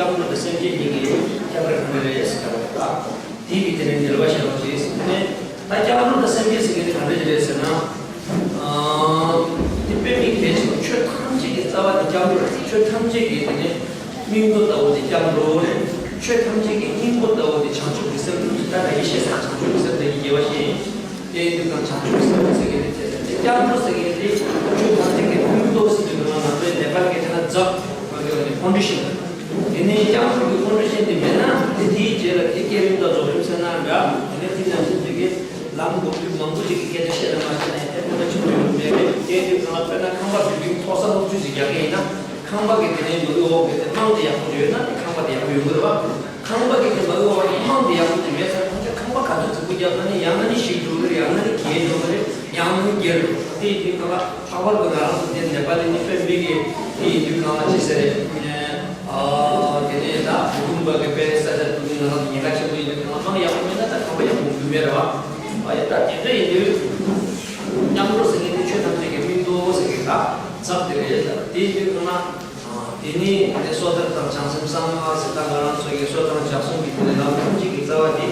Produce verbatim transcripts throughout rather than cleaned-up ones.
སྐྱབས་འགྲོ་དང་སེམས་བསྐྱེད་གཉིས་ཀྱི་ཁྱད་པར་ག་འདྲ་རེད་ཟེར་བ་དང་། དེའི་གི་དེ་ནས་འགྲེལ་བ་བཤད་རོགས་བྱེད་ཟེར་ནས། ད་སྐྱབས་འགྲོ་དང་སེམས་བསྐྱེད་ཟེར་མཁན་དེ་ག་འདྲ་ཞིག་རེད་ཟེར་ན། ཨ། དེ་དཔེ་མི་སྲིད་པའི་ཆོས་ཐམས་ཅད་ཀྱི་རྩ་བ་དེ་སྐྱབས་འགྲོ་རེད། ཆོས་ཐམས་ཅད་ཀྱི་དེ་ནས་སྙིང་པོ་ལྟ་བུ་དེ་སྐྱབས་འགྲོ་རེད། ཆོས་ཐམས་ཅད་ཀྱི་སྙིང་པོ་ལྟ་བུ་དེ་བྱང་ཆུབ་ཀྱི་སེམས། ད་ད་ཡེ་ཤེས་སམ་བྱང་ཆུབ་ཀྱི་སེམས་དེ་ཡི་དགེ་བ་བཞི་ཡིན། དེ་ཡིན་དུས་ཀྱང་བྱང་ཆུབ་སེམས་ཟེར་གྱི་རེད། དེ་ཚེ་དེ་སྐྱབས་འགྲོ་ཟེར་གྱི་རེད། ཆོས་ཐམས་ཅད་ཀྱི་སྙིང་པོ་ཟེར་དུས་ང་ཚོའི་ནེ་པ་ལི་སྐད་ཆ་ན་ཛག་ཟེར་གྱི་རེད། ཁོན་ཌི་ཤན། དེ་ནས་སྐྱབས་འགྲོ་གི་ཁོན་ཌི་ཤན་དེ་མེད་ན། དེ་དེའི་རྗེས་ལ་དེ་བསྐྱེད་རིམ་དང་རྫོགས་རིམ་ཟེར་ན་འདྲ། དེ་ནས་དེ་ནང་བཞིན་དེ་གའི་ལམ་སྒོམ་རྒྱུ་མང་པོ་ཞིག་གི་སྐད་ཆ་བཤད་ན་མ་བཤད་ན་ཡང་དེ་ཕན་པ་ཆེན་པོ་ཡོང་གི་མེད་རེད། དེ་དུས་ང་དཔེར་ན་ཁང་པ་བཟོ་རྒྱུའི་ཐོག་ས་སློབ་ཆུ་ཞིག་རྒྱག་གི་ཡིན་ན། ཁང་པ་གི་དེ་ནས་མ་དངུལ་འོག་གི་དེ་རྨང་དེ་ཡག་པོ་ཡོད་ན་དེ་ཁང་པ་དེ་ཡག་པོ་ཡོང་གི་རེད་བ། ཁང་པ་གི་དེ་མ་དངུལ་འོག་གི་རྨང་དེ་ཡག་པོ་དེ་མེད་ཙང་ཁོང་ཚོས་ཁང་པ་ག་ཚོད་རྫིག་པོ་རྒྱག་ན་ནི་ཡང་ན་ནི་ཞིག་འགྲོ་གི་རེད། ཡང་ན་ནི་གྱེས་འགྲོ་གི་རེད། ཡང་ན་ནི་འགྱེལ་འགྲོ་གི་རེད། དེ་ཡིན་དུས་གང་ལ་ལྷག་པར་དུ་ང་རང་ཚོ་དེ་ནེ་པ་ལི་ནི་དཔེ་མི་སྲིད་པའི་དེ་ཡིན་དུས་གང་ལ་ཅི་ཟེར་རེད། ཨ། དེ་ནས་ད་བུ་ཁུམ་པ་གི་དཔེ་ས་ཆ་དུ་ནི་ང་རང་ཚོ་ཉེན་ཁ་ཆེན་པོ་ཡིན་དུས་གང་ལ་རྨང་ཡག་པོ་མེད་ན་ད་ཁང་པ་ཡག་པོ་འགྲོ་མེད་རེད་བ། ཨ་ཡ། ད་དེ་འདྲ་ཡིན་དུས་སྐྱབས་འགྲོ་ཟེར་མཁན་དེ་ཆོས་ཐམས་ཅད་ཀྱི་སྙིང་པོ་ཟེར་མཁན་ད་ཛག་དེ་རེད། ད་དེ་ཡིན་དུས་གང་ལ། དེ་ནས་དེ་ནས་སོ་ཐར་དང་བྱང་སེམས་གསང་སྔགས་ཟེར། ད་ང་རང་ཚོ་གི་སོ་ཐར་འཇམ་གསུམ་གྱི་དེ་ནས་ལམ་ཐམས་ཅད་ཀྱི་རྩ་བ་དེ་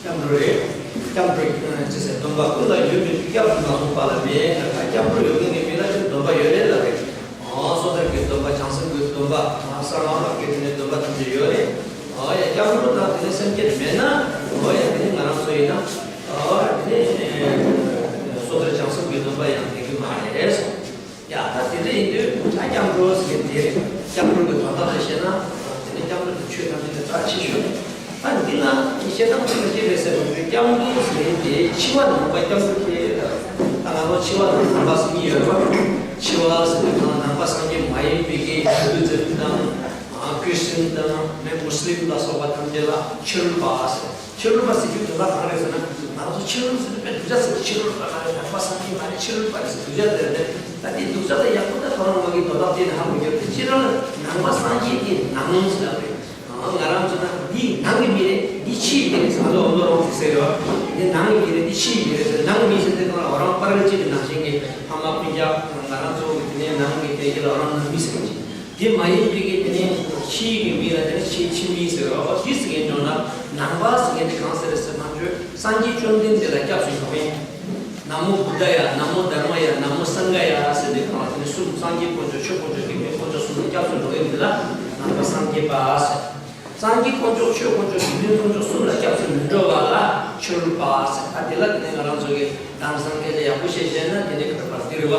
སྐྱབས་འགྲོ་རེད། སྐྱབས་འགྲོ་ཅི་ཟེར། སྡོམ་པ་ཀུན་ལ་ཡོད་མིན་འདུག་སྐྱབས་སུ་མ་སོང་བ་ལ་མེད། ད་སྐྱབས་འགྲོ་ཡོད་མཁན་གྱི་མི་ལ་ཅིག་སྡོམ་པ་ཡོད་རེད་ལབ་རེད། ཨོ། སོ་ཐར་གྱི་སྡོམ་པ། བྱང་སེམས་ཀྱི་སྡོམ་པ། གསང་སྔགས་ཀྱི་དེ་ནས་སྡོམ་པ་ཐམས་ཅད་ཡོད་རེད། ཨོ་ཡ། སྐྱབས་འགྲོ་དང་དེ་ནས་སེམས་བསྐྱེད་མེད་ན། ཨོ་ཡ། དེ་ནས་ང་རང་ཚོ་ཡིན་ན། ཨོ་ཡ། དེ་ནས་སོ་ཐར་བྱང་སེམས་ཀྱི་སྡོམ་པ་ཡང་ལྡན་གྱི་མ་རེད། ཡ། ད་དེ་འདྲ་ཡིན་དུས་ད་སྐྱབས་འགྲོ་ཟེར་མཁན་དེ་རེད། སྐྱབས་འགྲོ་གི་དོན་དག་ལ་བཤད་ན། དེ་ནས་སྐྱབས་འགྲོ་དེ་ཆོས་ཐམས་ཅད་ཀྱི་རྩ་ཆེ་ཤོས་རེད། ད་འདི་ལ་བཤད་སྟངས་ཚིག་ལ་སྐྱེས་པའི་ཟེར་བ་ཚོས་སྐྱབས་འགྲོ་ཟེར་མཁན་དེ་འཆི་བ་ནང་པ་སྐྱབས་འགྲོ་དེ། ད་ང་ཚོ་འཆི་བ་དང་ནང་པ་ཟེར་གྱི་ཡོད་རེད་བ། འཆི་བ་ཟེར་དུས་ད་ནང་པ་སངས་རྒྱས་མ་ཡིན་པའི་གི་ཧིན་དུ་ཛམ་དང་། ཨ། ཁྲི་སྟན་དང་། མུ་སི་ལིམ་ལ་སོགས་པ་ཐམས་ཅད་ལ་ཕྱི་རོལ་པ་ཟེར། ཕྱི་རོལ་པ་ཟེར་རྒྱུ་དོན་དག་གང་རེད་ཟེར་ན། ང་ཚོ་ཕྱི་རོལ་ཟེར་དུས་དཔེ་སྡུག་ཅག་ཟེར། ཕྱི་རོལ་པ་མ་རེད། ནང་པ་སངས་རྒྱས་མ་རེད། ཕྱི་རོལ་པ་རེད་ཟེར་སྡུག་ཅག་ཟེར་རེད། ད་དེ་སྡུག་ཅག་དང་ཡག་པོ་ད་ཁོ་རང་ངོས་ཀྱི་དོན་དག་དེ་ནི་ཧ་གོ་རྒྱུ་རེད། སྤྱིར་ནང་པ་སངས་རྒྱས་དེ་ནང་ཟེར་བ་རེད། ང་རང་ཚོ་ན་འདི་ནང་གི་མི་རེད། འདི་ཕྱིའི་མི་རེད་ཟེར། ང་ཚོ་འོ་ནོ་རོང་ཟེར་ཟེར་བ། འདི་ནང་གི་མི་རེད། འདི་ཕྱིའི་མི་རེད་ཟེར། ནང་གི་མི་ཟེར་དུས་ང་རང་རང་པར་ཅིག་གི་ནང་བཞིན་གྱི་ཕ་མ་སྤུན་ཀྱག་ང་རང་ཚོ་གི་དེ་ནས་ནང་གི་དེ་གི་ལ་རང་ནང་མི་ཟེར་གྱི། དེ་མ་ཡིན་པའི་གི་དེ་ནས་ཕྱིའི་གི་མི་ལ་དེ་ནས་ཕྱི་ཕྱི་མི་ཟེར་བ། འོ་དེ་ཟེར་མཁན་བྱུང་ན་ནང་པ་ཟེར་མཁན་དེ་གང་ཟེར་ཟེར་ན། ཆོས་སངས་རྒྱས་བཅོམ་ལྡན་འདས་ལ་སྐྱབས་སུ་འགྲོ་མཁན། ན་མོ་བུདྡྷ་ཡ། ན་མོ་དྷརྨ་ཡ། ན་མོ་སངྒྷ་ཡ་ཟེར་དེ་གང་ལ་དེ་ནས་གསུམ། སངས་རྒྱས་དཀོན་མཆོག་ཆོས་དཀོན་མཆོག་དགེ་འདུན་དཀོན་མཆོག་གསུམ་ལ་སྐྱབས་སུ་འགྲོ་མཁན་དེ་ལ་ནང་པ་སངས་རྒྱས་པ་ཟེར། སངས་རྒྱས་དཀོན་མཆོག་ཆོས་དཀོན་མཆོག་དགེ་འདུན་དཀོན་མཆོག་གསུམ་ལ་སྐྱབས་སུ་མི་འགྲོ་བ་ལ་ཕྱི་རོལ་པ་ཟེར། ད་དེ་ལ་དེ་ནས་ང་རང་ཚོ་གི་དེང་སང་སྐད་ཆ་ཡག་པོ་བཤད་བཤད་ན་དེ་ནས་ག་རེ་པར་དེ་རེད་བ།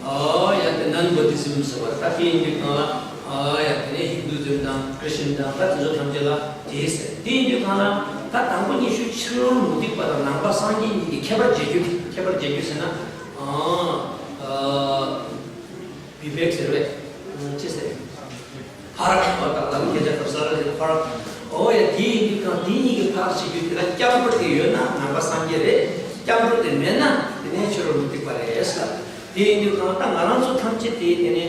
ཨ་ཡ། དེ་ནན་བྷོ་དྷི་ཛིམ་ཟེར་བ་རེད། ད་དེ་ཡིན་དུས་གང་ལ། ཨ་ཡ། དེ་ནས་ཧིན་དུ་ཛིམ་དང་ཁྲི་སྟན་དང་ད་དེ་ཚོ་ཐམས་ཅད་ལ་དེ་ཟེར། དེ་ཡིན་དུས་གང་ལ་ད་དང་པོ་ཉི་ཤུ་ཕྱི་རོལ་མུ་སྟེགས་པ་དང་ནང་པ་སངས་རྒྱས་གཉིས་ཀྱི་ཁྱད་པར་འབྱེད་རྒྱུ། ཁྱད་པར་འབྱེད་རྒྱུ་ཟེར་ན། ཨ་ཨ། བི་བེག་ཟེར་བས། ཅི་ཟེར། ཕ་རག་པ་དང་ལམ་སྐད་ཆ་སྐབས་སུ་ར་ལས་ཕ་རག། ཨོ་ཡ། དེ་ཡིན་དུས་གང་དེ་གཉིས་ཀྱི་ཕ་རག་བྱེད་རྒྱུ་དེ་ལ་སྐྱབས་འགྲོ་དེ་ཡོད་ན་ནང་པ་སངས་རྒྱས་རེད། སྐྱབས་འགྲོ་དེ་མེད་ན་དེ་ནས་ཕྱི་རོལ་མུ་སྟེགས་པ་རེད་ཟེར། དེ་ཡིན་དུས་གང་ད་ང་རང་ཚོ་ཐམས་ཅད་དེ་དེ་ནས་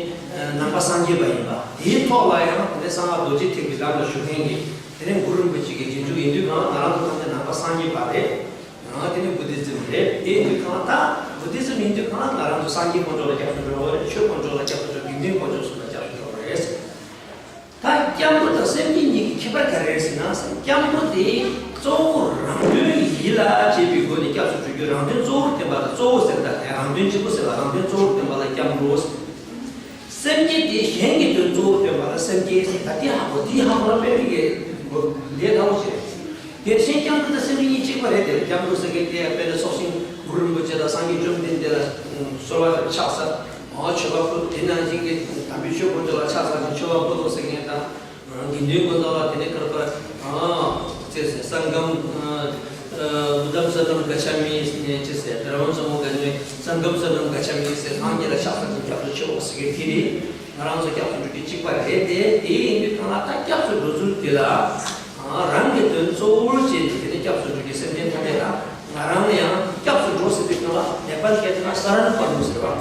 ནང་པ་སངས་རྒྱས་པ་ཡིན་པ་དེའི་ཐོག་ལ་ཡང་དེ་ནས་གསང་སྔགས་རྡོ་རྗེ་ཐེག་པའི་ལམ་ལ་ཞུགས་མཁན་གྱི་དེ་ནས་གུ་རུ་རིན་པོ་ཆེ་གི་རྗེས་འཇུག་ཡིན་དུས་གང་ང་རང་ཚོ་ཐམས་ཅད་ནང་པ་སངས་རྒྱས་པ་རེད། ང་དེ་ནི་བུ་དྷི་ཛིམ་རེད། དེ་ཡིན་དུས་གང་ད་བུ་དྷི་ཛིམ་ཡིན་དུས་གང་ང་རང་ཚོ་སངས་རྒྱས་དཀོན་མཆོག་ལ་སྐྱབས་སུ་འགྲོ་དགོས་རེད། ཆོས་དཀོན་མཆོག་ལ་སྐྱབས་སུ་འགྲོ། དགེ་འདུན་དཀོན་མཆོག་གསུམ་ལ་སྐྱབས་སུ་འགྲོ་དགོས་རེད། ད་སྐྱབས་འགྲོ་དང་སེམས་བསྐྱེད་གཉིས་ཀྱི་ཁྱད་པར་ག་རེ་རེད་ཟེར་ན། སྐྱབས་འགྲོ་དེ་གཙོ་བོ་རང་དོན་ཡིད་ལ་བྱེད་པའི་སྒོ་ནས་སྐྱབས་སུ་འགྲོ་རྒྱུ། རང་དོན་གཙོ་བོར་བསྟན་པ་ལ་གཙོ་བོ་ཟེར། ད་དེ་རང་དོན་གཅིག་པུ་ཟེར་བ། རང་དོན་གཙོ་བོར་བསྟན་པ་ལ་སྐྱབས་འགྲོ་ཟེར། སེམས་བསྐྱེད་དེ་གཞན་གྱི་དོན་གཙོ་བོར་བསྟན་པ་ལ་སེམས་བསྐྱེད་ཟེར། ད་དེ་ཧ་གོ། དེ་ཧ་གོ་ན་དཔེ་མི་སྲིད་པའི་ལས་སླ་པོ་ཞིག་རེད། དེ་བཞིན་སྐྱབས་འགྲོ་དང་སེམས་བསྐྱེད་གཉིས་གཅིག་པ་རེད། དེ་སྐྱབས་འགྲོ་ཟེར་མཁན་དེ་དཔེར་ན་སྲོག་ཤིང་གུ་རུ་རིན་པོ་ཆེ་དང་སངས་རྒྱས་བཅོམ་ལྡན་འདས་ལ་གསོལ་བ་ཕྱག་འཚལ། མཆོད་པ་ཕུལ། དེ་ནང་བཞིན་གྱི་དམ་པའི་ཆོས་དཀོན་མཆོག་ལ་ཕྱག་འཚལ་ཞིང་མཆོད་པ་ཕུལ་དགོས་ཟེར་མཁན་དང་། དགེ་འདུན་དཀོན་མཆོག་ལ་དེ་ནས་ཀར་པར། ཨ་ཅེས་ཟེར། སང་གམ། ཨ་བུདྡྷམ་སར་ནམ་ག་ཆ་མི་ཟེར་ནས་ཅེས་ཟེར། ད་རང་ཚོ་མོ་ག་ནས་སང་གམ་སར་ནམ་ག་ཆ་མི་ཟེར། སངས་རྒྱས་ལ་ཕྱག་འཚལ་ཞིང་སྐྱབས་སུ་མཆིའོ་ཟེར་མཁན་དེ་རེད། ང་རང་ཚོ་སྐྱབས་སུ་འགྲོ་རྒྱུ་གཅིག་པ་རེད་དེ། དེ་ཡིན་དུས་གང་ལ་ད་སྐྱབས་སུ་འགྲོ་ཚུལ་དེ་ལ། ཨ་རང་གི་དོན་གཙོ་བོར་བྱས་ནས་དེ་ནས་སྐྱབས་སུ་འགྲོ་རྒྱུ་སེམས་ཅན་ཐམས་ཅད་ལ། ང་རང་ལ་ཡང་སྐྱབས་སུ་འགྲོ་ཟེར་དུས་གང་ལ་ནེ་པ་ལི་སྐད་ཆ་ན་སརན་པར་ནུ་ཟེར་བ།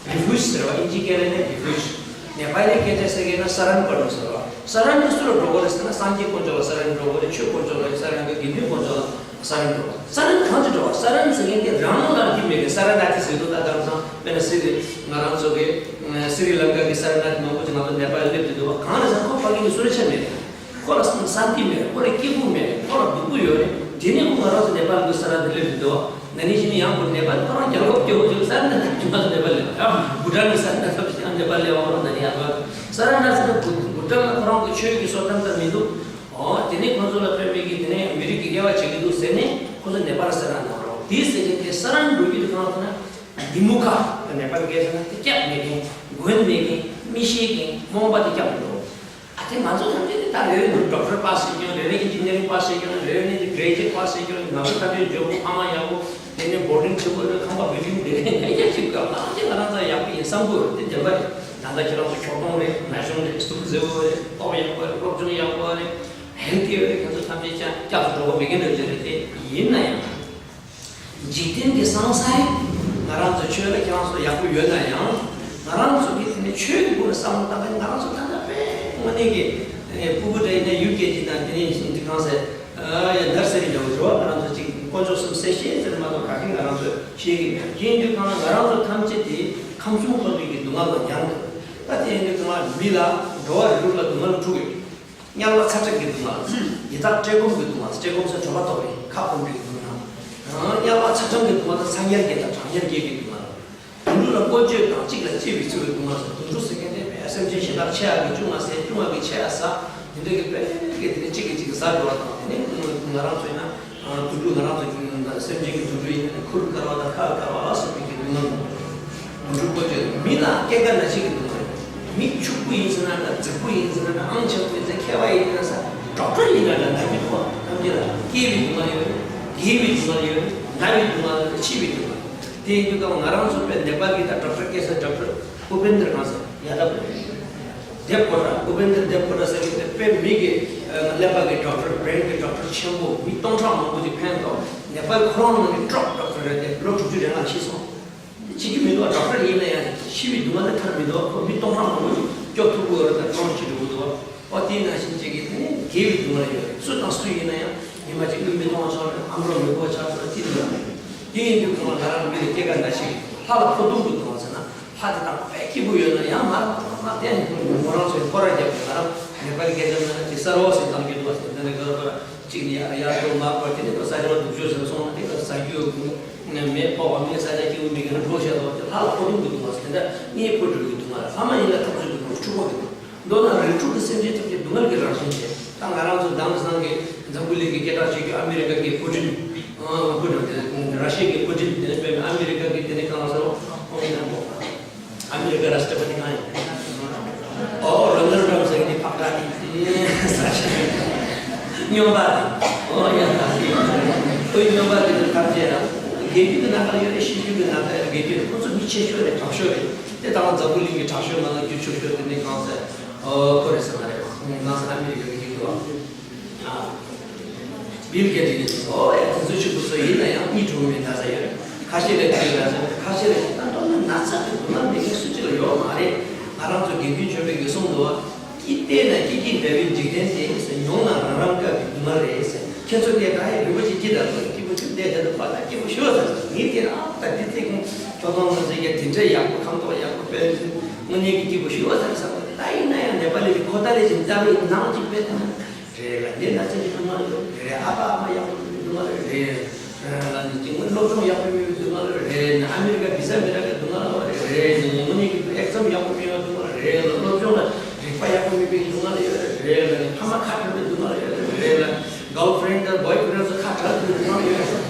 རི་ཕུའུ་ཇི་ཟེར་བ། ཨིན་ཇི་སྐད་ལ་ནི་རི་ཕུའུ་ཇི། ནེ་པ་ལི་སྐད་ཆ་ཟེར་མཁན་ན་སརན་པར་ནུ་ཟེར་བ། སརན་ནི་སུ་ལ་འགྲོ་དགོས་རེད་ཟེར་ན། སངས་རྒྱས་དཀོན་མཆོག་ལ་སརན་འགྲོ་དགོས་རེད། ཆོས་དཀོན་མཆོག་ལ་སརན་འགྲོ། དགེ་འདུན་དཀོན་མཆོག་ལ་སརན་འགྲོ། སརན་གང་ཅི་འགྲོ་བ། སརན་ཟེར་མཁན་དེ་རང་ལ་འདི་མེད་པའི་སརན་ནཱ་ཐི་ཟེར་འདུག་ད་དེང་སང་དཔེར་ན་སི་རི། ང་རང་ཚོ་གི་སི་རི་ལང་ཀ་གི་སརན་ནཱ་ཐི་མང་པོ་ཅིག་ང་ཚོ་ནེ་པ་ལ་སླེབས་བསྡད་འདུག་བ། གང་རེད་ཟེར་ན་ཁོ་ཕ་གི་ནས་བསུ་ར་ཆ་མེད། ཁོ་ལ་སང་སང་ཏི་མེད། ཁོ་ལ་སྐྱིད་པོ་མེད། ཁོ་ལ་སྡུག་པོ་ཡོད་རེད། དེ་ནས་ཁོ་ང་རང་ཚོ་ནེ་པཱལ་དུ་ས་ར་དུ་སླེབས་ཡོད་དོ། ན་ནིང་གཞེས་ནིང་ཡང་ཁོ་ནེ་པཱལ་ཁོ་རང་རྒྱལ་ཁབ་སྐྱོ་བོ་ཅིག་ས་ར་ནེ་པཱལ་སླེབས་ཡ། བུ་ཊན་གི་ས་ར་ནེ་པཱལ་སླེབས་ཡ། ཁོ་རང་ན་ནིང་ཡང་ཁོ་ས་ར་ན་ས་ར་བུ་ཊན་ལ་ཁོ་རང་གི་ཆོས་ཀྱི་སྲོལ་ཐམས་ཅད་མི་འདུག་ཨོ་དེ་ནས་ཁོ་ཚོ་ལ་ཕན་པའི་གི་དེ་ནས་མི་རིགས་ཀྱི་དབྱེ་བ་བྱེད་ཀྱི་འདུག་ཟེར་ནས་ཁོ་ཚོ་ནེ་པཱལ་ས་ར་ནང་རོགས་དེའི་ཟེར་གྱི་དེ་ས་ར་འགྲོ་རྒྱུ་དེ་གང་ལ་ཐུག་ན་དི་མུ་ཁ་ནེ་པཱལ་སྐད་ཆ་ན་དེ་སྐྱབས་མེད་མཁན། མགོན་མེད་མཁན། མི་ཤེས་མཁན། རྨོངས་པ་དེ་སྐྱབས་འགྲོ། ཨ་དེ་ང་ཚོ་ཐམས་ཅད་དེ་ད་རེ་རེ་ནས་ཌོག་ཊར་པཱ་སི་བྱེད་ཀྱང་། རེ་རེ་ཨིན་ཇི་ནི་ཡ་རིང་པཱ་སི་བྱེད་ཀྱང་། རེ་རེ་ནས་དེ་གྲེ་ཇུ་ཨེཊ་པཱ་སི་བྱེད་ཀྱང་། ང་ཚོ་ད་དུང་ཇོ་བོ་ཕ་མ་ཡག་པོ། དེ་ནས་བོར་ཌིང་ཆེན་པོ་རེད། ཁང་པ་བིལ་ཌིང་དེ་རེད། ཡག་ཅིག་ག་ལ་ཅིག་ང་རང་ཚོ་ཡག་པོ་ཡིན་བསམ་གི་ཡོད་རེད། དེ་བདེན་པ་རེད། ད་ལྟ་ཁྱེད་རང་ཚོ་ཁྱོག་ཐོང་རེད། ན་གཞོན་རེད། གཟུགས་མཛེས་པོ་རེད། ཏོག་ཡག་པོ་རེད། སློབ་སྦྱོང་ཡག་པོ་རེད། ཧེལ་ཐི་རེད། ཁྱེད་ཚོ་ཐམས་ཅད་ཀྱང་སྐྱབས་སུ་འགྲོ་དགོས་མེད་མཁན་འདྲ་ཅིག་རེད། དེ་ཡིན་ན་ཡང་འཇིག་རྟེན་གྱི་སང་སང་ང་རང་ཚོ་ཆོས་ལ་ཁྱེད་རང་ཚོ་ཡག་པོ་ཡོད་ན་ཡང་། ང་རང་ཚོ་གི་དེ་ནས་ཆོས་ཀྱི་སྒོ་ནས་བསམ་བློ་བཏང་མཁན་ང་རང་ཚོ་ད་ལྟ་དཔེ་དངོས་གནས་ཀྱི་ཨེ་ཕྲུ་གུ་འདྲ་ཡིན་ན་ཡུལ་སྐད་ཀྱི་དང་དེ་ནས་འདི་གང་ཟེར། ཨ་ཡ་ནར་སེ་རི་འདྲ་བོ་འགྲོ་བ། ང་རང་ཚོ་གཅིག་དཀོན་མཆོག་གསུམ་གསལ་བཤད་ཟེར་མ་གཏོགས་ག་གེ་ང་རང་ཚོས་ཤེས་ཀྱི་མེད། ཡིན་དུས་གང་ལ་ང་རང་ཚོ་ཐམས་ཅད་དེ་ཁམས་གསུམ་འཁོར་བའི་གི་སྡུག་བསྔལ་ལ་མྱངས་འདུག་ད་དེ་ཡིན་དུས་གང་ལ་མི་ལ་འགྲོ་བ་རིགས་དྲུག་ལ་སྡུག་བསྔལ་དྲུག་ཡོད། དམྱལ་བ་ཚ་གྲང་གི་སྡུག་བསྔལ། ཡི་དྭགས་བཀྲེས་སྐོམ་གྱི་སྡུག་བསྔལ། བཀྲེས་སྐོམ་ཟེར་གྲོད་པ་ལྟོགས་པའི་ཁ་སྐོམ་པའི་སྡུག་བསྔལ། དམྱལ་བ་ཚ་གྲང་གི་སྡུག་བསྔལ་དང་སངས་རྒྱས་བརྒྱད་དང་གྲངས་ངེས་བརྒྱད་ཀྱི་སྡུག་བསྔལ། དུད་འགྲོ་ལ་བཀོལ་སྤྱོད་དང་གཅིག་ལ་གཅེས་པའི་ཚུལ་གྱི་སྡུག་བསྔལ་ཟེར། དུད་འགྲོ་ཟེར་མཁན་དེ་བས་སེམས་ཅན་གཞན་དག་ཆེ་ཡག་གི་ཆུང་བ་ཟེར། ཆུང་བ་གི་ཆེ་ཡག་ཟ། དེ་འདྲ་གི་དཔེ་གི་དེ་ནི་གཅིག་གིས་གཅིག་གི་ཟ་འགྲོ་བ་དང་། དེ་ནི་ང་རང་ཚོ་ཡིན་ན་དུད་འགྲོ། ང་རང་ཚོ་སེམས་ཅན་གྱི་དུད་འགྲོ་ཡིན་ན་ནི་ཁུར་དཀར་བ་དང་ཁ་དཀར་བ་ལ་སོགས་པའི་གི་སྡུག་བསྔལ་མང་པོ། དུད་འགྲོ་བཀོལ་སྤྱོད། མི་ལ་སྐྱེ་རྒ་ན་འཆི་གི་སྡུག་བསྔལ། མི་ཕྱུག་པོ་ཡིན་ཟེར་ན་འདྲ། རྫིག་པོ་ཡིན་ཟེར་ན་འདྲ། ཨང་ཆེན་པོ་ཡིན་ཟེར། མཁས་པ་ཡིན་ཟེར། ཌོག་ཊར་ཡིན་ན་འདྲ། ན་གི་འདུག་བ། ཐམས་ཅད་ལ་སྐྱེ་བའི་སྡུག་བསྔལ་ཡོད་རེད། རྒས་པའི་སྡུག་བསྔལ་ཡོད་རེད། ན་བའི་སྡུག་བསྔལ་ཡོད་རེད། འཆི་བའི་སྡུག་བསྔལ། དེ་ཡིན་དུས་ཀྱང་ང་རང་ཚོ་དཔེ་ནེ་པཱལ་གྱི་ད་ཌོག་ཊར་ཀེ་སར་ཌོག་ཊར་བྷུ་པེན་དྲ་གང་ཟེར་ཡ་ད་བྷུ་པེན་དྲ། བྷུ་པེན་དྲ་དེབ་གྷོ་ཊ་ཟེར་གྱི་དེ་དཔེ་མི་གི་ཀླད་པ་གི་ཌོག་ཊར། བྷི་རེན་གི་ཌོག་ཊར་ཆེན་པོ། མི་སྟོང་ཕྲག་མང་པོ་ཅིག་ཕན་ཐོགས། ནེ་པཱལ་ཁོ་རང་ནང་གི་ཊོབ་ཌོག་ཊར་རེད་དེ། ལོ་དྲུག་ཅུ་རེ་ལྔ་ལ་ཤི་སོང་། འཆི་རྒྱུ་མི་འདུག་ཌོག་ཊར་ཡིན་ན་ཡང་འཆི་བའི་སྡུག་བསྔལ་ལས་ཐར་མི་འདུག་ཁོ་མི་སྟོང་ཕྲག་མང་པོ་ཅིག་སྐྱོབ་ཐུབ་ཀྱི་ཡོད་རེད་དང་། གྲོངས་ཤི་འགྲོ་གི་འདུག་ཨོ་དེ་ནང་བཞིན་ཅིག་གིས་དེ་ནས་རྒས་པའི་སྡུག་བསྔལ་ཡོད་རེད། སུ་དང་སུ་ཡིན་ན་ཡང་ཉི་མ་གཅིག་མིག་མི་མཐོང་བ་ཆགས་པ། ཨ་མྲོ་མི་གོ་བ་ཆགས་པ་ཅི་འདུག་དེ་ཡིན་དུས་ཁོང་ལ་ང་རང་མི་ལ་སྐྱེ་རྒ་ན་འཆི། ལྷ་ལ་འཕོ་ལྟུང་གི་སྡུག་བསྔལ་ཟེར་ན། ལྷ་དེ་དང་དཔེ་སྐྱིད་པོ་ཡོད་ན་ཡང་མར་མར་མར་བསྟན། ཁོ་རང་ཚོའི་སྐོར་ར་རྒྱབ་པའི། ང་རང་ནེ་པཱལ་སྐད་ཆ་ན་དེ་སར་བ་ཟེར་གཏང་རྒྱུ་འདུག་བ་ཟེར། དེ་ནས་ག་ར་ག་ར་གཅིག་ནས་ཡར་ཡར་འགྲོ། མར་འགྲོ། དེ་ནས་ས་ཆ་སྡུག་ཤོས་ཟེར་སོང་ན་དེ་ག་ཟ་རྒྱུ་མེད། ཕོག་པ་མེད། ས་ཆ་སྐྱིད་པོ་མེད་མཁན་འགྲོ་བཤད་དོ། དེ་ལྷ་ལ་འཕོ་ལྟུང་གི་སྡུག་བསྔལ་ཟེར། དེ་འདྲ་གཉིད་འཕོ་འགྲོ་གི་སྡུག་བསྔལ། ལྷ་མ་ཡིན་ལ་ཐབས་ཚུལ་གྱི་སྡུག་བསྔལ། འཁྲུག་པ་གི་སྡུག་མདོར་ན་རིགས་དྲུག་གི་སེམས་ཅན་ཐམས་ཅད་སྡུག་བསྔལ་གྱི་རང་བཞིན་ཅན། ད་ང་རང་ཚོ་དེང་སང་གི་འཛམ་བུ་གླིང་གི་སྐད་གྲགས་ཆེ་རྒྱུ་ཨ་མི་རི་ཀ་གི་པུ་ཊིན། ཨ་པུ་ཊིན་དེ་ར་ཤི་ཡ་གི་པུ་ཊིན། དེ་ནས་དཔེར་ན་ཨ་མི་རི་ཀ་གི་དེ་ནས་གང་ཟེར་རོ། ཨ་མི་རི་ཀ་ར་སི་ཊ་པ་ཏི་གང་ཡིན། ཨོ་རོ་ནལ་ཌི་ཊམ་ཟེར་གི་དེ་ཕག་ཏྲ་དེ། ས་ཆ་སྨྱོན་པ་དེ། ཨོ་ཡ་ད་དེ། ཁོའི་སྨྱོན་པ་དེ་ནི་ཐམས་ཅད་ལ་རྒས་རྒྱུ་གི་ནམ་མཁའ་ལ་ཡོད་རེད། ཤི་རྒྱུ་གི་ནམ་མཁའ་ལ་རྒས་རྒྱུ་རེད། ཁོ་ཚོ་མི་ཆེ་ཤོས་རེད། དྲག་ཤོས་རེད། དེ་དང་འཛམ་བུ་གླིང་གི་དྲག་ཤོས་ནང་ལ་རྒྱུ་ཆེ་ཤོས་དེ་ནི་གང་ཟེར། ཨོ་ཁོ་རེད་ཟེར་ན་རེད། ང་ཚོ་ཨ་མི་རི་ཀ་གི་ཡིན་འདུག་ཨ། བིལ་གེ་ཊི་ནི་ཨོ་ཡ་དེ་ཚོ་ཕྱུག་པོ་ཚོ་ཡིན་ན་ཡང་གཉིད་འཕྲོག་མེད་ན་ས་ཡོད་རེད། ཁ་ཤས་ལ་དེ་ལ་ཟེར། ཁ་ཤས་ལ་ད་མདོར་ན་ན་ཚ་གི་སྡུག་བསྔལ་མེད་མཁན་སུ་གཅིག་ལ་ཡོད་མ་རེད། ང་རང་ཚོ་དགེ་འདུན་ཆོས་འཕེལ་གྱིས་གསུངས་འདུག་བ། སྐྱིད་བལྟས་ན་སྐྱིད་ཀྱིས་འབྲེལ་བའི་འཇིག་རྟེན་དེ། མྱོང་ན་རང་རང་སྐབས་ཀྱི་སྡུག་བསྔལ་རེད་ཟེར། ཁྱེད་ཚོ་སྐད་ག་ཡེ་རིན་པོ་ཆེ་སྐྱིད་དང་ལོ་སྐྱིད་པོ་ཆུ་བལྟས་བྱས་ཏེ་ཁོ་ལ་སྐྱིད་པོ་ཞུ་བ་ཟེར། ངས་དེ་ཨ་ད་འདི་ཚེ་ཁོང་ཁྱོད་ཚོ་ང་ཚོའི་ཡ་དེ་འདྲ་ཡག་པོ་ཁམས་ཐོག་ཡག་པོ་དཔེ་དངོས་གནས་ཀྱི་སྐྱིད་པོ་ཞུ་བ་ཟེར་བསམ་པ་ད་ཡིན་ན་ཡང་ནེ་པ་ལི་གི་ཁོ་ད་ལས་ཀྱི་རྩ་བའི་ནང་གི་དཔེ་དེ་ན། རེ་རེ་ལ་འདི་ན་ཚ་གི་སྡུག་བསྔལ་ཡོད། རེ་རེ་ཨ་ཕ་ཨ་མ་ཡག་པོ་མེད་པའི་སྡུག་བསྔལ་ཡོད། རེ་རེ་ལ་ནི་སྐྱེ་དངོས་སློབ་སྦྱོང་ཡག་པོ་མེད་པའི་སྡུག་བསྔལ་ཡོད། རེ་རེ་ནི་ཨ་མི་རི་ཀ་བི་ཟ་མི་རག་པའི་སྡུག་བསྔལ་ཡོད། རེ་རེ་ནི་དངོས་གནས་ཀྱི་ཨེག་ཛམ་ཡག་པོ་མེད་པའི་སྡུག་བསྔལ། རེ་རེ་ལ་སློབ་སྦྱོང་ལ་རིག་པ་ཡག་པོ་མེད་པའི་སྡུག་བསྔལ་ཡོད། རེ་རེ་ལ་ནི་ཕ་མ་ཁ་བྲལ་བའི་སྡུག་བསྔལ་ཡོད། རེ་རེ་ལ་གརལ་ཕི་རེན་ཌི་དང་བོའི་ཕི་རེན་ཌི་ཚོ་ཁ་བྲལ་བའི་སྡུག་བསྔལ་ཡོད།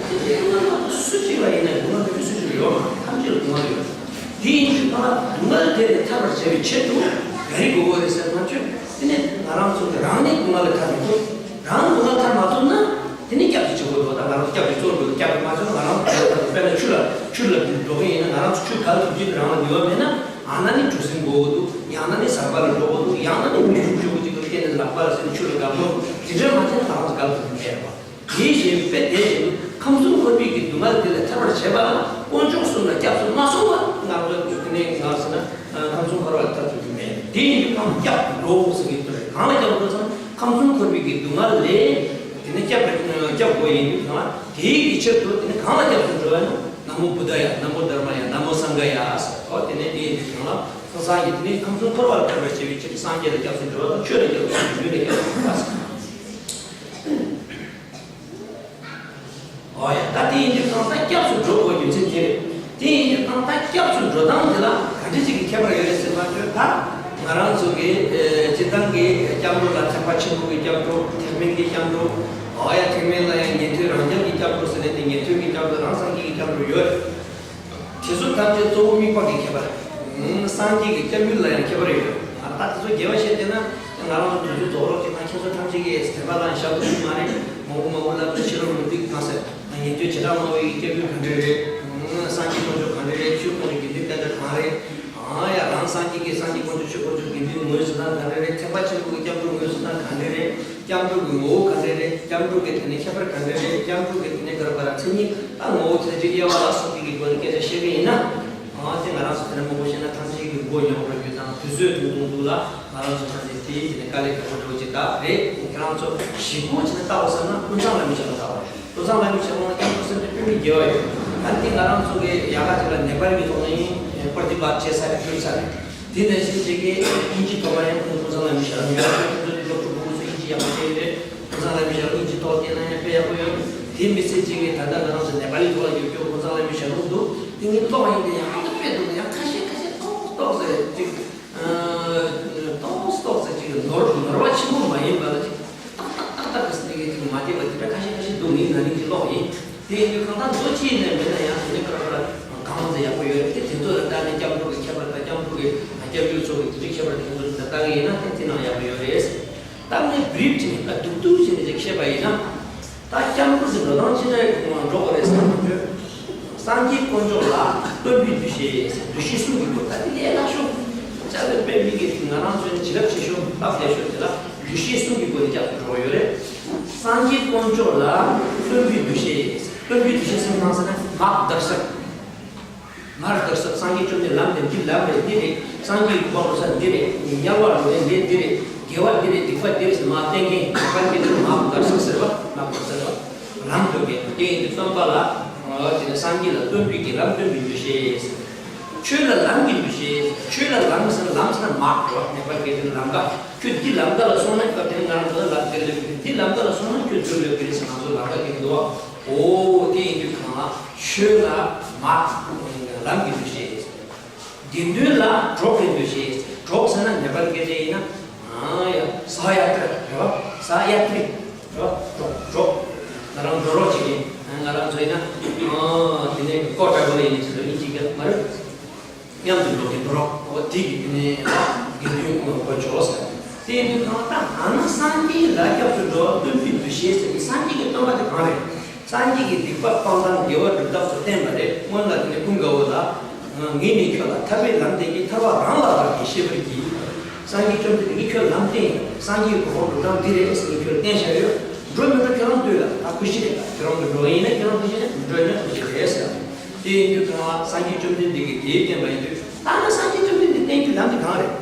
དེ་སྡུག་བསྔལ་མ་གཏོགས་སུ་གཅིག་ལ་ཡིན་ན་སྡུག་བསྔལ་མེད་པའི་སུ་གཅིག་ཡོད་མ་རེད། ཐམས་ཅད་ལ་སྡུག་བསྔལ་ཡོད། དེ་ཡིན་དུས་ད་སྡུག་བསྔལ་དེ་ལས་ཐར་བར་བྱ་བའི་ཆེད་དུ་ག་རེ་དགོས་ཀྱི་རེད་ཟེར་ན། ཁྱོད་དེ་ནས་ང་རང་ཚོ་རང་ནས་སྡུག་བསྔལ་ལས་ཐར་མི་ཐུབ། རང་སྡུག་བསྔལ་ཐར་མ་ཐུབ་ན་དེ་ནས་སྐྱབས་སུ་བྱེད་དགོས་འདུག་ད་ང་རང་ཚོ་སྐྱབས་སུ་བཅོལ་དགོས་འདུག་སྐྱབས་སུ་མ་བཅོལ་ན་ང་རང་ཚོ་དཔེར་ན་ཆུ་ལ་ཆུ་ལ་འགྲོ་གི་ཡིན་ན་ང་རང་ཚོ་ཆུ་ག་ལ་འགྲོ་རྒྱུ་རང་ལ་ནུས་པ་མེད་ན། ཨ་ན་ནི་གྲུ་གཟིངས་དགོས་འདུག་ཡང་ན་ནི་ཟམ་པ་ལ་འགྲོ་དགོས་འདུག་ཡང་ན་ནི་མི་ཆུང་ཆུང་གི་ཅིག་ལ་སྐེ་ནས་ལག་པ་ལ་ཟིན་ཆུ་ལ་འགྲོ་དགོས་འདུག་དེ་འདྲ་མ་བྱས་ན་ང་རང་ཚོ་ག་ལ་འགྲོ་རྒྱུ་མེད་རེད་པ། དེ་བཞིན་དཔེ་དེ་བཞིན་ཁམས་གསུམ་འཁོར་བའི་གི་སྡུག་བསྔལ་དེ་ལས་ཐར་བར་བྱེད་པ་ལ་དཀོན་མཆོག་གསུམ་ལ་སྐྱབས་སུ་མ་སོང་བ་ང་ཚོ་དེ་ནས་ང་ཟེར་ན་ཁམས་གསུམ་འཁོར་བ་ལས་ཐར་ཐུབ་ཀྱི་མེད། དེ་ཡིན་དུས་ཁམས་སྐྱབས་འགྲོ་ཟེར་གྱི་འདུག་གང་ལ་སྐྱབས་འགྲོ་ཚང་ཁམས་གསུམ་འཁོར་བའི་གི་སྡུག་བསྔལ་ལས་དེ་ནས་སྐྱབས་སྐྱབས་དགོས་ཡིན་དུས་ཚང་དེའི་གི་ཆེད་དུ་དེ་ནས་གང་ལ་སྐྱབས་སུ་འགྲོ་བ་ན་ན་མོ་བུདྡྷ་ཡ། ན་མོ་དྷརྨ་ཡ། ན་མོ་སངྒྷ་ཡ་ཟེར། ཨོ་དེ་ནས་དེ་ཡིན་དུས་ཚང་ལ་སོ་སོ་ཡིན་དེ་ནས་ཁམས་གསུམ་འཁོར་བ་ལས་ཐར་བར་བྱེད་པའི་ཆེད་དུ་སངས་རྒྱས་ལ་སྐྱབས་སུ་འགྲོ་བ་དང་ཆོས་ལ་སྐྱབས་སུ་འགྲོ་བ་ལ་སྐྱབས་སུ་འགྲོ་བ་ཟེར། ཡིན་དུས་གང་ལྟར་སྐྱབས་སུ་འགྲོ་དགོས་རྒྱུ་མཚན་དེ་རེད། དེ་ཡིན་དུས་གང་ལྟར་སྐྱབས་སུ་འགྲོ་སྟངས་དེ་ལ་ག་འདྲ་ཞིག་གི་ཁྱད་པར་ཡོད་རེད་ཟེར་བ་ཚོས། ད་ང་རང་ཚོ་གི་ཨེ་སྤྱིར་བཏང་གི་སྐྱབས་འགྲོ་ལ་ཐེག་པ་ཆེན་པོ་གི་སྐྱབས་འགྲོ། ཐེག་དམན་གྱི་སྐྱབས་འགྲོ། འོ་ཡ། ཐེག་དམན་ལ་ཡང་ཉན་ཐོས་རང་རྒྱལ་གྱི་སྐྱབས་འགྲོ་ཟེར་ནས་དེ་ཉན་ཐོས་ཀྱི་སྐྱབས་འགྲོ། རང་སངས་རྒྱས་ཀྱི་སྐྱབས་འགྲོ་ཡོད་རེད། དེ་ཚོ་ཐམས་ཅད་གཙོ་བོ་དམིགས་པ་གི་ཁྱད་པར། ཨང་། སངས་རྒྱས་ཀྱི་སྐྱབས་ཡུལ་ལ་ཡང་ཁྱད་པར་ཡོད། ང་ད་དེ་ཚོ་རྒྱས་པ་བཤད་བསྡད་ན་ང་རང་ཚོ་དུས་ཚོད་རྫོགས་རོགས་ཅིག་དང་། ཁྱེད་ཚོ་ཐམས་ཅད་ཀྱིས་དྲན་པ་ལ་ཞབས་ཏོག་ཞུ་མ་རེད། མང་པོ་མང་པོ་ལབ་ཚོད་ཕྱི་རོལ་མི་འདུག་གང་ཟེར། ཉན་ཐོས་བྱེ་བྲག་སྨྲ་བའི་སྐྱབས་ཡུལ་ག་འདྲ་རེད། ཨང་། སངས་རྒྱས་དཀོན་མཆོག་ག་འདྲ་རེད། ཆོས་དཀོན་མཆོག་དགེ་འདུན་དཔལ་དེ་གང་རེད། ཨང་། ཡ། རང་སངས་རྒྱས་ཀྱི་སངས་རྒྱས་དཀོན་མཆོག་ཆོས་དཀོན་མཆོག་དགེ་འདུན་ངོས་བཟུང་སྟངས་ག་འདྲ་རེད། ཐེག་པ་ཆེན་པོ་གི་སྐྱབས་འགྲོ་ངོས་བཟུང་སྟངས་ག་འདྲ་རེད། སྐྱབས་འགྲོ་གི་ངོ་བོ་ག་འདྲ་རེད། སྐྱབས་འགྲོ་གི་དེ་ནས་ཁྱད་པར་ག་འདྲ་རེད། སྐྱབས་འགྲོ་གི་དེ་ནས་ག་རེ་ག་རེ་མཚན་ཉིད། ད་ངོ་བོ་མཚན་བཅས་དབྱེ་བ་ལ་སོགས་པའི་གི་སྒོ་ནས་སྐད་ཆ་བཤད་གི་ཡིན་ན། ཨང་། དེ་ང་རང་ཚོ་དེ་ནས་མང་པོ་བཤད་ན་ཐམས་ཅད་ཀྱི་མགོ་ཉོག་འགྲོ་རྒྱུ་དང་དུས་ཚོད་ཐུང་ཐུང་འདུག་ལ། ང་རང་ཚོ་ཐམས་ཅད་དེ་དེ་ནས་དཀའ་ལས་ཁག་པོ་འགྲོ་གི་ད་རེད། ཁྱེད་རང་ཚོ་ཞིབ་པོ་བྱས་ནས་ལྟ་བ་བསམ་ན་ཀུན་བཟང་བླ་མའི་ཞལ་ལུང་ལྟ་བ་རེད། ཀུན་བཟང་བླ་མའི་ཞལ་ལུང་ལ་སྐྱབས་འགྲོ་སེམས་དེ་དཔེ་མི་དགེ་བ་ཡོད། ད་འདི་ང་རང་ཚོ་གི་ཡག་ག་ཅིག་ལ་ནེ་པ་ལི་གི་ཐོག་ནས་པར་ཏི་བ་བྱས་ཚར་རེད། བསྒྱུར་ཚར་རེད། དེ་ནས་གཞན་ཅིག་གིས་དབྱིན་ཇི་ཐོག་མ་ཡང་ཀུན་བཟང་བླ་མའི་ཞལ་ལུང་ཡོད། ཁྱོད་ཚོ་དེ་སློབ་ཕྲུག་ཕྲུ་གུ་ཚོ་དབྱིན་ཇི་ཡག་པོ་ཤེས་ཀྱི་རེད། ཀུན་བཟང་བླ་མའི་ཞལ་ལུང་དབྱིན་ཇི་ཐོག་བལྟས་ན་ཡང་དཔེ་ཡག་པོ་ཡོད། དེ་མི་ཚད་ཅིག་གིས་ད་ལྟ་ང་རང་ཚོ་ནེ་པ་ལི་ཐོག་ལ་ཡོད་རྒྱུ་ཀུན་བཟང་བླ་མའི་ཞལ་ལུང་འདུག་དེ་ངས་ཀློག་ཡིན་དེ་ཡང་ཨ་ད་དཔེ་འདུག་ཡང་ཁ་ཤས་ཁ་ཤས་ཏོག་ཏོག་ཟེར་ཅིག་ཨ་ཏོག་ཏོག་ཟེར་ཅིག་ནོར་ནོར་བ་ཆེན་པོ་མ་ཡིན་པ་ལ་ཅིག་ཏག་ཏག་ཏག་ཏག་གི་ཟེར་གི་ཅིག་མ་བསྡད་པ་དེ་འདྲ་ཁ་ཤས་ཁ་ཤས་འདུག་ངས་ན་ནིང་ཅིག་ཀློག་ཡིན། དེ་ཡིན་དུས་གང་ལྟར་མདོ་སྤྱི་ཡིན་ནའི་མིན་ན་ཡང་དེ་ནས་ཁ་ཁ་ལ་གང་ཚེ་ཡག་པོ་ཡོད་རེད་དེ། དེ་ཚོ་ལ་བལྟས་ནས་སྐྱབས་འགྲོ་གི་ཁྱད་པར་དང་སྐྱབས་འགྲོ་གི་སྐྱབས་ཡུལ་ཚོ་གི་དེ་ཚོའི་ཁྱད་པར་དེ་ཚོ་ལ་བལྟ་གི་ཡིན་ན་དེ་དེ་ནང་ཡག་པོ་ཡོད་རེད། ད་ངས་བྲིས་བྲིས་ནས་ད་སྡུག་སྡུག་བྱས་ནས་ཅིག་བཤད་པ་ཡིན་ན། ད་སྐྱབས་འགྲོ་ཟེར་འགྲོ་སྟངས་ཅི་འདྲ་ཡི་ཁོང་ལ་འགྲོ་དགོས་རེད་ཟེར་ན། སངས་རྒྱས་དཀོན་མཆོག་ལ་སྟོན་པའི་འདུ་ཤེས། འདུ་ཤེས་གསུམ་གྱི་སྒོ། ད་དེ་ལས་སླ་ཤོས། ཅ་ལག་དཔེ་མི་སྒེར་གྱི་ང་རང་ཚོའི་བྱིན་རླབས་ཆེ་ཤོས་སྟབས་ལེགས་ཤོས་དེ་ལ་འདུ་ཤེས་གསུམ་གྱི་སྒོ་ནས་སྐྱབས་སུ་འགྲོ་བ་ཡོད་རེད། སངས་རྒྱས་དཀོན་མཆོག་ལ་སྟོན་པའི་འདུ་ཤེས། སྟོན་པའི་འདུ་ཤེས་ཟེར་ན་ཟེར་ན་མར་དར་ཤ། མར་དར་ཤ། སངས་རྒྱས་བཅོམ་ལྡན་འདས་འདི་ལམ་རེད། འདི་རེད། སངས་རྒྱས་གོ་འཕང་འགྲོ་ས་འདི་རེད། དམྱལ་བ་འགྲོ་ས་འདི་འདི་རེད། དགེ་བ་འདི་རེད། སྡིག་པ་འདི་རེད་ཟེར་མར་བསྟན་མཁན་ནེ་པ་ལི་སྐད་དུ་མར་དར་ཤ་ཟེར་བ། མར་དར་ཤ་ཟེར་བ། ལམ་སྟོན་མཁན་དེ་ཡིན་དུས་སྟོན་པ་ལ། དེ་ནས་སངས་རྒྱས་ལ་སྟོན་པའི་གི་ལམ་སྟོན་པའི་འདུ་ཤེས། ཆོས་ལ་ལམ་གྱི་འདུ་ཤེས། ཆོས་ལ་ལམ་ཟེར་ན་ལམ་ཟེར་ན་མར་འགྲོ་བ། ནེ་པ་ལི་སྐད་དུ་ལམ་ཀ། ཁྱོད་འདི་ལམ་ཀ་ལ་སོང་ན་སྐབས་དེ་ནས་ང་རང་ཚོ་ལ་ལམ་དེ་སླེབས་ཀྱི་རེད། འདི་ལམ་ཀ་ལ་སོང་ན་ཁྱོད་རྫུ་སླེབས་ཀྱི་རེད་ཟེར་ང་ཚོ་ལམ་ཀ་སྟོན་གྱི་འདུག་བ། འོ་དེ་ཡིན་དུས་གང་ལ་ཆོས་ལ་མར་ལམ་གྱི་འདུ་ཤེས། དགེ་འདུན་ལ་གྲོགས་ཀྱི་འདུ་ཤེས། གྲོགས་ཟེར་ན་ནེ་པ་ལི་སྐད་ཆ་ཡིན་ན། ཨ་ཡ། ས་ཡ་ཏྲ་རེད་བ། ས་ཡ་ཏྲི་རེད་བ། གྲོགས་གྲོགས། ང་རང་འགྲོ་རོགས་བྱེད་མཁན། ང་རང་ཚོ་ཡིན་ན། ཨ་དེ་ནས་ཀོ་ཀྲ་གོ་ལ་ཡིན་ནི་ཟེར་ལ་ཡིན་གཅིག་རྐྱང་མ་རེད། མཉམ་དུ་འགྲོ་གི་འགྲོ་རོགས། འོ་དེ་གི་དེ་ནས་དགེ་འདུན་ཀུན་ལ་གོ་ཆོག་ཟེར། དེ་ཡིན་དུས་གང་ལྟར་ཨ་ནི་སངས་རྒྱས་ལ་སྐྱབས་སུ་འགྲོ་བ་སྟོན་པའི་འདུ་ཤེས་ཟེར་གི། སངས་རྒྱས་ཀྱི་སྟོན་པ་དེ་གང་རེད། སངས་རྒྱས་ཀྱི་སྡིག་པ་སྤང་སྟངས་དགེ་བ་སྒྲུབ་སྟངས་སུ་བསྟན་པ་རེད། སྔོན་ལ་དེ་ནས་ཀུན་དགའ་བོ་ལ། ངས་ནི་ཁྱོད་ལ་ཐར་པའི་ལམ་བསྟན་གྱི། ཐར་པ་རང་ལ་བདག་གིས་ཤེས་པར་གྱིས། སངས་རྒྱས་བཅོམ་ལྡན་འདས་ཀྱིས་ཁྱོད་ལམ་བསྟན་ཡིན། སངས་རྒྱས་ཀྱི་གོ་འཕང་སྒྲུབ་སྟངས་འདི་རེད་ཟེར་ནས་ཁྱོད་ལ་བསྟན་བཞག་ཡོད། འགྲོ་མི་འགྲོ་ཁྱོད་རང་ལྟོས་ལ། ད་ཁུ་བཞི་རེད། ད་ཁྱོད་རང་གིས་འགྲོ་ཡིན་ན་ཁྱོད་རང་ཁུ་བཞི་རེད། མི་འགྲོ་ཡིན་ན་ཁུ་བཞི་རེད་ཟེར། དེ་ཡིན་དུས་གང་ལ་སངས་རྒྱས་བཅོམ་ལྡན་འདས་ཀྱིས་དེའི་བསྟན་པ་ཡིན་དུས། ད་ནི་སངས་རྒྱས་བཅོམ་ལྡན་འདས་བསྟན་རྒྱུའི་ལམ་དེ་གང་རེད།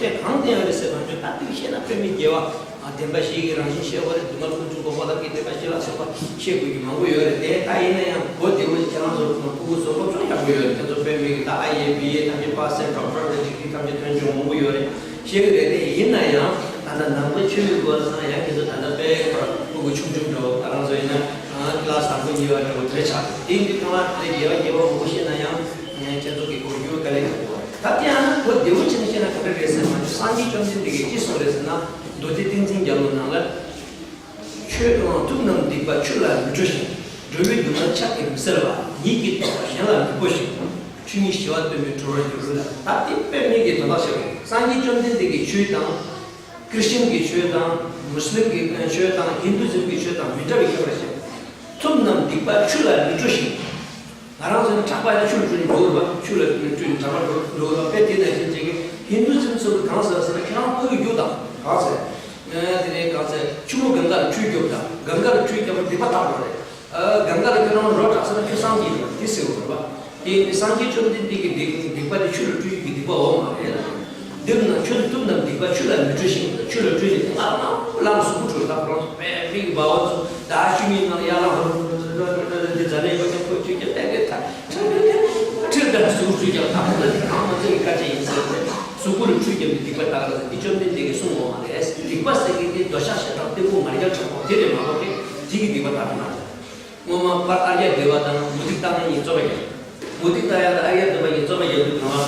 དེ་གང་བསྟན་ཡོད་རེད་ཟེར་བ་འདྲ། ད་དེ་བཤད་ན་དཔེ་མི་དགེ་བ། ཨ་བདེན་པ་བཞི་གི་རང་བཞིན་ཤེས་དགོས་རེད། སྡུག་བསྔལ་ཀུན་འབྱུང་ལོག་པ་དང་གི་བདེན་པ་བཞི་ལ་སོགས་པ་བཤད་དགོས་ཀྱི་མང་པོ་ཡོད་རེད་དེ། ད་ཡིན་ན་ཡང་གོ་བདེ་བོ་ཞིག་ཁྱེད་རང་ཚོ་ཕྲུ་གུ་ཚོ་སློབ་སྦྱོང་ཡག་པོ་ཡོད་རེད། ཁྱེད་ཚོ་དཔེ་མི་སྒེར་ད་ཨ་ཡེ་བི་ཡེ་ཐམས་ཅད་པ་སེ་ཌོག་ཊར་རེད། ཅིག་ཅིག་ཐམས་ཅད་ཐོན་ཆུང་མང་པོ་ཡོད་རེད། ཤེས་ཀྱི་རེད་དེ། ཡིན་ན་ཡང་ད་ལྟ་ནང་པའི་ཆོས་ལུགས་སྐོར་ལ་ཡང་ཁྱེད་ཚོ་ད་ལྟ་དཔེ་ཕྲུ་གུ་ཆུང་ཆུང་འདྲ་བོ། ད་རང་ཚོ་ཡིན་ན་ཀི་ལ་སི་དང་པོ་གཉིས་པ་འདྲ་བོ་དེ་འདྲ་ཆགས། དེ་ཡིན་དུས་ཁོང་ལ་དེ་དགེ་བ་དགེ་བ་མང་པོ་བཤད་ན་ཡང་ཁྱེད་ཚོ་གི་གོ་རྒྱུ་དཀའ་ལས་ཁག་པོ་རེད། ད་དེ་ཡང་ན་གོ་བདེ་བོ་བྱས་ནས་བཤད་ན་ག་འདྲ་རེད་ཟེར་ན། སངས་རྒྱས་བཅོམ་ལྡན་འདས་ཀྱིས་ཅི་གསུངས་རེད་ཟེར་ན། མདོ་སྡེ་ཏིང་འཛིན་རྒྱལ་ལོ་ནང་ལ། ཆོས་དང་ཐུབ་རྣམས་སྡིག་པ་ཆུ་ལ་མི་འགྲོ་ཞིང་། འགྲོ་བའི་སྡུག་བསྔལ་ཕྱག་གིས་མི་སེལ་བ། ཉིད་ཀྱིས་རྟོགས་པ་གཞན་ལ་མི་སྤོ་ཞིང་། ཆོས་ཉིད་ཞི་བ་སྟོན་པས་གྲོལ་བར་འགྱུར་ལ། ད་དེ་དཔེ་མེད་ཀྱི་དོན་དག་ཆེ་བོ། སངས་རྒྱས་བཅོམ་ལྡན་འདས་ཀྱི་ཆོས་དང་། ཀྲི་ཤན་གྱི་ཆོས་དང་། མུ་སི་ལིམ་གྱི་ཆོས་དང་། ཧིན་དུ་ཛིམ་གྱི་ཆོས་དང་མི་འདྲ་བའི་ཁྱད་པར་ཞིག་ཐུབ་རྣམས་སྡིག་པ་ཆུ་ལ་མི་འགྲོ་ཞིང་། ང་རང་ཚོ་ནི་གྲགས་པ་ནི་ཆུ་ལ་བཀྲུས་ནས་འགྲོ་དགོས་པ། ཆུ་ལ་བཀྲུས་ནས་གྲགས་པ་འགྲོ་འགྲོ་དགོས་པ། དཔེ་དེ་ནང་བཞིན་བྱེད་ཀྱི། ཧིན་དུ་ཛིམ་ཚོ་གིས་གང་ཟེར་ཟེར་ན། ཁྱེད་རང་ཕ་གི་རྒྱུགས་དང་། གང་ཟེར། ཨ་དེ་ནས་གང་ཟེར། ཆུ་བོ་གངྒཱ་ལ་ཁྲུས་རྒྱོབ་དང་། གངྒཱ་ལ་ཁྲུས་རྒྱབ་པ་སྡིག་པ་དག་འགྲོ་རེད། ཨ་གངྒཱ་ལ་ཁྱེད་རང་རོ་བྲག་ཟེར་ན་ཁྱོད་སངས་རྒྱས་འགྲོ་དེ་ཟེར་བ་རེད་པ། དེ་ནི་སངས་རྒྱས་བཅོམ་ལྡན་འདས་ཀྱི་སྡིག་སྡིག་པ་དེ་ཆུ་ལ་བཀྲུས་ཀྱི་སྡིག་པ་འོ་མ་རེད་ལ། འདིར་ན་ཆོས་ཐུབ་རྣམས་སྡིག་པ་ཆུ་ལ་མི་འགྲོ་ཞིང་། ཆུ་ལ་བཀྲུས་ནས་ང་རང་རླངས་གཟུགས་པོ་འཁྲུད། ད་ཁོ་རང་ཚོ་དཔེ་མི་སྒེར་བ་བ་ཚོ་ཟླ་བཅུ་གཉིས་ནང་ཡར་ལངས་འདི་ཛ་ནའི་བ་ཀྱང་ཁོ་ཆུ་རྐྱལ་བཏང་གི་ད་ཁྲིར་ཁྲིར་ཁྲིར་ད་གཟུགས་པོ་འཁྲུད་ཀྱང་ད་ཁོ་ཚོ་གང་མ་ཚད་ཀྱི་དཀའ་སྤྱད་ཡིན་ཟེར་ཏེ། གཟུགས་པོ་ལ་ཁྲུས་བརྒྱབ་ནས་སྡིག་པ་དག་ལ་ཟེར། འདི་བཅོམ་ལྡན་འདས་ཀྱིས་གསུངས་འོ་མ་རེད། སྡིག་པ་ཟེར་མཁན་དེ་འདོད་ཆགས་ཞེ་སྡང་གཏི་མུག་ང་རྒྱལ་དྲག་པོ་དེ་རེད་མ་གཏོགས་ཏེ་དེ་གི་སྡིག་པ་དག་མ་རེད། སྔོན་མ་པར་ཨཱརྱ་དེ་བ་དང་མུ་ཏིཀ་ཏཱ་ཡ་གཉིས་རྩོད་པ་རྒྱག་མུ་ཏིཀ་ཏཱ་ཡ་དང་ཨཱརྱ་དེ་བ་གཉིས་རྩོད་པ་རྒྱག་དུས་གང་ལ།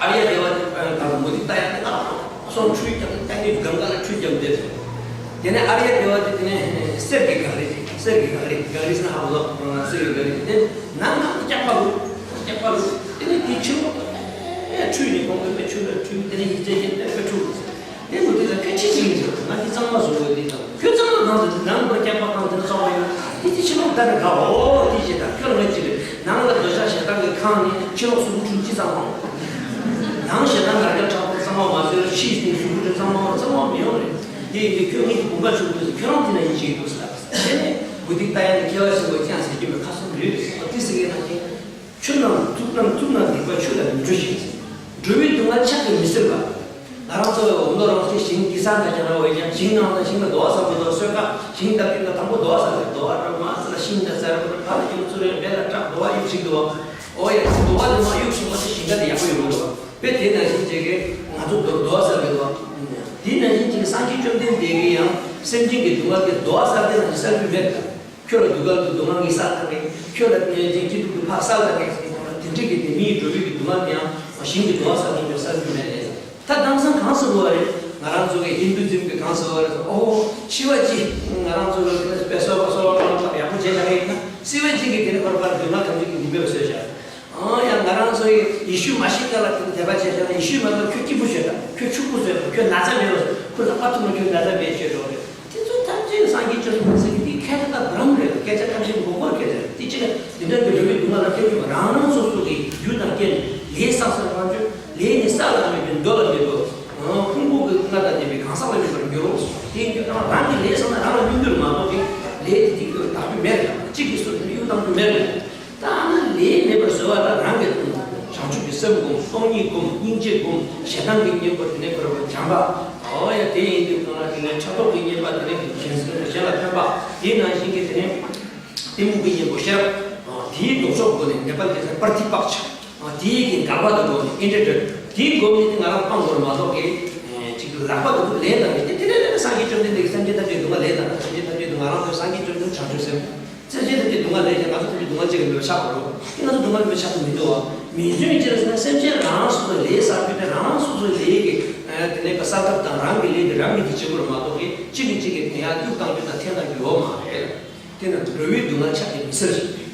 ཨཱརྱ་དེ་བ་དེ་དང་མུ་ཏིཀ་ཏཱ་ཡ་དེ་ང་སོང་ཁྲུས་ཀྱང་ཀྱང་གི་གང་ག་ལ་ཁྲུས་ཀྱང་བསྡད་སོང་། དེ་ནས་ཨཱརྱ་དེ་བ་དེ་དེ་ནས་གསེར་གྱི་གངས་རི་དེ་གསེར་གྱི་གངས་རི་གངས་རི་ཟེར་ན་ཧ་གོ་གསེར་གྱི་གངས་རི་དེ་ནང་ང་སྐྱག་པ་ལུག་སྐྱག་པ་ལུག་དེ་ནས་དེ་ཕྱི་ལོགས་ཁྲུས་ནས་ཁོང་གི་དཔེ་ཆུ་ལ་ཁྲུས་དེ་ནས་ཡིད་ཆེས་ཀྱི་དཔེ་ཁྲུས། དེ་མུ་ཏིག་ལ་ཁྱོད་ཅི་ཞིག་ཡིན་ཟེར། ང་འདི་གཙང་མ་བཟོ་དགོས་འདི་དང་། ཁྱོད་གཙང་མ་གང་ཟེར། ནང་པར་སྐྱག་པ་གང་ཟེར་གཙང་མ་ཡོད། འདི་དེ་ཕྱི་ལོགས་ལྟ་ནས་ག་འོ་དེ་ཞེ་དྲག་ཁྱོད་ལ་ཅི་རེད། ནང་ལ་འདོད་ཆགས་ཞེ་སྡང་གི་ཁང་ནི་ཕྱི་ལོགས་གཟུགས་པོ་ཁྲུས་ཅི་གཙང་མ། ནང་ཞེ་སྡང་ང་རྒྱལ་དྲག་པོ་གཙང་མ་མ་ཟེར། ཕྱིའི་སྟེང་གཟུགས་པོ་ཁྲུས་གཙང་མ་གཙང་མ་མི་ཡོང་རེད། དེ་ཡིན་དུས་ཁྱོད་ངའི་བུམ་པ་བྱུང་དུས་ཁྱོད་རང་དེ་ན་ཡིན་ཅིག་འདུག་ཟེར། དེ་ནས་མུ་ཏིག་ལྟ་ཡ་ནི་སྐྱེ་བ་ཆེན་པོ་ཅང་ཟེར་རྒྱུ་མེད། ཁ་སང་ལུས་རེད་ཟེར་བ་དེ་ཟེར་གི་ན་ཁྱེད། ཆུ་རྣམས་བཙུགས་རྣམས་བཙུགས་རྣམས་སྡིག་པ་ཆུ་ལ་མི་འགྲོ་ཞིང་། འགྲོ་བའི་སྡུག་བསྔལ་ཕྱག་གིས་མི་སེལ་བ། ང་རང་ཚོ་འོ་ལོ་རང་ཚོའི་ཞིང་གི་ས་ཁ་རྒྱ་ནག་འོས་ཀྱང་ཞིང་ནང་ལ་ཞིང་ལ་རྡོ་བ་ཟ་དགོས་དོ་གསོལ་ཁ་ཞིང་བཏབ་དུས་ལ་དང་པོ་རྡོ་བ་ཟ་དགོས། རྡོ་བ་ར་མ་ཟ་ལ་ཤིང་ལ་ཟ་ར་བ་ཕ་ལ་ཀྱི་ཚུར་རེ་བེ་ལ་བྲག་རྡོ་བ་གཡུག་ཞིག་འདུག་བ། འོ་ཡ་རྡོ་བ་དེ་མ་གཡུག་ཞིག་མ་ཚོ་ཞིང་ཁ་དེ་ཡག་པོ་ཡོང་གི་འདུག་བ། དཔེ་དེ་ནང་བཞིན་བྱེད་ཀྱི་ང་ཚོ་རྡོ་རྡོ་བ་ཟ་དགོས་དོ། དེ་ནང་བཞིན་བྱེད་ཀྱི་སངས་རྒྱས་བཅོམ་ལྡན་འདས་ཀྱིས་ཡང་སེམས་ཅན་གྱི་སྡུག་བསྔལ་དེ་རྡོ་བ་ཟ་དེ་ནང་བཞིན་ཟ་རྒྱུ་མེད་དམ། ཁྱོད་ལ་སྡུག་བསྔལ་དུ་སྡུག་བསྔལ་ངས་བསགས་ཐག་གི། ཁྱོད་ལ་གནོད་སྦྱིན་སྐྱིད་སྡུག་ཏུ་ཕར་བསགས་ཐག་གི་ཟེར་གྱི་དོན་ལ་དེ་འདྲ་གི་དེ་མིའི་འགྲོ་བའི་གི་སྡུག་བསྔལ་དེ་ཡང་ཞིང་གི་རྡོ་བ་ཟ་གི་མེད་བསགས་རྒྱུ་མེད་ལས། ད་དེང་སང་གང་ཟེར་བ་རེད། ང་རང་ཚོ་གི་ཧིན་དུ་ཛིམ་གི་གང་ཟེར་བ་རེད། ཨོ་འཆི་བ་ཅི་ང་རང་ཚོ་ལ་དེ་ལ་དཔེ་གསོལ་བ་གསོལ་བ་གཏོང་བ་ཡག་པོ་བྱས་བཞག་ཡིན་ན་སྲིད་པ་གཅིག་གི་དེ་ནས་ཁོ་རང་པར་སྡུག་བསྔལ་ཐམས་ཅད་ཀྱི་ཉིན་མོ་བཟོས་བཞག་ཨང་ཡང་ང་རང་ཚོ་ཡི་ཡེ་ཤུ་མ་ཤི་ཀ་ལ་དེ་དད་པ་བྱས་ཀྱང་ཡེ་ཤུ་མ་གཏོགས་ཁྱོད་སྐྱིད་པོ་བྱོས་དང་ཁྱོད་ཕྱུག་པོ་བཟོས་དང་ཁྱོད་ན་ཚ་མེད་པ་ཁོ་ལ་ཨ་ཐུ་མ་ཁྱོད་ན་ཚ་མེད་བྱོས་འགྲོ་རེད། དེ་ཚོ་ཐམས་ཅད་སངས་རྒྱས་བཅོམ་ལྡན་འདས་ཀྱི་དེ་ཁ་ཁ་བར་རེད། སྐད་ཆ་ཐམས་ཅད་མགོ་སྐོར་སྐད་ཆ་རེད། དེ་ཅི་ལ་འདི་འདྲ་གི་འགྲོ་བའི་སྡུག་བསྔལ་ལ་སྐྱོན་བྱུང་བ་རང་རང་སོ་སོ་གི་རྒྱུ་དང་རྐྱེན་ལས་བསགས་ས་རང་བྱོས། ལས་ནི་བསགས་ལ་མེད་པའི་འདོད་ལ་མེད་པའི་ཕུང་པོ་གི་ལྔ་དང་ལྡན་པའི་གང་ཟག་ལ་མེད་པར་འགྱུར་རོ། དེ་ཡིན་དུས་རང་རང་གི་ལས་བསགས་ན་རང་ལ་སྙིང་འདོད་མ་གཏོགས་ཀྱི་ལས་དེ་དེ་གི་དག་པའི་མེད་རེད། གཅིག་གིས་སུ་གཡུག་བཏང་རྒྱུ་མེད་རེད། ད་ཨ་ནི་ལས་མེད་པར་བཟོ་བ་ལ་རང་གི་བྱང་ཆུབ་ཀྱི་སེམས་སྒོམ། སྟོང་ཉིད་སྒོམ། སྙིང་རྗེ་སྒོམ། ཞེ་སྡང་གི་གཉེན་པོ་དེ་ནས་ཁོ་རང་བྱམས་པ། ཨོ་ཡ་དེ་ཡིན་དུས་གང་ལ་དེ་ནས་ཕྲག་དོག་གི་གཉེན་པ་དེ་ནས་གཞན་གཞན་ལ་ཕན་པ། དེ་ནང་བཞིན་གྱི་དེ་ནས་གཏི་མུག་གི་གཉེན་པོ་ཤེས་རབ། དེའི་ལྡོག་ཕྱོགས་སྒོ་ནས་ནེ་པཱལ་སྐད་ཆ་པར་ཐི་པག་ཆ། དེ་ཡི་གི་འགག་པ་དང་སྒོ་ནས་ཨིན་ཏྲི་ཏྲི་དེའི་སྒོ་ནས་ང་རང་སྤང་དགོས་མ་གཏོགས་ཀྱི་ཅིག་ལག་པ་དུ་ལས་དང་ལས་དེ་དེ་ལས་ལས་སངས་རྒྱས་བཅོམ་ལྡན་འདས་ཀྱི་སེམས་ཅན་ཐམས་ཅད་སྡུག་བསྔལ་ལས་དང་སེམས་ཅན་ཐམས་ཅད་སྡུག་ང་རང་ཚོའི་སངས་རྒྱས་བཅོམ་ལྡན་བྱང་ཆུབ་སེམས། སེམས་ཅན་ཐམས་ཅད་སྡུག་བསྔལ་ལས་ཀྱང་ང་ཚོ་ཐམས་ཅད་སྡུག་བསྔལ་ཅིག་གི་མེད་པ་ཆགས་པ་རེད། དེ་ང་ཚོ་སྡུག་བསྔལ་མེད་པ་ཆགས་ཀྱི་མི་འདུག་བ། མི་འཇོན་ཅི་རེད་ཟེར་ན་སེམས་ཅན་རང་སོ་སོའི་ལས་བསགས་པའི་དེ་རང་སོ་སོའི་ལས་ཀྱི་དེ་ནས་གི་གསལ་ཐབས་དང་རང་གི་ལས་དེ་རང་གིས་དེ་བྱེད་དགོས་རེད་མ་གཏོགས་ཀྱི་གཅིག་གིས་གཅིག་གི་དེ་ཡང་གཡུག་བཏང་རྒྱུ་དང་འཐེན་བཏང་རྒྱུ་ཡོད་མ་རེད། དེ་ན་འགྲོ་བའི་སྡུག་བསྔལ་ཆགས་ཀྱི་མི་སེར་ཞིག་རེད།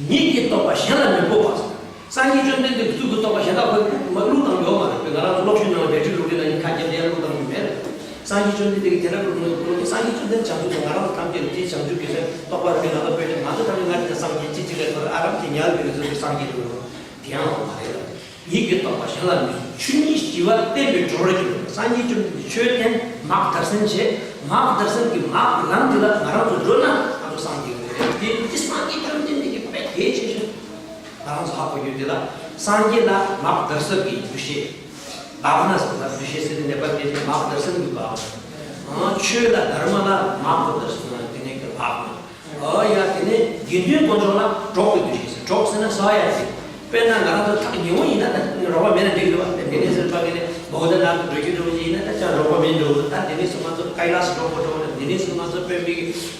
ཉིད་ཀྱི་རྟོགས་པ་གཞན་ལ་མི་ཕོག་པ། སངས་རྒྱས་བཅོམ་ལྡན་འདས་ཀྱི་ཐུགས་ཀྱི་རྟོགས་པ་གཞན་དག་ཁོས་མ་བླུགས་བཏང་ཡོད་མ་རེད། དཔེར་ང་རང་ཚོ་སློབ་ཞུའི་ནང་ལ་བེ་ཊི་རི་བླུགས་ན་ཡིན་ཁ་རྒྱབ་དེ་ཡང་བླུགས་བཏང་རྒྱུ་མེད་རེད། སངས་རྒྱས་བཅོམ་ལྡན་འདས་ཀྱི་དེ་འདྲ་བླུགས་མི་བླུགས་ཏེ་སངས་རྒྱས་བཅོམ་ལྡན་བྱང་ཆུབ་ཀྱི་ང་རང་ཚོ་ཐམས་ཅད་ལ་དེའི་བྱང་ཆུབ་ཀྱི་སེམས་རྟོགས་པ་རིག་པའི་ནང་ལ་སྤེལ་ཏེ་ང་ཚོ་ཐམས་ཅད་ང་དེ་ནས་སངས་རྒྱས་ཅི་ཅི་ལས་ཐོར་ཨ་རམ་གྱི་ཉལ་བའི་རི་ཚོ་གི་སངས་རྒྱས་འགྲོ་རུང་དེ་ཡང་ལོག་མ་རེད་ལ། ཉིད་ཀྱི་རྟོགས་པ་གཞན་ལ་མི་ཆོས་ཉིད་ཞི་བ་བསྟན་པའི་གྲོགས་རེད་ཀྱི། སངས་རྒྱས་བཅོམ་ལྡན་འདས་ཆོས་བསྟན་མར་གི་དར་སེམས་བྱེད། མར་གི་དར་སེམས་ཀྱི་མར་གི་ལམ་དེ་ལ་ང་རང་ཚོ་འགྲོ་ན་ང་ཚོ་སངས་རྒྱས་ཀྱི་རེད། དེ་དེ་སངས་རྒྱས་བཅོམ་ལྡན་འདས་ཀྱི་དཔེ་གལ་ཆེ་ཤོས། ང་རང་ཚོ་ཧ་གོ་རྒྱུ་དེ་ལ་སངས་རྒྱས་ལ་མར་གི་དར་སེམས་ཀྱི་འདུ་ཤེས། བྷ་བ་ན་ཟེར་བ་འདུ་ཤེས་ཟེར་ཏེ་ནེ་པ་ལ་སྐད་ཆ་མར་གི་དར་སེམས་ཀྱི་བྷ་བ་ན། ཆོས་ལ་དྷརྨ་ལ་མར་གི་དར་སེམས་དེ་ནས་ཀྱི་བྷ་བ་ན། ཨོ་ཡ་དེ་ནས་དགེ་འདུན་དཀོན་མཆོག་ལ་གྲོགས་ཀྱི་འདུ་ཤེས་ཟེར། གྲོགས་ཟེར་ན་ས་ཡ་ཟེར། དཔེར་ན་ང་རང་ཚོ་ཐག་ཉེ་བོ་ཡིན་ན་ད་རོགས་པ་མེད་ན་འགྲིག་གི་རེད་བ། དེ་ནས་ཟེར་བ་གི་ནས་བོད་ནང་དུ་འགྲོ་རྒྱུ་འགྲོ་གི་ཡིན་ན་ད་ཅང་རོགས་པ་མེད་འགྲོ་གི། ད་དེ་ནས་སུ་ང་ཚོ་ཀའི་ལ་སི་འགྲོ་དགོས་འགྲོ་གི། དེ་ནས་སུ་ང་ཚོ་དཔོན་པོའི་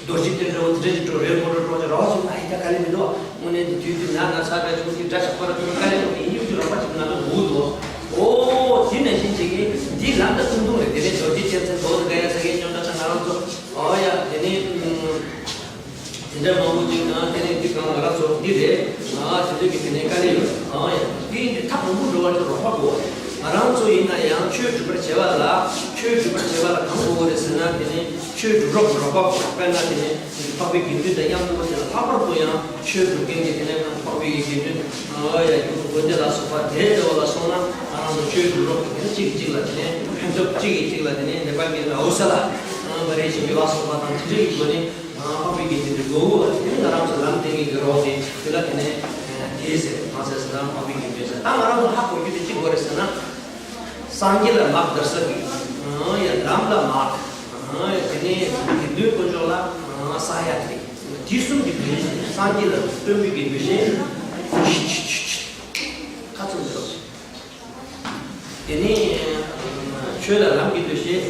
རྡོ་རྗེ་གདན་འགྲོ་གི། དེ་འདྲ་ཞིག་འགྲོ་རེད་མོ་འགྲོ་འགྲོ་གི་རོགས་ཞིག་ཨ་ཡི་ད་དཀའ་ལས་མི་འདུག་དངོས་གནས་དེ་དུས་དུས་ན་ན་ས་བས་ཚོ་གི་འདྲ་ཞིག་ཁོ་ར་ཚོ་དཀའ་ལས་འདུག་ཡིན་རྒྱུ་རོགས་པ་ཅིག་ང་ཚོ་འུ་འདུག་ཨོ་དེ་ནས་ཤིན་ཅིག་གིས་འདི་ལམ་ད་ཐུང་ཐུང་རེད། དེ་ནས་རྡོ་རྗེ་རྒྱལ་མཚན་བོད་དུ་ག་ཡ་ས་གའི་སྙོན་གྲགས་ད་ང་རང་ཚོ་ཨོ་ཡ་དེ་ནས། དེ་འདྲ་མང་པོ་ཅིག་ན་དེ་ནས་འདི་གང་ང་རང་ཚོ་འདི་རེད། ཨ་དེ་འདྲ་གི་དེ་ནས་དཀའ་ལས་ཡོད། ཨ་ཡ་འདི་འདི་ཐག་རིང་པོ་འགྲོ་བ་ཅིག་རོགས་པ་དགོས། ང་རང་ཚོ་ཡིན་ན་ཡང་ཆོས་སྒྲུབ་པར་བྱེད་པ་ལ་ཆོས་སྒྲུབ་པར་བྱེད་པ་ལ་གང་དགོས་རེད་ཟེར་ན་དེ་ནས་ཆོས་སྒྲུབ་རོགས་རོགས་པ་དགོས། དཔེར་ན་དེ་ནས་འཕགས་པའི་དགེ་འདུན་དང་མཉམ་དུ་དེ་ལ་ལྷག་པར་དུ་ཡང་ཆོས་སྒྲུབ་མཁན་གྱི་དེ་ནས་འཕགས་པའི་དགེ་འདུན་ཨ་ཡ་ཡུལ་དུ་དགོན་སྡེ་ལ་སོགས་པ་དེ་འདྲ་བ་ལ་སོང་ན་ང་རང་ཚོ་ཆོས་སྒྲུབ་རོགས་དེ་ནས་གཅིག་གིས་གཅིག་ལ་དེ་ནས་ཕན་ཐོགས། གཅིག་གིས་གཅིག་ལ་དེ་ནས་ནེ་པ་ལ་ཨོ་ས་ལ་ཨ་མ་རེ་བྱེད་རྒྱུ་ལ་སོགས་པ་དང་དེ་འདྲ་ཡི་སྒོ་ནས། ཨ་འཕགས་པའི་དགེ་འདུན་དེ་དགོས་འོ། དེ་ནི་ང་རང་ཚོ་ལམ་སྟོན་མཁན་གྱི་རོགས་དེ་དེ་ལ་དེ་ནས་དེ་ཟེར་མ་ཟེར་ཟེར་ན་འཕགས་པའི་དགེ་འདུན་ཟེར། ད་ང་རང་ཚོ་ཧ་གོ་རྒྱུ་དེ་ཅི་དགོས་རེད་ཟེར་ན། སངས་རྒྱས་ལ་མར་གདར་ས་གི་ཡ་ལམ་ལ་མར། དེ་ནས་དགེ་འདུན་དཀོན་མཆོག་ལ་ས་ཡ་དེ། དེ་གསུམ་གྱི་དོན་ཞིག་སངས་རྒྱས་ལ་སྟོན་པའི་དགེ་འདུན་ཞེས་ཁ་ཚུམ་ཟེར་བ་ཞིག་དེ་ནས་ཆོས་ལ་ལམ་གྱི་འདུ་ཤེས།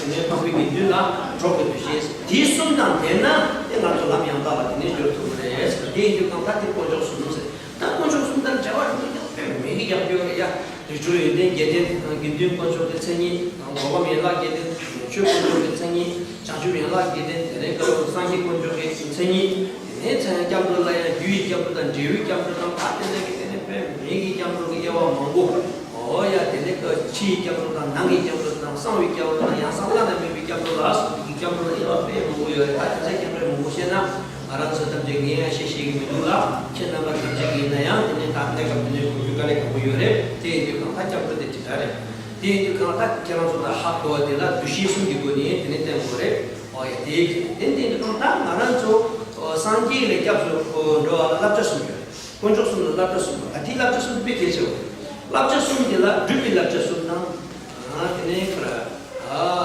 དེ་ནས་འཕགས་པའི་དགེ་འདུན་ལ་གྲོགས་ཀྱི་འདུ་ཤེས། དེ་གསུམ་དང་ལྡན་ན་ ང་ཚོ་ལམ་ཡང་དག་ལ་དེ་ནས་འབྱོར་ཐུབ་ཀྱི་རེད་ཟེར། དེ་ཡིན་དུས་གང་ལྟར་དེ་དཀོན་མཆོག་གསུམ་ཟེར། ད་དཀོན་མཆོག་གསུམ་དང་འབྲེལ་བ་ཡོད་ན་ཡང་དཔེ་མེད་ཀྱི་རྒྱབ་སྐྱོར་རེད་ཡ། རི་ཁྲོད་ཡོན་ཏན་བརྒྱད་ལྡན་དགེ་འདུན་དཀོན་མཆོག་གི་མཚན་ཉིད། འགོག་པ་མེད་ལག་བརྒྱད་ལྡན་ཆོས་དཀོན་མཆོག་གི་མཚན་ཉིད། བྱང་ཆུབ་ཡན་ལག་བརྒྱད་ལྡན་དེ་ནས་སྐབས་སངས་རྒྱས་དཀོན་མཆོག་གི་མཚན་ཉིད། དེ་ནས་མཚན་སྐྱབས་འགྲོ་ལ་ཡང་རྒྱུ་ཡི་སྐྱབས་འགྲོ་དང་འབྲས་བུའི་སྐྱབས་འགྲོ་དང་ད་དེ་འདྲ་གི་དེ་ནས་དཔེ་མེད་ཀྱི་སྐྱབས་འགྲོ་གི་དབྱེ་བ་མང་པོ། ཨོ་ཡ། དེ་ནས་ཕྱི་ཡི་སྐྱབས་འགྲོ་དང་ནང་གི་སྐྱབས་འགྲོ་དང་གསང་བའི་སྐྱབས་འགྲོ་དང་ཡང་གསང་བླ་ན་མེད་པའི་སྐྱབས་འགྲོ་ལ་སོགས་པའི་སྐྱབས་འགྲོ་ལ་དབྱེ་བ་དཔེ་མང་པོ་ཡོད་རེད། ད་དེ་ཚོ་སྐྱབས་འགྲོ་མང་པོ་བཤད་ན་ང་རང་ཚོ་ཐམས་ཅད་ངས་ཡང་བཤད་ཤེས་ཀྱི་མི་འདུག་ལ། ཁྱེད་རྣམ་པ་ཐམས་ཅད་ཀྱིས་ཡིན་ན་ཡང་དེ་ནས་ད་གནས་སྐབས་དེ་ནས་གོ་རྒྱུ་དཀའ་ལས་ཁག་པོ་ཡོད་རེད། དེ་ཡིན་དུས་གང་ལྟར་སྐྱབས་འགྲོ་དེ་དེ་འདྲ་རེད། དེ་ཡིན་དུས་གང་ལྟར་ཁྱེད་རང་ཚོ་ལ་ཧ་གོ་བ་དེ་ལ་འདུ་ཤེས་གསུམ་གྱི་སྒོ་ནས་དེ་ནས་བསྟན་དགོས་རེད། ཨོ་ཡ། དེ་ཡིན་དུས་གང་ལྟར་ང་རང་ཚོ་སངས་རྒྱས་ལ་སྐྱབས་སུ་འགྲོ་བ་ལ་བསླབ་བྱ་གསུམ་ཡོད་རེད། དཀོན་མཆོག་གསུམ་ལ་བསླབ་བྱ་གསུམ་ཡོད། ད་དེའི་བསླབ་བྱ་གསུམ་དེ་དཔེ་གལ་ཆེ་བ་རེད། བསླབ་བྱ་གསུམ་དེ་ལ་སྒྲུབ་པའི་བསླབ་བྱ་གསུམ་དང་། ཨ། དེ་ནས་ཁོ་ར། ཨ།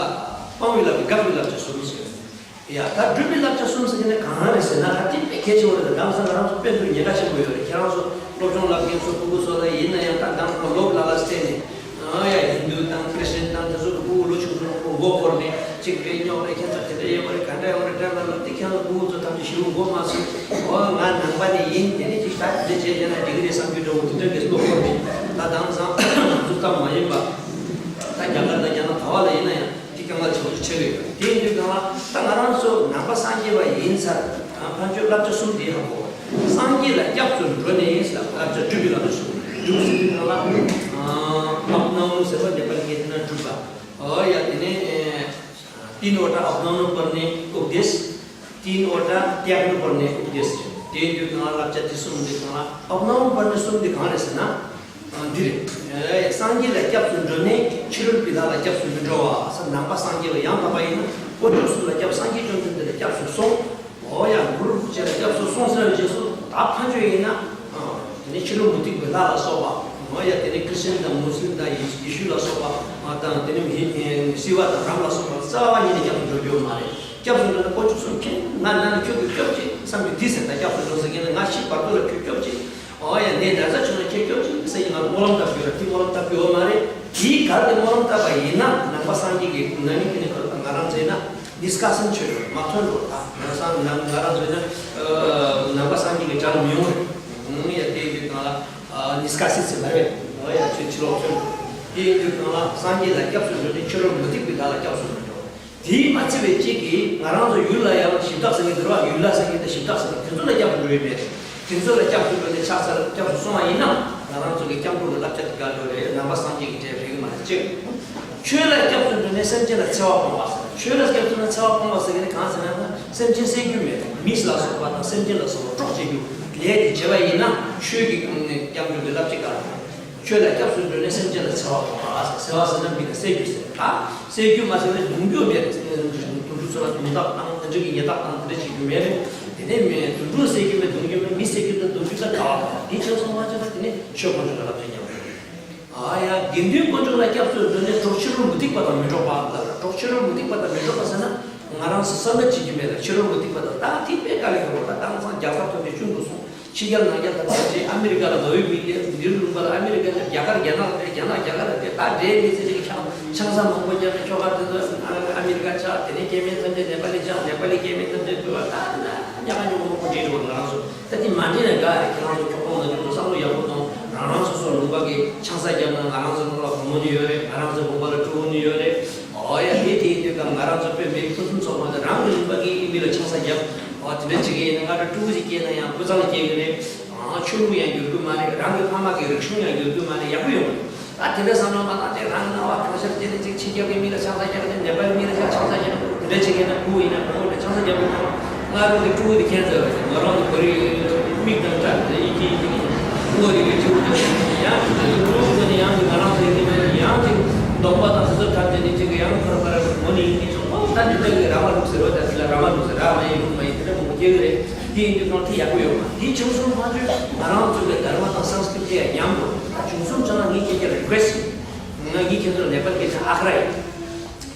སྤང་བའི་བསླབ་བྱ། དགག་པའི་བསླབ་བྱ་གསུམ་ཟེར། ཡ། ད་སྒྲུབ་པའི་བསླབ་བྱ་གསུམ་ཟེར་གྱི་ནི་གང་རེད་ཟེར་ན། ད་དེ་དཔེ་གལ་ཆེ་བ་རེད། ད་དེང་སང་ང་རང་ཚོ་དཔེ་འདུག་ཉེན་ཁ་ཆེན་པོ་ཡོད་རེད། ཁྱེད་རང་ཚོ་སློབ་སྦྱོང་བསླབ་མཁན་ཚོ་ཕྲུ་གུ་ཚོ་ལ་ཡིན་ན་ཡང་། ད་དེང་སང་ལོ་ལ་ལ་བརྟེན་ནས། ཨ་ཡ། ཧིན་དུ་དང་ཁྲི་སི་ཅན་དང་དེ་ཚོ་གི་ཕྲུ་གུ་ལོ་ཆུང་ཆུང་ཕྲུ་གུ་མགོ་འཁོར་ནས་ཅིག་རེད་རྙོག་རེད། ཁྱེད་ཚོ་དེ་འདྲ་ཡོད་པ་རེད། ག་འདྲ་ཡོད་པ་རེད་དྲན་པ་ལ། དེ་ཁྱེད་ཚོ་ཕྲུ་གུ་ཚོ་ཐམས་ཅད་ཞེ་པོ་མགོ་མ་ཚོས། ཨོ། ང་ནང་པ་ནས་ཡིན། དེ་ནས་ཅིག་ད་དེ་འདྲ་བྱས་བྱས་ན་འགྲིག་གི་རེད་བསམ་རྒྱུ་འདྲ་བོ་དེ་འདྲ་གི་བློ་འཁོར་ནས། ད་དེང་སང་ང་ཚོ་ཙམ་མ་ཡིན་པ། ད་རྒྱ་གར་དང་རྒྱ་ནག་ག་བ་ལ་ཡིན་ན་ཡང་དེ་དཀའ་ངལ་ཆེན་པོ་ཆེ་གི་ཡོད། དེ་ཡིན་དུས་གང་ལ་ད་ང་རང་ཚོ་ནང་པ་སངས་རྒྱས་པ་ཡིན་ཚར། ཕན་ཆོད་བསླབ་བྱ་གསུམ་དེ་ཧ་གོ། སངས་རྒྱས་ལ་སྐྱབས་སུ་འགྲོ་ནས་ཟེར་བསླབ་བྱ། སྒྲུབ་པའི་བསླབ་བྱ་གསུམ། སྒྲུབ་ཟེར་དུས་གང་ལ། ཨ། ཨབ་ནའོ་ནུ་ཟེར་བ་ནེ་པ་ལི་སྐད་དེ་ན་སྒྲུབ་པ། ཨོ་ཡ། དེ་ནས། तीन वटा अपनाउनु पर्ने उपदेश, तीन वटा त्याग्नु पर्ने उपदेश। དེ་ཡིན་དུས་གང་ལ་བསླབ་བྱ་དེ་གསུམ་འདི་གང་ལ། अपनाउनु पर्ने གསུམ་འདི་གང་རེད་ཟེར་ན། ཨ། འདི་རེད། ཨེ། སངས་རྒྱས་ལ་སྐྱབས་སུ་འགྲོ་ནས་ཕྱི་རོལ་པའི་ལྷ་ལ་སྐྱབས་སུ་མི་འགྲོ་བ་ཟེར། ནང་པ་སངས་རྒྱས་པ་ཡང་དག་པ་ཡིན་ན་དཀོན་མཆོག་གསུམ་ལ་སྐྱབས། སངས་རྒྱས་བཅོམ་ལྡན་འདས་ལ་སྐྱབས་སུ་སོང་། ཨོ་ཡ། གུ་རུ་རིན་པོ་ཆེ་ལ་སྐྱབས་སུ་སོང་ཟེར་བའི་རྗེས་སུ་ད་ཕན་ཆོད་ཡིན་ན། ཨ། དེ་ནས་ཕྱི་རོལ་མུ་སྟེགས་པའི་ལྷ་ལ་སོགས་པ། ཨོ་ཡ། དེ་ནས་ཁྲི་སི་ཅན་དང་མུ་སི་ལིམ་དང་ཡེ་ཤུ་ལ་སོགས་པ། ཨ། དང་དེ་ནས་སྲིད་པ་དང་རང་ལ་སོགས་པ་རྩ་བ་ཉིད་ནས་སྐྱབས་སུ་འགྲོ་རྒྱུ་མ་རེད། སྐྱབས་སུ་འགྲོ་ན་དཀོན་མཆོག་གསུམ་མཁྱེན། ང་ན་ནི་ཁྱོད་ཀྱིས་སྐྱོབས་ཅིག་བསམ་པའི་དུས་ཟེར། ད་སྐྱབས་སུ་འགྲོ་ཟེར་མཁན་ནི་ང་ཤི་བར་དོ་ལ་ཁྱོད་སྐྱོབས་ཅིག། ཨོ་ཡ། ནད་ན་ཚ་བྱུང་ན་ཁྱོད་སྐྱོབས་ཅིག་ཟེར་གྱི་ང་ཚོ་སྨོན་ལམ་བཏབ་ཡོད་ར། དེ་སྨོན་ལམ་བཏབ་ཡོད་མ་རེད། དེའི་གལ་ཏེ་སྨོན་ལམ་བཏབ་པ་ཡིན་ན། ནང་པ་སངས་རྒྱས་ཀྱི་ན་ནིང་གི་ནི་ཁོ་ང་རང་ཚོའི་ན་ནི་སྐ་སེང་ཆོས་རེད། མ་ཐོན་འགྲོ། ད་ང་སང་ང་ང་རང་ཚོའི་ན་ནང་པ་སངས་རྒྱས་ཀྱི་གྲལ་ལ་མི་ཡོང་རེད། ཨང་། ཡ། དེ་ཡིན་དུས་གང་ལ་ནི་སྐ་སེང་ཟེར་མ་རེད། ཨོ་ཡ། ཁྱོད་ཕྱི་ལོགས་ཐོན་འགྲོ། དེ་ཡིན་དུས་གང་ལ་སངས་རྒྱས་ལ་སྐྱབས་སུ་འགྲོ་ནས་ཕྱི་རོལ་མུ་སྟེགས་པའི་ལྷ་ལ་སྐྱབས་སུ་མི་འགྲོ། དེས་མ་ཚད་པའི་གཅིག་གིས་ང་རང་ཚོ་ཡུལ་ལ་ཡང་ཞིབ་བརྟག་ཟེར་མཁན་འདུག་ར། ཡུལ་ལྷ་ཟེར་མཁན་དང་ཞིབ་བརྟག་ཟེར་མཁན་དེ་ཚོ་ལ་སྐྱབས་སུ་འགྲོ་ཡི་མེད། དེ་ཚོ་ལ་སྐྱབས་སུ་འགྲོ་ནས་ཕྱག་འཚལ་སྐྱབས་སུ་སོང་བ་ཡིན་ན་ང་རང་ཚོ་གི་སྐྱབས་འགྲོ་གི་བསླབ་བྱ་དེ་འགལ་འགྲོ་རེད། ནང་པ་སངས་རྒྱས་ཀྱི་གྲལ་རེད་གི་མ་རེད། གཅིག། ཆོས་ལ་སྐྱབས་སུ་འགྲོ་ནས་སེམས་ཅན་ལ་འཚེ་བ་སྤོང་བ་ཟེར། ཆོས་ལ་སྐྱབས་སུ་འགྲོ་ནས་འཚེ་བ་སྤོང་བ་ཟེར་མཁན་དེ་གང་ཟེར་ན། སེམས་ཅན་བསད་རྒྱུ་མེད། མི་ལ་སོགས་པ་དང་སེམས་ཅན་ལ་སོགས་པ་སྲོག་བཅད་རྒྱུ་ལས་དེ་བྱས་པ་ཡིན་ན་ཆོས་ཀྱི་སྐྱབས་འགྲོ་གི་བསླབ་བྱ་འགལ་འགྲོ། ཆོས་ལ་སྐྱབས་སུ་འགྲོ་ནས་སེམས་ཅན་ལ་འཚེ་བ་སྤོང་བ་ཟེར། འཚེ་བ་ཟེར་ན་མི་ལ་བསད་རྒྱུ་ཟེར། ད་བསད་རྒྱུ་མ་ཟེར་ན་རྡུང་རྒྱུ་མེད། དུད་འགྲོ་ཚོ་ལ་རྡུང་རྡེག་བཏང་། དེ་འདྲ་གི་ཉེས་རྡུང་བཏང་། དེ་འདྲ་བྱེད་རྒྱུ་མེད་རེད། དེ་ནས་མི་དུད་འགྲོ་བསད་རྒྱུ་མེད། རྡུང་རྒྱུ་མེད། མི་བསད་རྒྱུ་དང་རྡུང་རྒྱུ་དང་འགལ་བ་དང་། དེ་བྱས་སོང་བ་ཅིག་ད་དེ་ནས་ཆོས་དཀོན་མཆོག་གི་བསླབ་བྱ་ཉམས་རེད། ཨ་ཡ། དགེ་འདུན་དཀོན་མཆོག་ལ་སྐྱབས་སུ་འགྲོ་ནས་གྲོགས་ཕྱི་རོལ་མུ་སྟེགས་པ་དང་མི་འགྲོགས་པ་ལ། གྲོགས་ཕྱི་རོལ་མུ་སྟེགས་པ་དང་མི་འགྲོགས་པ་ཟེར་ན་ང་རང་ཚོ་བསམ་པ་བྱེད་རྒྱུ་མེད་ལ། ཕྱི་རོལ་མུ་སྟེགས་པ་དང་ད་དེ་དཔེ་དཀའ་ལས་ཁག་པོ། ད་དེང་སང་རྒྱལ་ཁབ་ཐམས་ཅད་ཆུང་དུ་སོང་། ཕྱི་རྒྱལ་ནང་རྒྱལ་དང་བྲལ་རྗེས་ཨ་མི་རི་ཀ་ལ་ལོག་ཡོད་མི་དེ། འདིར་ལུང་པ་ལ་ཨ་མི་རི་ཀ་ལ། རྒྱ་གར་རྒྱ་ནག་ལ། རྒྱ་ནག་རྒྱ་གར་ལ། དེ་ད་འདྲའི་མི་ཚེ་ཅིག་ཆང་ཆང་ས་མང་པོ་བརྒྱབ་ནས་ཁྱོ་ག་དེ་ཚོ་ཨ་མི་རི་ཀ་ཆགས། དེ་ནས་སྐྱེ་དམན་ཐམས་ཅད་ནེ་པ་ལི་ཆགས། ནེ་པ་ལི་སྐྱེ་དམན་ཐམས་ཅད་བོད་པ། ད་དེ་ན་ཉག་ག་ཉོག་མང་པོ་འདྲེས་འགྲོ་བ། ང་རང་ཚོ་ད་དེ་མ་འདྲེས་ན་དགའ་རེད། ཁྱེད་རང་ཚོ་ཁྱོ་ག་ནང་ཚོ་བསམ་བློ་ཡག་པོ་གཏོང་། རང་རང་སོ་སོ་ལུང་པ་གི་ཆང་ས་བརྒྱབ་ན་ང་རང་ཚོ་ནང་ལ་བུ་མོ་ནི་ཡོད་རེད། ང་རང་ཚོ་བུམ་པ་ལ་ཕྲུ་གུ་ནི་ཡོད་རེད། ཨོ་ཡ། དེ་དེ་ཡིན་དུས་ཀ་ང་རང་ཚོ་དཔེ་མེད་ཕུན་སུམ་ཚོགས་པ་དེ་རང་གི་ལུང་པ་གི་མི་ལ་ཆང་ས་བརྒྱབ། ཨོ་དེ་འདྲ་བྱེད་ཀྱི་ཡིན་ན་ང་ཚོ་ཕྲུ་གུ་ཞིག་སྐྱེས་ན་ཡང་སྐུ་ཚ་ལ་སྐྱེ་གི་རེད། ཨང་། ཆོས་ལུགས་ཡང་འགྱུར་རྒྱུ་མ་རེད། རང་གི་ཕ་མ་གི་རིག་གཞུང་ཡང་འགྱུར་རྒྱུ་མ་རེད། ཡག་པོ་ཡོང་གི་རེད། ད་དེ་འདྲ་བསམ་བློ་མ་བཏང་སྟེ་རང་གི་སྣང་བ་གང་ཤར་སྐྱེས་ནས་ཅིག་ཕྱི་རྒྱལ་གི་མི་ལ་ཆང་ས་བརྒྱབ་ནས། ནེ་པ་ལི་མི་ལ་ཆང་ཆང་ས་བརྒྱབ་ནས། དེ་འདྲ་བྱེད་མཁན་ན་བུ་ཡིན་ན་བུ་མོ་ལ་ཆང་ས་བརྒྱབ་པ་དང་། ང་རང་གི་ཕྲུ་གུ་དེ་ཁྱད་མཚར་བ་ཞིག་ང་རང་གི་བོད་རིགས་མིག་དང་འདྲ། དེ་ཡིན་གཅིག་ཡིན་གཅིག་ཡིན། བོད་རིགས་ཀྱི་ཕྲུ་གུ་དེ་ཡང་ཅིག་ཕྲུ་གུ་དེ་ནི་ཡང་ཅིག་ང་རང་ཚོ་ཡིན་གཅིག་མིན་གཅིག་ཡང་ཅིག་འདོགས་པ་དང་དེ་ཚོ་ཐམས་ཅད་ནི་ཅིག་ཡང་ཁོ་ར་ཁོ་ར་ངོ་ནས་ཡིན་གཅིག་སོང་། ཨོ་ད་འདི་འདྲ་གི་ར་མ་ལུག་ཟེར་བ་དང་། དེ་ལ་ར་མ་ལུག་ཟེར། ར་མ་ཡིན་ལུག་མ་ཡིན་དེ་འདྲ་མང་པོ་སྐྱེ་གི་རེད། དེ་ཡིན་དུས་གང་དེ་ཡག་པོ་ཡོད་མ། དེ་བྱུང་སོང་། ཕ་ཆོས་ང་རང་ཚོ་གི་དྷརྨ་དང་སཾ་སྐྲྀ་ཏ་ཡང་ཉམས་འགྲོ། ད་བྱུང་སོང་ཙང་ངས་ཁྱེད་ཀྱི་རི་ཀུ་ཨེ་སི་ཊི། ང་ངས་ཁྱེད་ཚོར་ནེ་པ་ལ་སྐད་ཆ་ཨ་ཁ་ར་ཡིན།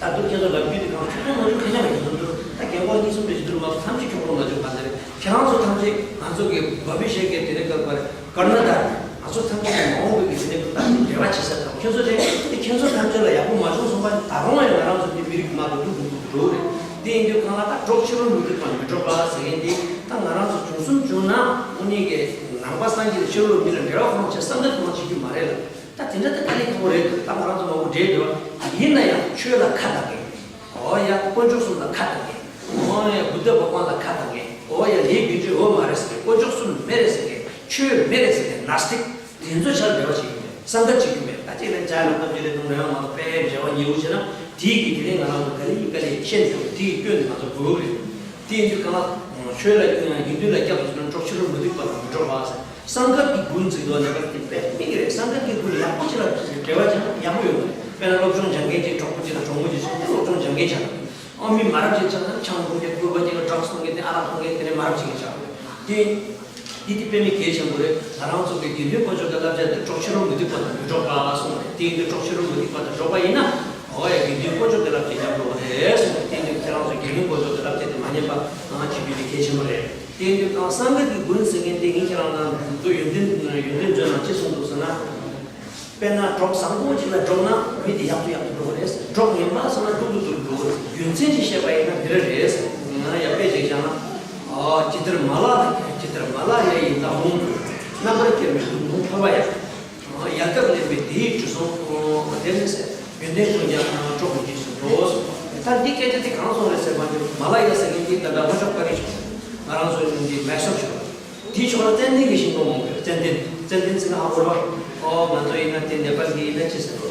ད་དུང་ཁྱེད་ཚོ་ལབ་རྒྱུ་དེ་གང་། ཁྱོད་ཚོ་ང་ཚོ་ཁ་ཉག་གི་ཁྱེད་ཚོ་འདུག་ད་རྒན་གོག་གཉིས་གསུམ་རེ་ཞིག་འདུག་མ་གཏོགས་ཐམས་ཅད་ཁྱོད་ཚོ་ང་ཚོ་ག་ཚོད་རེད། ཁྱེད་རང་ཚོ་ཐམས་ཅད་ང་ཚོ་གི་བྷ་བི་ཤ་གི་དེ་རིང་སྐབས་བར་ཀར་ན་ཊ་ཀ་ང་ཚོ་ཐམས་ཅད་ཀྱི་མ་འོངས་པའི་གི་དེ་རིང་སྐབས་ད་འབྲེལ་བ་བྱེད་ས་དང་། ཁྱོད་ཚོ་དེ་དེ་ཁྱེད་ཚོ་ཐམས་ཅད་ལ་ཡག་པོ་མ་བྱུང་སོང་པ། ད་རུང་ཡང་ང་རང་ཚོ་དེ་མི་རིགས་མ་འདུག་འདུག་འདུག་འགྲོ་རེད། དེ་ དེ་ཡིན་དུས་གང་ལ་ད་གྲོགས་ཕྱི་རོལ་མུ་སྟེགས་པ་མི་གྲོགས་པ་ཟེར་མཁན་དེ་ད་ང་རང་ཚོ་བྱུང་གསུམ་བྱུང་ན་དངོས་གནས་ཀྱི་ནང་པ་སངས་རྒྱས་དང་ཕྱི་རོལ་མི་ལ་འབྲེལ་བ་ཁོ་རང་ཆེ་བསམ་གཏན་ཁོ་རང་བྱེད་རྒྱུ་མ་རེད་ལ། ད་དེ་འདྲ་ད་དཀའ་ལས་ཁག་པོ་རེད་འདུག་ད་ང་རང་ཚོ་མང་པོ་འདྲེས་འདུག་ཡིན་ན་ཡང་ཆོས་ལ་ཁ་བཏང་མཁན། ཨོ་ཡ་དཀོན་མཆོག་གསུམ་ལ་ཁ་བཏང་མཁན། ཨོ་ཡ་བུདྡྷ་བྷ་ག་ཝན་ལ་ཁ་བཏང་མཁན། ཨོ་ཡ་ལས་རྒྱུ་འབྲས་འོ་མ་རེད་ཟེར་མཁན། དཀོན་མཆོག་གསུམ་མེད་རེད་ཟེར་མཁན། ཆོས་མེད་རེད་ཟེར་མཁན་ནཱས་ཏིག་དེ་ཚོ་ཆར་འབྲེལ་བ་བྱེད་ཀྱི་མེད། སངྒ་བྱེད་ཀྱི་མེད། ད་ཅིག་ལ་ཇ་ལ་སྟབས་ཀྱི་རེད་དང་འགྲོ་ཡང་མ་གཏོགས་དཔེ་འབྲེལ་བ་ཉེ་བོ་བྱས་ན་དེའི་གི་དེ་ནས་ང་རང་ཚོ་ག་ལེ་ཡིན་ག་ལེ་ཤེས་འདུག་དེའི་སྐྱོན་དེ་ང་ཚོ་གོ་གི་རེད། དེ་ཡིན་དུས་གང་ལ་ཆོས་ལ་དགེ་འདུན་ལ་སྐྱབས་སུ་སོང་ན་གྲོགས་ཕྱི་རོལ་མུ་སྟེགས་པ་དང་མི་གྲོགས་པ་ཟེར། སངྒ་གི་འགུལ་འཛིན་དོ་ནས་པར་དེ་དཔེ་མི་གི་རེད། སངྒ་གི་འགུལ་ཡག་པོ་ཅིག་ལ་འབྲེལ་བ་བྱས་ན་ཡག་པོ་ཡོང་གི་རེད། དཔེར་ན་སློབ་སྦྱོང་སྦྱང་མཁན་གྱི་གྲོགས་པོ་ཅིག་དང་གྲོགས་མོ་ཅིག་སོང་དེ་སློབ་སྦྱོང་སྦྱང་མཁན་ཆགས་འགྲོ། ཨ་མི་མ་རབས་ཅིག་ཆགས་ན་ཆང་འཐུང་མཁན་ཕོར་པ་ཅིག་ལ་ཌྲག་སི་འཐུང་མཁན་དེ་ཨ་རག་འཐུང་མཁན་དེ་ནས་མ་རབས་ཅིག་ཆགས་འགྲོ། དེ་དེ་དེ་དཔེ་མི་གལ་ཆེན་པོ་རེད། ང་རང་ཚོ་གི་དགེ་འདུན་དཀོན་མཆོག་གི་བསླབ་བྱ་དེ་གྲོགས་ཕྱི་རོལ་མུ་སྟེགས་པ་དང་མི་གྲོགས་པ་གསུངས་པ་རེད། དེ་ཡིན་དུས་གྲོགས་ཕྱི་རོལ་མུ་སྟེགས་པ་དང་གྲོགས་པ་ཡིན་ན་ཨོ་ཡ་དགེ་འདུན་དཀོན་མཆོག་གི་བསླབ་བྱ་ཉམས་འགྲོ་བ་རེད་གསུངས་པ་རེད། དེ་ཡིན་དུས་ཁྱེད་རང་ཚོ་དགེ་འདུན་དཀོན་མཆོག་གི་བསླབ་བྱ་དེ་མ་ཉམས་པ་ང་བྱེད་རྒྱུ་དེ་གལ་ཆེན་པོ་རེད། དེ་ཡིན་དུས་གང་སངྒ་གི་འགུལ་ཟེར་མཁན་དེ་ངས་ཁྱེད་རང་ལ་མདོ་ཡོན་ཏན་ཡོན་ཏན་མཛོད་ནང་ཅི་གསུངས་འདུག་ཟེར་ན། དཔེར་ན་གྲོགས་བཟང་པོ་ཅིག་ལ་འགྲོགས་ན་མི་དེ་ཡག་ཏུ་ཡག་ཏུ་འགྲོ་གི་རེད། གྲོགས་ངན་པ་སོང་ན་སྡུག་ཏུ་སྡུག་ཏུ་འགྲོ་གི་རེད། རྒྱུ་མཚན་ཅིག་བཤད་པ་ཡིན་ན་འདི་འདྲ་རེད། ང་ཡ་དཔེ་ཅིག་བཞག་ན། ཨ་ཇི་ལྟར་མ་ལ་ཇི་ལྟར་མ་ལ་ཡ་ཡི་མདའ་མོ་ཁུར། རྣམ་པར་ཁྱེར་བའི་དུག་མདོག་ཕོར་པ་ཡ། ཡ་གབ་ལེན་པའི་དེའི་དྲི་བསུང་དེ་ནི་ཟེར། ཡོན་ཏན་ཀུན་ཀྱང་གྲོགས་ཀྱི་རྗེས་སུ་འགྲོ། ད་འདི་སྐད་ཆ་འདི་གང་སོང་རེད་ཟེར་བ་ཅིག་མ་ལ་ཡ་ཟེར་མཁན་འདི་ད་ལྟ་ལྷོ་ཕྱོགས་པ་རི་ཕྱོགས། ང་རང་ཚོའི་ནང་གི་མེ་སོར་ཕྱོགས། དེའི་ཕྱོགས་ལ་ཙན་དན་གྱི་ཤིང་སྡོང་མང་པོ་ཡོད། ཙན་དན། ཙན་དན་ཟེར་ན་ཧ་གོ་རེད་པ། ཨོ་ང་ཚོ་ཡིན་ན་དེ་ནེ་པཱལ་གྱི་ཡིན་ན་ཅི་ཟེར་དོ།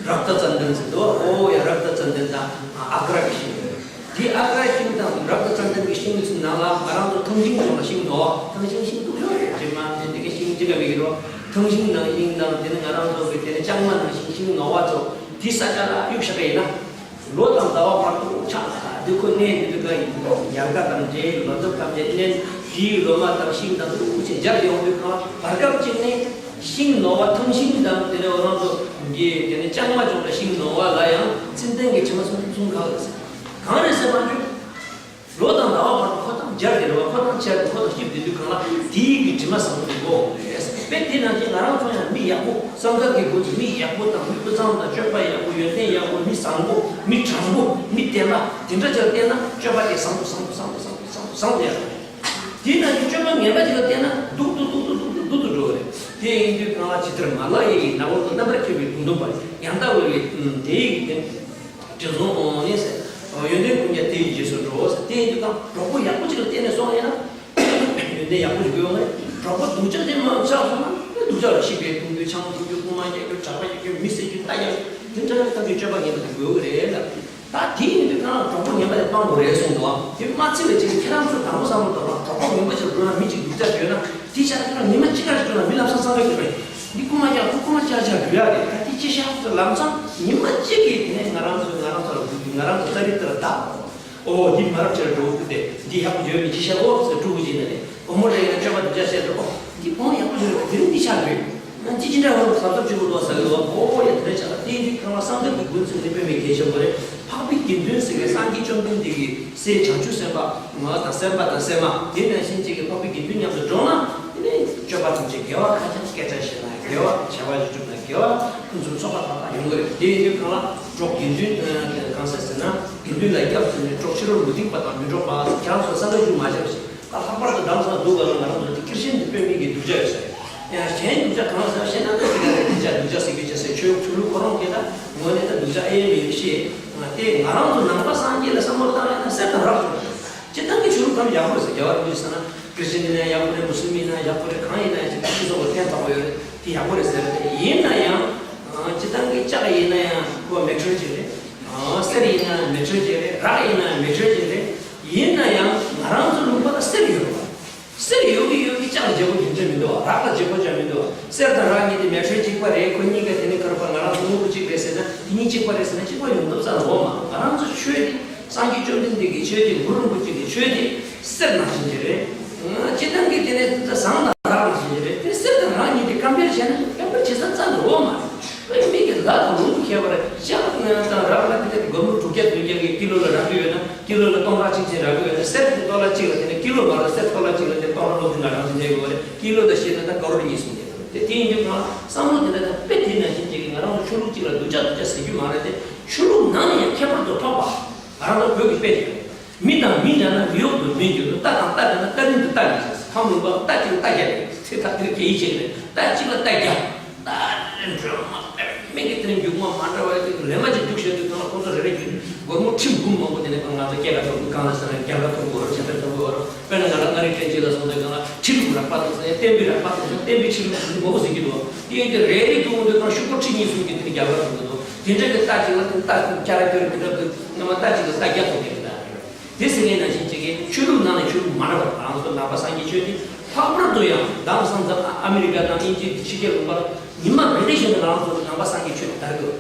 རཀྟ་ཙན་དན་ཟེར་དོ། ཨོ་ཡ་རཀྟ་ཙན་དན་དང་ཨ་ག་ར་གི་ཤིང་ཡོད། དེ་ཨ་ག་ར་ཤིང་དང་རཀྟ་ཙན་དན་གྱི་ཤིང་གི་ནང་ལ་ང་རང་ཚོ་ཐང་ཤིང་སྦྱོང་ལ་ཤིང་ནོར་བ། ཐང་ཤིང་ཤིང་སྡུག་ཤོས་རེད། རྗེས་མ་དེ་འདི་གའི་ཤིང་ཅི་ག་མེད་ཀྱི་རོ། ཐང་ཤིང་ནང་ཤིང་དང་དེ་ནི་ང་རང་ཚོ་གི་དེ་ནི་ལྕང་མ་ནང་ཤིང་ཤིང་ནོར་བ་ཚོ་དེ་ས་ཆ་ལ་གཡུག་བཞག་པ་ཡིན་ན། ལོ་དང་ཟླ་བ་བར་དུ་ཆགས་ཏེ་ཁོ་གནས་ཡོད་དུས་ཀ་ཡིན་ནོ། ཡལ་ག་དང་འབྲས་ལོ་འདབ་ཐམས་ཅད་མནན། དེའི་ལོ་མ་དང་ཤིང་དང་ལུག་ཅེས་སྦྱར་ཡོང་དུས་གང་བར་སྐབས་གཅིག་ནས་ཤིང་ནོར་བ་ཐང་ཤིང་དང་དེ་ནས་འོ་རང་ཚོ་གི་དེ་ནས་ལྕང་མ་བྱུང་ལ་ཤིང་ནོར་བ་ལ་ཡང་ཙན་དན་གྱི་དྲི་མ་ཚུན་ཚུན་གང་རེད་ཟེར། གང་རེད་ཟེར་བ་ཅུ། ལོ་དང་ཟླ་བ་བར་དུ་ཁོ་དང་སྦྱར་ཏེ་རེད་བ། ཁོ་དང་ཕྱར་ཏེ་ཁོ་དང་སྐྱིབས་ཏེ་དུས་གང་ལ་དེའི་གི་དྲི་མ་བཟང་པོ་དེ་འགོ་འོང་གི་རེད། དཔེ་དེ་ནང་བཞིན་ང་རང་ཚོ་ཡང་མི་ཡག་པོ་སངས་རྒྱས་ཀྱི་སྒོ་ནས་མི་ཡག་པོ་དང་མི་སྤུས་གཙང་དང་སྤྱོད་པ་ཡག་པོ་ཡོན་ཏན་ཡག་པོ་མི་བཟང་པོ་མི་དྲང་པོ་མི་བདེན་པ་དེ་འདྲ་ཅིག་ལ་བལྟས་ན་སྤྱོད་པ་དེ་བཟང་པོ་བཟང་པོ་བཟང་པོ་བཟང་པོ་བཟང་པོ་བཟང་པོ་ཡག་རེད། དེ་ནང་བཞིན་སྤྱོད་པ་ངན་པ་ཅིག་ལ་བལྟས་ན་སྡུག་ཏུ་སྡུག་ཏུ་སྡུག་ཏུ་སྡུག་ཏུ་འགྲོ་གི་རེད། དེ་ཡིན་དུས་གང་ལ་ཇི་ལྟར་མ་ལ་ཡི་ནག་པོ་རྣམ་པར་ཁྱེར་བའི་དུག་མདོག་ཕོར་པ་ཡང་དག་འོད་ཀྱི་དེ་ཡི་གི་དེ། དྲི་བསུང་ཨོ་ནི་ཟེར། ཡོན་ཏན་ཀུན་ཀྱང་དེ་ཡི་རྗེས་སུ་འགྲོ་ཟེར། དེ་ཡིན་དུས་ཀྱང་གྲོགས་པོ་ཡག་པོ་ཅིག་ལ་བརྟེན་ནས་སོང་ཡིན་ན། ཡོན་ཏན་ཡག་པོ་ཞིག་ཡོང་ངེས། གྲོགས་པོ་སྡུག་ཅག་དེ་མ་ཆགས་སོང་ན་སྡུག་ཅག་ལ་ཤི་བའི་གཏོང་རྒྱུ་ཆང་འཐུང་རྒྱུ་རྐུན་མ་རྒྱག་རྒྱུ་གྲྭ་པ་རྒྱག་རྒྱུ་མི་བསད་རྒྱུ་རྟ་རྒྱག་རྒྱུ་དེ་འདྲ་བའི་ཐབས་ཀྱི་སྤྱོད་པ་ངན་པ་དེ་དགོས་ཀྱི་རེད་ལ། ད་དེ་ཡིན་དུས་ཀྱང་གྲོགས་པོ་ངན་པ་དེ་སྤང་དགོས་རེད་གསུངས་འདུག་དེ་མ་ཚིག་པའི་ཅིག་ཁྱེད་རང་ཚོ་དང་པོ་བསམ་བློ་གཏོང་ན་གྲོགས་པོ་ངན་པ་ཞིག་འགྲོ་ན་མི་གཅིག་སྡུག་ཅག་ཡོད་ན། དེ་ཆ་ཁྱོད་ཉི་མ་གཅིག་ག་རེ་བྱུང་ན་མི་ལམ་སང་གསང་གི་ཡོད་པས། འདི་རྐུན་མ་རྒྱག་ཁོ་རྐུན་མ་རྒྱག་བྱ་དགོས་ཡ་རེད། ད་དེ་ཅི་ཤ་ལམ་སང་ཉི་མ་གཅིག་གིས་དེ་ནས་ང་རང་ཚོ་ང་རང་ཚོ་ལ་འགུལ་རྒྱུ་ང་རང་ཚོ་ལྟ་རིག་ལྟར་བདག་ཨོ་འདི་མ་རབས་ཆེར་འགྲོ་འདུག་སྟེ་འདི་ཡག་པོ་ཡོད་མི་ཅི་ཤ་ཨོ་ཟེར་ཕྲུ་གུ་ཅིག་ནས་ནས་བུ་མོ་རེ་ཡིན་ན་སྤྱོད་པ་སྡུག་ཅག་བཤད་འགྲོ་ཨོ་འདི་བུ་མོ་ཡག་པོ་ཡོད་རེད། དེ་རིང་འདི་ཆགས་དགོས། ང་ཅི་ཅི་འདྲ་བར་གཟབ་གཟབ་བྱེད་དགོས་འདུག་ཟེར་གི་འདུག་ཨོ་ཡ་དེ་འདྲ་ཆགས་ལ་དེ་འདི་ཁང་བ་སངས་རྒྱས་ཀྱི་འགུལ་ཚུལ་འདི་དཔེ་མི་གལ་ཆེན་པོ་རེད། འཕགས་པའི་དགེ་འདུན་ཟེར་བའི་སངས་རྒྱས་བཅོམ་ལྡན་འདས་ཀྱི་སྲས་བྱང་ཆུབ་སེམས་དཔའ་ང་དང་སེམས་དཔའ་དང་སེམས་མ་དེ་ནང་བཞིན་གཅིག་གི་འཕགས་པའི་དགེ་འདུན་མཉམ་དུ་འགྲོགས་ན་དེ་ནས་སྤྱོད་པ་ཐམས་ཅད་དགེ་བ་ཁ་ཅིག་སྐད་ཆ་བཤད་ན་དགེ་བ་བྱ་བ་ཞིག་སྒྲུབ་ན་དགེ་བ་ཕུན་སུམ་ཚོགས་པ་མཐའ་དག་ཡོང་གི་རེད། དེ་ཡིན་དུས་གང་ལ་གྲོགས་དགེ་འདུན་གང་ཟེར་ཟེར་ན་དགེ་འདུན་ལ་སྐྱབས་ཟེར་ནས་གྲོགས་ཕྱི་རོལ་མུ་སྟེགས་པ་དང་མི་འགྲོགས་པ་ཁྱེད་རང་ཚོ་བསམ་བློ་ཞུ་མ་བྱས་པ་ཞིག་ད་ལྷག་པར་དུ་ཟླ་བ་ཚང་སྡུག་ག་ལ་ང་རང་ཚོ་དེ་ཀིར་ཤན་དེ་དཔེ་མི་གི་སྡུག་ཅག་ཡོད་ས་རེད། ཡང་གཞན་སྡུག་ཅག་གང་ཟེར་གཞན་ན་ད་དེ་ག་རེ་སྡུག་ཅག་སྡུག་ཅག་ཟེར་གི་ཅག་ཟེར་ཆོས་ཆོས་ལུགས་ཁོ་རང་གི་ད་ངོས་ནས་ད་སྡུག་ཅག་ཨེ་ཡིན་མེད་ཤེས། དེ་ང་རང་ཚོ་ནང་པ་སངས་རྒྱས་ལ་བསམ་བློ་བཏང་ཡིན་ན་གསེར་དང་རག་ཐུབ་རེད། སྤྱིར་བཏང་གི་ཆོས་ལུགས་གང་ཡག་པོ་རེད་ཟེར་རྒྱ་གར་མི་ཟེར་ན་ཀིར་ཤན་ཡིན་ན་ཡག་པོ་རེད། མུ་སི་ལིམ་ཡིན་ན་ཡག་པོ་རེད། གང་ཡིན་ན་ཡང་ཅིག་སྤྱི་ཚོགས་ལ་ཕན་ཐོགས་པ་ཡོད་རེད། དེ་ཡག་པོ་རེད་ཟེར་རེད། ཡིན་ན་ཡང་སྤྱིར་བཏང་གི་ལྕགས་ཡིན་ན་ཡང་ཁོ་མེ་ཊལ་ཅིག་རེད། གསེར་ཡིན་ན་མེ་ཊལ་ཅིག་རེད། རག་ཡིན་ན་མེ་ཊལ་ཅིག་རེད། ཡིན་ན་ཡང་ང་རང་ཚོ་ལུང་པ་ལ་གསེར་ཡོད་རེད་བ། གསེར་ཡོད་གི་ཡོད་གི་ལྕགས་ལ་བརྗེ་པོ་རྒྱུ་མཚན་མི་འདུག་བ། རག་ལ་བརྗེ་པོ་ཅང་མི་འདུག་བ། གསེར་དང་རག་གཉིས་དེ་མེ་ཊལ་གཅིག་པ་རེད། ཁོ་གཉིས་ཀ་དེ་ནི་ཁར་པ་ང་རང་ཚོ་དངོས་པོ་གཅིག་རེད་ཟེར་ན་དེ་གཉིས་གཅིག་པ་རེད་ཟེར་ན་གཅིག་པ་ཡོང་ཐབས་རྩ་ནས་འོང་མ། ང་རང་ཚོ་ཆོས་དེ་སངས་རྒྱས་བཅོམ་ལྡན་འདས་ཀྱི་ཆོས་དེ་གུ་རུ་རིན་པོ་ཆེ་གི་ཆོས་དེ་གསེར་ནང་བཞིན་གྱི་རེད། སྤྱིར་བཏང་གི་དེ་ནི་ཟངས་དང་རག་ནང་བཞིན་གྱི་རེད། དེ་གསེར་དང་རག་གཉིས་དེ་ཀམ་པེར་བྱས་ན་ཀམ་པེར་བྱེད་ས་རྩ་ནས་འོང་མ་རེད། དཔེ་མི་གི་ལ་དང་ལུང་དུ་ཁྱད་པར་ལྕགས་དང་རག་ལ་དེ་དེ་སྒོར་མོ་དྲུག་བརྒྱ་བདུན་བརྒྱ་གི་ཀི་ལོ་ལ་རག་གི་ཡོད་ན། ཀི་ལོ་ལ་སྟོང་ཕྲག་གཅིག་ཅན་རག་གི་ཡོད་ན། གསེར་དེ་སྟོང་ཕྲག་གཅིག་ལ་དེ་ནས་ཀི་ལོ་མ་རེད། གསེར་སྟོང་ཕྲག་གཅིག་ལ་དེ་སྟོང་ཕྲག་ལོ་བདུན་ལ་རག་ཟིན་བསྡད་ཡོད་རེད། ཀི་ལོ་ལ་བཤད་ན་ད་ཀ་རོར་གཉིས་སུ་འདས་རེད། དེ་དེ་ཡིན་དུས་ང་བསམ་བློ་དེ་འདྲ་དང་དཔེ་དེ་ནང་བཞིན་ཅིག་གིས་ང་རང་ཚོ་ཆོས་ལུགས་གཅིག་ལ་སྡུག་ཅག་སྡུག་ཅག་ཟེར་རྒྱུ་མ་རེད་དེ། ཆོས་ལུགས་ནང་ནས་ཡང་ཁྱད་པར་དུ་འཕགས་པ་ང་རང་ཚོ་བོད་ཀྱི་དཔེ་དེ་རེད། མི་དང་མི་འདྲ་ན་མི་འོག་ཏུ་མི་འགྱུར་རོ། རྟ་དང་རྟ་འདྲ་ན་རྟ་རིང་དུ་རྟ་འགྱུར་ཟེར། ཁམས་ལུང་པ་རྟ་གཅིག་ལ་རྟ་བརྒྱ་རེད། ཚེ་ཐག་དེར་གྱེས་ཡིད་ཆེས་རེད། རྟ་གཅིག་ལ་རྟ་བརྒྱ། རྟ་རིང་འགྲོ་མ་དཔེ་མི་གི་དེ་རིང་རྒྱུག་མ་མ་འདྲ་བ་དེ་ལས་མ་ཅིག་རྒྱུག་བྱས་དུས་གང་ལ་ཁོ་ཚོ་རེ་རེ་རྒྱུག་སྒོར་མོ་ཁྲི་འབུམ་མང་པོ་དེ་ནས་ང་ཚོ་སྐྱེས་ཀ་ཐོབ་དུས་གང་ལ་ཟེར་ན་རྒྱལ་ཁ་ཐོབ་དགོས་རོ། ཆེ་ཐབས་ཐོབ་དགོས་རོ། དཔེར་ན་ང་རང་ང་རེ་ཁྲེན་ཅི་ལ་སོང་དུས་གང་ལ་ཁྲི་ལུང་རག་པ་དང་ཟེར་བསྟན་པའི་རག་པ་དང་ཟེར་བསྟན་པའི་ཁྲི་ལུང་ཟེར་མང་པོ་ཟེར་གྱི་འདུག་དེ་ཡིན་དུས་རེ་རེ་རྒྱུག་འོང་དུས་གང་ཤུག་པ་ཁྲི་གཉིས་གསུམ་གྱི་དེ་ནས་རྒྱལ་ཁ་ཐོབ་གི་འདུག་དེ་འདྲ་གི་རྟ་གཅིག་ལ་དེ་རྟ་བརྒྱ་ར་སྐྱོར་གྱི་འདྲ་འདུག་སྔ་མ་རྟ་གཅིག་ལ་རྟ་བརྒྱ་ཐོབ་མཁན་གྱི་རྟ་རེད། དེ་ཟེར་མཁན་ནང་བཞིན་བྱེད་མཁན་ཆོས་ལུགས་ནང་ནས་ཆོས་ལུགས་མ་འདྲ་བ་རང་སོ་ནང་པ་སངས་རྒྱས་ཆོས་དེ་ལྷག་པར་དུ་ཡང་དེང་སང་ཙམ་ཨ་མི་རི་ཀ་དང་དབྱིན་ཇི་ཕྱི་རྒྱལ་ལུང་པར་ཉི་མ་རེ་རེ་བཞིན་དུ་རང་སོ་ནང་པ་སངས་རྒྱས་ཆོས་དར་དགོས།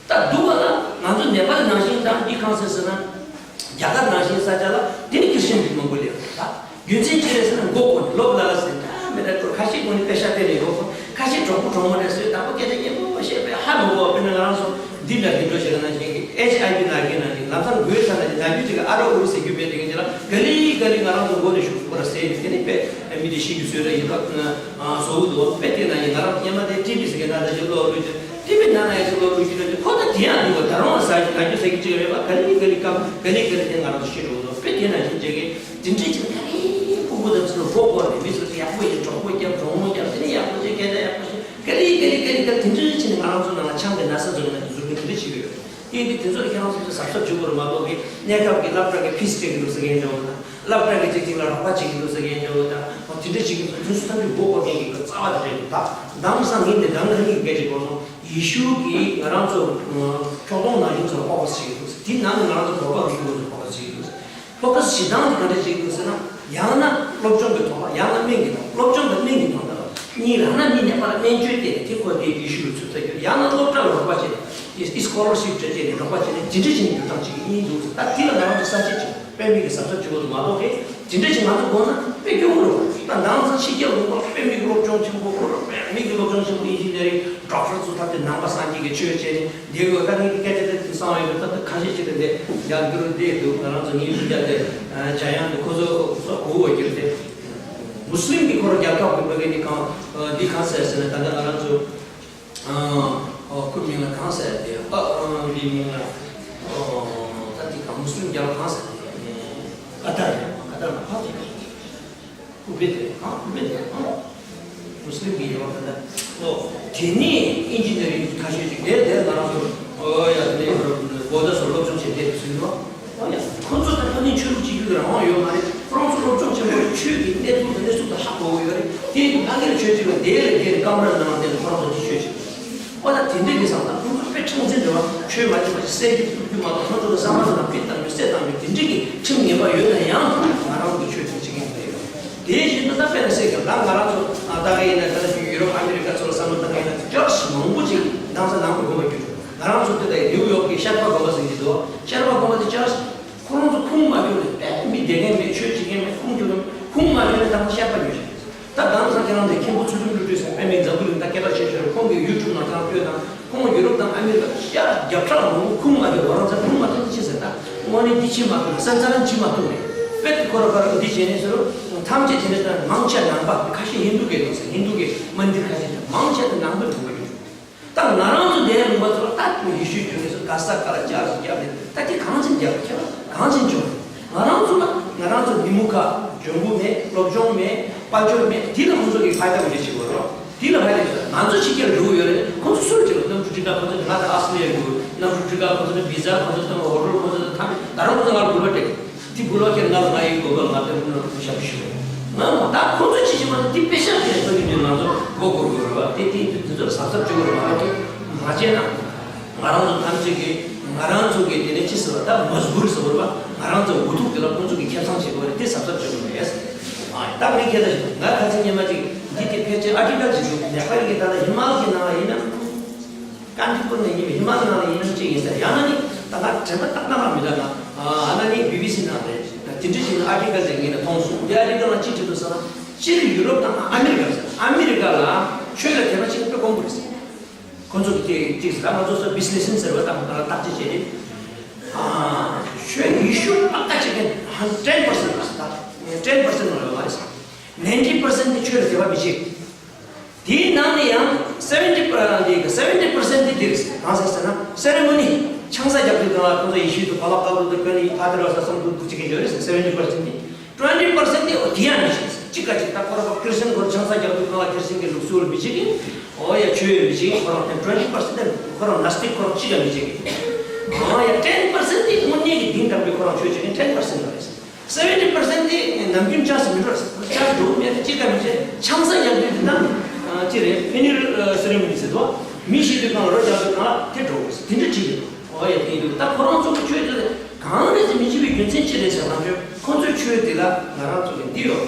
ད་སྡུག་པ་ལ་ང་ཚོ་ནེ་པཱལ་ནང་བཞིན་དང་འདི་གང་ཟེར་ཟེར་ན་རྒྱ་གར་ནང་བཞིན་ས་ཆ་ལ་དེ་ནི་ཁྲིས་ཅན་གྱི་མང་པོ་ལས་རེད་ད། རྒྱུ་མཚན་ཅི་རེད་ཟེར་ན་མགོ་སྐོར་ནས་ལོབ་ལ་ལ་ཟེར་ད་མི་འདྲ་སྐོར་ཁ་ཤས་ཀུན་ནས་དཔེ་ཤ་སྟེར་ནས་ཡོད་སོང་། ཁ་ཤས་གྲོགས་པོ་གྲོགས་མོ་རེད་ཟེར་དང་པོ་སྐད་ཆ་སྙན་པོ་བཤད་པས་ཧ་མི་གོ་བ། དཔེར་ན་ང་རང་ཚོ་འདི་འདྲ་འདི་འགྲོ་བྱེད་ན་ཞིག་ཨེཆ་ཨའི་བི་ན་མཁན་ནང་བཞིན་ལམ་སང་འགོས་ཚར་ན་ཞིག་ན་རྒྱུ་ཅིག་ཨ་རོ་ཨུ་རུ་ཟེར་རྒྱུ་མེད་དེ་གིན་ཅི་ལ་ག་ལི་ག་ལི་ང་རང་ཚོ་མགོ་ནས་ཤུགས་པོ་ར་ཟེར་དེ་ནི་དཔེ་མི་དེ་ཤི་རྒྱུ་བཟོས་ར་ཡིན་པ་བཟོ་འུ་འདུག་དཔེ་དེ་ན་ཡིན་ང་རང་སྙན་མ་དེ་ཊི་བི་ཟེར་མཁན་ན་ད་ཞིག་ལོག་ལུས་ཏེ་ཊི་བི་ན་ན་ཡ་ཞིག་ལོག་ལུས་རྒྱུ་ར་ཁོ་ད་དེ་ཡང་འདུག་བ། ད་རུང་ཟ་རྒྱུ་ཟ་རྒྱུ་ཟ་རྒྱུ་ཅིག་རེད་པ། ག་ལི་ག་ལི་སྐམ་ག་ལི་ག་ལི་དེ་ང་རང་ཚོ་ཤི་འགྲོ་འདུག་དཔེ་དེ་ན་ཞིག་བྱེད་གིན། དེ་འདྲས་ཀྱི་ད་རིང་ཕྲུ་གུ་དང་ཚོ་མགོ་སྐོར་ནས་མི་ཚོ་ཡག་པོ་ཡིན་གྲོགས་པོ་རྒྱབ་གྲོགས་མོ་རྒྱབ་དེ་ནས་ཡག་པོ་བྱས་སྐད་ཆ་ཡག་པོ་བཤད་ག་ལེ་ག་ལེ་ག་ལེ་ག་ལེ་དེ་འདྲས་བྱས་ནས་ང་རང་ཚོ་ནང་ལ་ཆང་གི་ན་ཚ་ཚོ་ནང་གི་འཛུགས་པའི་དེ་འདྲས་བྱེད་ཀྱི་ཡོད། དེ་ཡིན་དུས་དེ་ཚོ་ལ་ཁྱེད་རང་ཚོ་གཟབ་གཟབ་བྱེད་དགོས་རེད་མ་གཏོགས་གི་གནས་སྐབས་ཀྱི་སློབ་གྲྭ་གི་ཕིས་སྤྲད་ཀྱི་འདུག་ཟེར་མཁན་འདྲ་བོ་དང་སློབ་གྲྭ་གི་གཅིག་གཅིག་ལ་རོགས་པ་བྱེད་ཀྱི་འདུག་ཟེར་མཁན་འདྲ་བོ་དང་དེ་འདྲས་བྱེད་ཀྱི་འདུག་དུས་སུ་ཐམས་ཅད་མགོ་སྐོར་མཁན་གྱི་རྩ་བ་དེ་འདྲས་འདུག་ད་དེང་སང་ངས་འདི་གདམ་ག་ནས་སྐད་ཆ་གོ་སོང་། ཡེ་ཤུ་གིས་ང་རང་ཚོ་ཁྱོག་ཐོང་ནང་བཞིན་ཚོར་ཕོ་ཁ་སི་བྱེད་ཀྱི་འདུག་དེའི་ནང་ནས་ང་རང་ཚོ་བོད་པ་རུ་ཁྱོད་ཚོ་ཕོ་ཁ་སི་བྱེད་ཀྱི་འདུག་ཕོ་ཁ་སི་བྱེད་སྟངས་དེ་ག་འདྲ་བྱེད་ཀྱི་འདུག་ཟེར་ན། ཡང་ན་སློབ་སྦྱོང་གི་ཐོག་ལ་ཡང་ན་སྨན་གྱི་ཐོག་སློབ་སྦྱོང་དང་སྨན་གྱི་ཐོག་ལ་གཉིས་ལ་ཡང་ན་མི་ནད་པ་ལ་སྨན་བཅོས་བསྟན་ནས་དེ་ཁོ་དེའི་ཡེ་ཤུ་ལ་ཚུར་ལྟ་རྒྱུ། ཡང་ན་སློབ་གྲྭ་ལ་རོགས་པ་བྱས་ནས་དེ་སི་ཁོ་ལར་ཤིབ་སྤྲད་བྱས་ནས་རོགས་པ་བྱས་ནས་དེ་འདྲ་བྱས་ནས་འགྱུར་སྟངས་བྱེད་ཀྱི་གཉིས་འདུག་ད་དེ་ལ་ང་རང་ཚོ་ས་ཆ་ཅིག་དཔེ་མི་གི་གཟབ་གཟབ་བྱེད་དགོས་འདུག་མ་གཏོགས་གི་དེ་འདྲ་ཅིག་ང་ཚོ་དགོངས་ན་དཔེ་སྐྱོ་པོ་རེད། ད་ནང་ཚང་ཕྱི་རྒྱལ་ལུང་པ་དཔེ་མི་གི་སློབ་སྦྱོང་ཆེན་པོ་དགོས་རེད། དཔེ་མི་གི་སློབ་སྦྱོང་ཆེན་པོ་ཨིན་ཇི་ནི་ཡ་རིང་ཌོག་ཊར་ཚོ་ཐམས་ཅད་ནང་པ་སངས་རྒྱས་ཀྱི་ཆོས་བྱས་ནས་འདི་གོ་ད་ངས་སྐད་ཆ་དེ་གསང་བ་ཡོད། ད་ཁ་ཤས་ཅིག་ལ་འདི་རྒྱ་འགྱུར་འདི་འདུག་ང་རང་ཚོ་ངའི་མི་རྒྱ་དེ་འཇམ་དབྱངས་དེ་ཁོ་ཚོ་ཚོ་གོ་བོ་གྱུར་ཏེ་མུ་སི་ལིམ་གྱི་ཁོ་རང་རྒྱལ་ཁབ་ཀྱི་མ་གི་འདི་གང་འདི་གང་ཟེར་ཟེར་ན་ད་ལྟ་ང་རང་ཚོ་ཁོའི་མིང་ལ་གང་ཟེར་དེ་ཨ་འདི་མིང་ལ་ད་འདི་གང་མུ་སི་ལིམ་རྒྱལ་ཁབ་གང་ཟེར་དེ་ཀ་ཏར་ཀ་ཏར་ལ་ཕ་གི་ཀུ་བེད་རེད། ཨ་ཀུ་བེད་རེད། ཨ་མུ་སི་ལིམ་གྱི་ཡོད་པ་ད་ལྟ་ཨོ་དེ་ནས་ཨིན་ཇི་ནི་ཡ་རིང་ཁ་ཤས་ཅིག་དེར་དེར་ང་རང་ཚོ་ཨོ་ཡ་དེ་ནས་གོ་བརྡ་སོགས་སློབ་སྦྱོང་བྱེད་བསྡད་པའི་ཚུལ་ཡོད། ཨོ་ཡ་ཁོ་ཚོ་ད་ཕ་ནི་ཆོས་ལུགས་གཅིག་གྱུར་གྱི་རང་དབང་ཡོད་མ་རེད། ཁོ་རང་ཚོ་སློབ་སྦྱོང་ཆེན་པོ་ཆོས་ཀྱི་གནས་ཚུལ་དང་གནས་ཚུལ་དང་ཧ་གོ་གི་ཡོད་རེད། དེ་ཡིན་དུས་ཕ་གིར་ཆོས་ཅིག་ལ་དེ་ལས་དེར་ཀམ་ར་ནང་བསྡད་ནས་ཁོ་རང་ཚོ་དེ་ཆོས་ཅིག་ཨོ་ད་དེ་འདྲས་ཀྱི་བསམ་ན་ཁོང་ཚོ་དཔེ་མཁྲེགས་འཛིན་འདྲ་བ་ཆོས་མ་བྱེད་པ་ཞིག་གསལ་རྒྱུ་ཐུབ་རྒྱུ་མ་གཏོགས་ཁོང་ཚོ་གི་བསམ་པ་ལ་ཕིག་བཏང་རྒྱུ་གསལ་བཏང་རྒྱུ་དེ་འདྲས་ཀྱི་ཁྲིམས་ངེས་པ་ཡོད་ན་ཡང་ང་རང་གི་ཆོས་དེ་བྱེད་ཀྱི་མི་འདུག་དེ་བཞིན་དུ་ད་དཔེར་ན་གསལ་རྒྱུ་ད་ང་རང་ཚོ་ད་ག་ཡིན་ན་ད་ལྟ་ཡུ་རོབ་ཨ་མི་རི་ཀ་ཚོ་ལ་བསམ་བློ་བཏང་ཡིན་ན་ཅོར་ཞི་མང་པོ་ཅིག་དེང་སང་ནང་པ་དགོན་པ་གྱུར། ང་རང་ཚོ་དེ་ད་ནིའུ་ཡོག་གི་ཤར་པ་དགོན་པ་ཟེར་གྱི་འདུག་ཤར་པ་དགོན་པ་དེ་ཅོར་ཞི་ཁོ་རང་ཚོ་ཁུངས་མ་འཁྱོལ་ནས་དཔེ་མི་བསྡད་མཁན་མེད། ཆོས་བྱེད་མཁན་མེད། ཁུངས་འཁྱོལ་མཁན་ཁུངས་མ་འཁྱོལ་ནས་ད་ང་ཤར་པ་ཉོས་ཤག་ད་དེང་སང་ཁྱེད་རང་ཚོས་མཁན་པོ་ཚུལ་ཁྲིམས་བློ་གྲོས་ཟེར་དཔེ་མི་འཛམ་བུ་གླིང་ད་སྐད་གྲགས་ཆེ་ཤོས་རེད། ཁོང་གི་ཡུ་ཊུབ་ནང་ཁྱེད་རང་ལྟོས་དང་། ཁོང་ཡུ་རོབ་དང་ཨ་མི་རི་ཀ་ཤར་རྒྱབ་ཕྲག་ལ་ཁུངས་མ་འཁྱོལ་བ་རང་ཚོ་ཁུངས་མ་འཁྱོལ་ཅི་ཟེར་ད་དངོས་གནས་འདི་ཕྱི་མ་ཐུབ་ས་ཚ་རང་ཕྱི་མ་ཐུབ་རེད། དཔེ་དེ་ཁོ་ར་ཁོ་ར་འདི་བྱས་ནས་ཟེར་རོ། ཐམས་ཅད་དེ་འདྲ་ལྟར་མང་ཆེ་ནང་པ་ཁ་ཤས་ཧིན་དུ་གི་འདུག་ཟེར། ཧིན་དུ་གི་མན་དིར་ཁ་ཤས་དང་མང་ཆེ་དེ་ནང་པའི་ལུང་པ་ཡོད། ད་ང་རང་ཚོ་འདིའི་ལུང་པ་ཚོ་ལ་ད་ཡེ་ཤུའི་རྒྱུ་ནས་སུ་ག་ས་ག་ལ་ཅར་ཅིག་བརྒྱབ་ནས་ད་དེ་གང་ཅིན་བརྒྱབ་ཁྱེད་རང་གང་ཅིན་བྱུང་། ང་རང་ཚོ་ལ་ང་རང་ཚོ་མི་མུ་ཁ་འཇོན་པོ་མེད། སློབ་སྦྱོང་མེད། དཔལ་འབྱོར་མེད། དེ་ལ་ཁོང་ཚོ་གིས་ཕ་ཡ་ད་གོ་རེ་བྱེད་དགོས་རོགས། དེ་ལ་ཕ་ཡ་ད་བྱེད་ང་ཚོ་ཕྱི་རྒྱལ་འགྲོ་གི་ཡོད་རེད། ཁོང་ཚོ་སུར་བྱེད་རོགས། གནམ་གྲུ་ཁྲི་ཀ་ཁོང་ཚོ་ང་ད་ཨ་སི་ཏྲེ་ལི་ཡ་འགྲོ་གནམ་གྲུ་ཁྲི་ཀ་ཁོང་ཚོ་ནི་བི་ཛ་ཁོང་ཚོ་དང་ཧོ་ཊེལ་ཁོང་ཚོ་ད་རང་ཁོང་ཚོ་ང་ལ་འགུལ་བ་སྤྲད། དེ་བུ་ལོ་ཁྱེད་ང་ལ་ང་ཡི་གོ་བ་ང་དེ་མུ་ན་ཤ་ཤུ་ང་མ་ད་ཁོ་ཚོ་ཅི་ཞིག་མ་དེ་དཔེ་ཤ་དེ་ཚོ་ཡིན་དུས་ང་ཚོ་མགོ་སྐོར་དགོས་རེད་བ། དེ་དེ་དེ་ཚོ་གཟབ་གཟབ་བྱེད་དགོས་རེད་བ། ང་ཚོ་མ་བྱས་ན་ང་རང་ཚོ་ཐམས་ཅད་ཀྱིས་ང་རང་ཚོ་གི་དེ་ནས་ཅི་ཟེར་བ་ད་མ་སྒུར་ཟེར་བ་རེད་བ། ང་རང་ཚོ་འུ་ཐུག་དེ་ལ་ཁོང་ཚོ་གི་ཁེ་བཟང་བྱེད་དགོས་རེད། དེ་གཟབ་གཟབ་བྱེད་དགོས་རེད། ཨ་ད་ངས་ཁྱེད་ལ་ཞིག་ང་ཁ་སང་ཉི་མ་ཅིག་འདི་དེ་ཕལ་ཆེར་ཨར་ཊི་ཀལ་ཅིག་འདུག་ནེ་པ་ལི་གི་ད་ལ་ཧི་མ་ལ་གི་ནང་ལ་ཡིན་ན། ཀན་ཏི་པུར་ནས་ཡིན་པའི་ཧི་མ་ལ་ནང་ལ་ཡིན་ནམ་ཅིག་ཡིན་ཟེར། ཡང་ན་ནི་ད་ང་དྲན་པ་ཏག་ཏག་རང་མི་འདུག་ང་ཨ་ན་ནི་བི་བི་སི་ནང་རེད། དེ་འདྲ་ཞིག་ནི་ཨར་ཊི་ཀལ་ཅིག་ངས་ནས་མཐོང་སོང་། དེ་ཨར་ཊི་ཀལ་ནང་ཅི་བྲིས་འདུག་ཟེར་ན། སྤྱིར་ཡུ་རོབ་དང་ཨ་མི་རི་ཀ་ཟེར། ཨ་མི་རི་ཀ་ལ་ཆོས་ལ་དད་པ་བྱེད་མཁན་དཔེ་དཀོན་པོ་རེད་ཟེར། ཁོ་ཚོ་གི་དེ་ཅིག་ཟེར་ན་ང་ཚོ་སོ་བི་སི་ལེ་སིན་ཟེར་བ་དང་ང་ལ་བརྟག་དཔྱད་བྱས་ཏེ། ཨ་ཆོས་ཡེ་ཤུ་པ་ཀ་བྱེད་མཁན་ཧན་ཌེཌ་པར་སེན་ཊི་ཟེར། ད་ཊེན་པར་སེན་ཊི་ནང་ཡོད་མ་རེད་ཟེར། ནའིན་ཊི་པར་སེན་ཊི་དེ་ཆོས་ལ་དད་པ་མི་བྱེད། དེའི་ནང་ནས་ཡང་སེ་ཝེན་ཊི་པར་དེ་གི་སེ་ཝེན་ཊི་པར་སེན་ཊི་དེ་དེ་རེད། གང་ཟེར་ཟེར་ན་སེ་རེ་མོ་ནི། ཆང་ས་རྒྱག་དུས་སྒང་ལ་ཁོང་ཚོ་ཡེ་ཤུ་དང་ཕ་ལག་དཀར་པོ་དང་ཀོན་ནི་ཕ་དེ་ར་ས་སམ་དུ་དུ་ཅིག་གི་འཇོ་རེ་སེ་བེན་ཊི་པར་སེན་ཊི་ཊི་ཊུ་ཝེན་ཊི་པར་སེན་ཊི་དེ་འོ་དེ་ཡང་མི་ཤེས། ཅི་ག་ཅིག་ད་ཁོ་ར་ཁྲི་སི་ཊན་ཁོ་ཆང་ས་རྒྱག་དུས་སྒང་ལ་ཁྲི་སི་ཊན་གི་ལུགས་སྲོལ་མི་ཤེས་གི། འོ་ཡ་ཆོས་ཡོད་མི་ཤེས་གི། ཁོ་རང་ཊེན་ཊི་པར་སེན་ཊི་དེ་ཁོ་རང་ནཱས་ཊིག་ཁོ་རང་ཅི་ག་མི་ཤེས་གི། འོ་ཡ་ཊེན་པར་སེན་ཊི་དེ་དངོས་གནས་ཀྱི་གཏིང་དྲགས་པའི་ཁོ་རང་ཆོས་བྱེད་མཁན་ཊེན་པར་སེན་ཊི་རེད། སེ་བེན་ཊི་པར་སེན་ཊི་དེ་ནམ་རྒྱུན་ཆགས་སུ་མི་འགྲོ། ཆགས་འགྲོ་མེད་དེ་ཅི་ག་མི་བྱེད། ཆང་ས་རྒྱག་དུས་དེ་དང་ཅི་རེད། ཕི་ནུ་ཨེལ་སེ་རེ་མོ་ནི་ཟེར་དོ། མི་ཤི་དུས་སྒང་ལ་རོ་རྒྱག་དུས་སྒང་ལ་དེ་འགྲོ་དགོས་དེ་འདྲ་བྲིས་ཡོད། ཨོ་ཡ་དེ་ཡིན་དུས་ད་ཁོ་རང་ཚོ་གི་ཆོས་དེ་གང་རེད་ཟེར་མི་བྱེད་པའི་རྒྱུ་མཚན་ཅི་རེད་ཟེར་ན། ཁོ་ཚོའི་ཆོས་དེ་ལ་ང་རང་ཚོ་གི་འདི་ཡོད།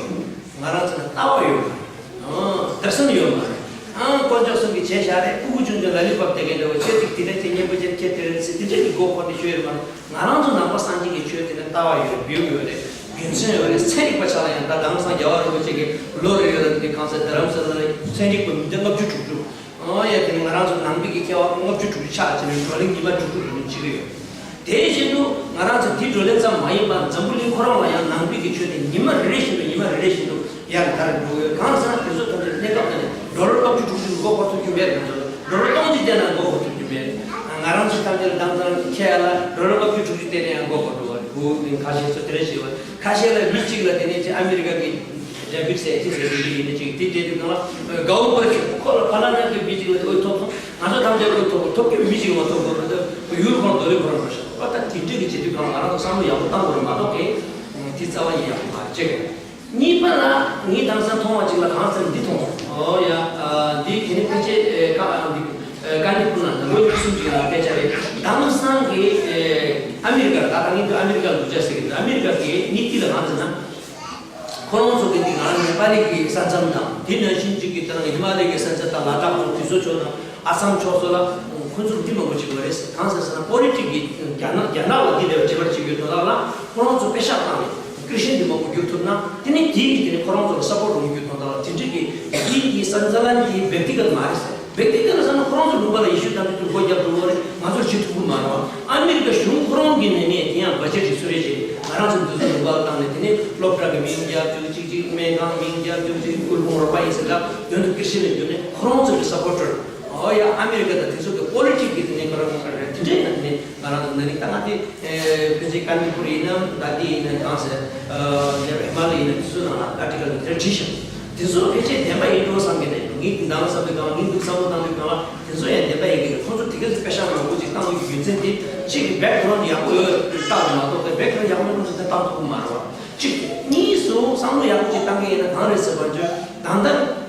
ང་རང་ཚོ་ལ་ལྟ་བ་ཡོད་མ་རེད། ཨང་། བདག་སེམས་ཡོད་མ་རེད། ཨང་། དཀོན་མཆོག་གསུམ་གྱི་བྱས་བཞག་རེད། ཕྲུ་གུ་ཆུང་ཆུང་ལ་ལི་པབ་དེ་གས་འདྲ་བོ་ཁྱེད་ཅིག་དེ་འདྲ་ཁྱེད་སྙན་པོ་ཁྱེད་ཁྱེད་དེ་རེད་ཟེར་དེ་འདྲ་གི་མགོ་འཁོར་ནས་ཆོས་ཡོད་མ་རེད། ང་རང་ཚོ་ནང་པ་སངས་རྒྱས་ཀྱི་ཆོས་དེ་ནི་ལྟ་བ་ཡོད་རེད། བེའུ་ཡོད་རེད། རྒྱུ་མཚན་ཡོད་རེད། ཚན་རིག་པ་ཆགས་ལ་ཡང་ད་དེང་སང་རྒྱལ་བ་རིན་པོ་ཆེ་གི་ལོ་རེ་ཡོད་ལ་དེ་གང་ཟེར་རྡ་རམ་ས་ལ་ལ་ཚན་རིག་པ་མི་འདི་ལྔ་བཅུ་དྲུག་ཅུ། ཨོ་ཡ་དེ་ནི་ང་རང་ཚོ་ནང་པའི་གི་མཁས་པ་ལྔ་བཅུ་དྲུག་ཅུ་ཆགས་བྱས་ནས་བགྲོ་གླེང་ཉི་མ་དྲུག་དྲུག་ལ་ནི་བྱེད་ཀྱི་ཡོད། དེ་བཞིན་དུ་ང་རང་ཚོ་འདི་བགྲོ་གླེང་ཙམ་མ་ཡིན་པར་འཛམ་བུ་གླིང་ཁོ་རང་ལ་ཡང་ནང་པའི་གི་ཆོས་དེ་ཉི་མ་རེ་རེ་བཞིན་དུ་ཉི་མ་རེ་རེ་བཞིན་དུ་ཡར་དར་འགྲོ་གི་ཡོད། གང་ཟེར་ན་དེ་ཚོ་ཐམས་ཅད་གནས་སྐབས་དེ་ནས་ཌོ་ལར་ལྔ་བཅུ་དྲུག་ཅུ་མགོ་འཁོར་ཐུབ་རྒྱུ་མེད་རེད། ང་ཚོ་ལ་ཌོ་ལར་སྟོང་གཅིག་བསྟན་ན་མགོ་འཁོར་ཐུབ་རྒྱུ་མེད། ང་རང་ཚོ་ཐམས་ཅད་ལ་དང་ཙང་ཁྱེད་ལ་ཌོ་ལར་ལྔ་བཅུ་དྲུག་ཅུ་བསྟན་ན་ཡང་མགོ་འཁོར་འགྲོ་བ་རེད། བུ་ཁ་ཤས་ཚོ་དེ་འདྲ་ཞིག་ཡོད། ཁ་ཤས་ལ་མི་གཅིག་ལ་དེ་ནས་ཅིག་ཨ་མི་རི་ཀ་གི་རྒྱ་བོད་ཟེར་ཅིག་ཟེར་གྱི་ཡིན་ན་ཅིག་དེ་བལྟས་དུས་སྒང་ལ་དགའ་བོ་པ་ཞིག་ཁོ་ལ་ཕ་ལ་ན་གི་མི་གཅིག་ལ་དེ་འོས་ཐོབ་སོང་། ང་ཚོ་ཐམས་ཅད་འོས་ཐོབ་ཐོབ་ཀྱི་མི་གཅིག་མ་ཐོབ་དགོས་རེད། དེ་ཡུལ་ཁོ་རང་རྡོ་ལི་ཁོ་རང་འགྲོ་ཤག་པ། ད་དེ་འདྲ་གི་བྱེད་དུས་སྒང་ལ་ང་རང་ཚོ་བསམ་བློ་ཡག་པོ་བཏང་དགོས་རེད་མ་གཏོགས་གི་དེ་རྩ་བ་ཡིན་ཡག་པོ་མ་རེད་ཅེས། གཉིས་པ་ལ་ངས་དེང་སང་མཐོང་བ་ཅིག་ལ་གང་ཟེར་འདི་མཐོང་སོང་། ཨོ་ཡ། ཨ། འདི་དེ་ནི་ཕལ་ཆེར་ཨེ་ཀ་ཨ་འདི་ཨེ་ཀ་ནི་ཀུན་ལ་ལོ་གསུམ་ཅིག་ལ་སྐད་ཆ་རེད། དེང་སང་གི་ཨེ་ཨ་མི་རི་ཀ་ད་ལྟ་ངས་འདི་ཨ་མི་རི་ཀ་ལ་འདུག་ཅག་ཟེར་གི་འདུག་ཨ་མི་རི་ཀ་གི་དངུལ་རྩིས་ལ་གང་ཟེར་ན། ཁོ་རང་ཚོ་གི་འདི་ང་རང་ནེ་པ་ལི་གི་ས་མཚམས་དང་དེ་ནང་བཞིན་ཅིག་གི་ད་ཧི་མ་ལ་ཡའི་གི་ས་མཚམས་དང་ལ་དྭགས་ཚོ་དེ་ཚོ་ཕྱོགས་དང་། ཨ་སམ་ཕྱོགས་སོགས་ལ་ཁོང་ཚོར་འདི་མང་པོ་བྱེད་དགོས་རེད། གང་ཟེར་ཟེར་ན་པོ་ལི་ཊིག་གི་རྒྱ་ནག་རྒྱ་ནག་ལ་འདི་འདྲ་བ་བྱེད་པར་བྱེད་རྒྱུའི་དོན་དག་ལ་ཁོ་རང་ཚོ་པེ་ཤག་བཏང་ནས་ཀི་རི་ཤན་འདི་མང་པོ་བསྒྱུར་ཐུབ་ན་དེ་ནི་དེའི་གི་དེ་ནི་ཁོ་རང་ཚོ་ལ་སབ་པོར་ཡོང་རྒྱུའི་དོན་དག་ལ་དེ་འདྲ་གི་དེའི་གི་ས་འཛམ་གླིང་གི་བེག་ཏི་ག་ཏ་མ་རེད་ཟེར། བེག་ཏི་ག་ཏ་ཟེར་ན་ཁོ་རང་ཚོ་ལུང་པ་ལ་ཡེ་ཤུ་དང་དེ་ཚོ་སྒོ་རྒྱབ་འགྲོ་བ་རེད། ང་ཚོར་བྱེད་ཐུབ་ཀྱི་མ་རེད་བ། ཨ་མི་རི་ཀ་གཞུང་ཁོ་རང་གི་ནས་ནས་དེ་ཡང་བ་ཇེ་ཊི་ཞིག་གསོལ་རས་བྱས་ང་རང་ཚོ་འདི་ཚོ་ལུང་པ་ལ་བཏང་ནས་དེ་ནས་སློབ་གྲྭ་གི་མིང་རྒྱབ་བཅུག་ཅིག་ཅིག་སྨན་ཁང་མིང་རྒྱབ་བཅུག་ཅིག་སྐུ་ཕུང་རོགས་པ་ཡིན་ཟེར་ལ་དོན་དུ་ཀི་རི་ཤན་ལ་བསྒྱུར་ནས་ཁོ་རང་ཚོ་གི་སབ་པོར་ཊར། ཨོ་ཡ། ཨ་མི་རི་ཀ་དང་དེ་ཚོ་གི་པོ་ལི་ཊིག་གི་དེ་ནས་ཁོ་རང་ཚོ་རེད། དེ་འདྲའི་ནང་དེ་ནས་ང་རང་ཚོ་འདི་ནས་ད་ང་དེ་ཕལ་ཆེར་ཀ་ནི་པུར་ཡིན་ནམ་ད་དེ་ཡིན་ན་གང་ཟེར་ཨ་ཧི་མ་ལ་ཡིན་ན་དེ་ཚོ་ནང་ལ་ཨར་ཊི་ཀལ་དེ་འདྲ་བྲིས་ཤག་དེ་ཚོ་ཕལ་ཆེར་བདེན་པ་ཡིན་འགྲོ་བསམ་གི་རེད། ངས་འདང་བསམ་དུས་སྒང་ལ་ངས་འདུག་བསམ་བློ་བཏང་དུས་སྒང་ལ་དེ་ཚོ་ཡང་བདེན་པ་ཡིན་གི་རེད། ཁོང་ཚོ་དེ་ག་ཚོད་པེ་ཤག་མང་པོ་ཅིག་བཏང་དགོས་ཀྱི་རྒྱུ་མཚན་དེ་གཅིག་གི་བེག་གྷ་རོན་ཌི་ཡག་པོ་ཡོད་བཏང་མ་གཏོགས་པའི་བེག་གྷ་རོན་ཌི་ཡག་པོ་མེད་ན་ཁོང་ཚོ་དེ་བཏང་ཐུབ་ཀྱི་མ་རེད་བ། གཅིག་གཉིས་སུ་བསམ་བློ་ཡག་པོ་ཅིག་བཏང་གི་ཡིན་ན་གང་རེད་ཟེར་བ་བརྗོད། ད་ལྟ་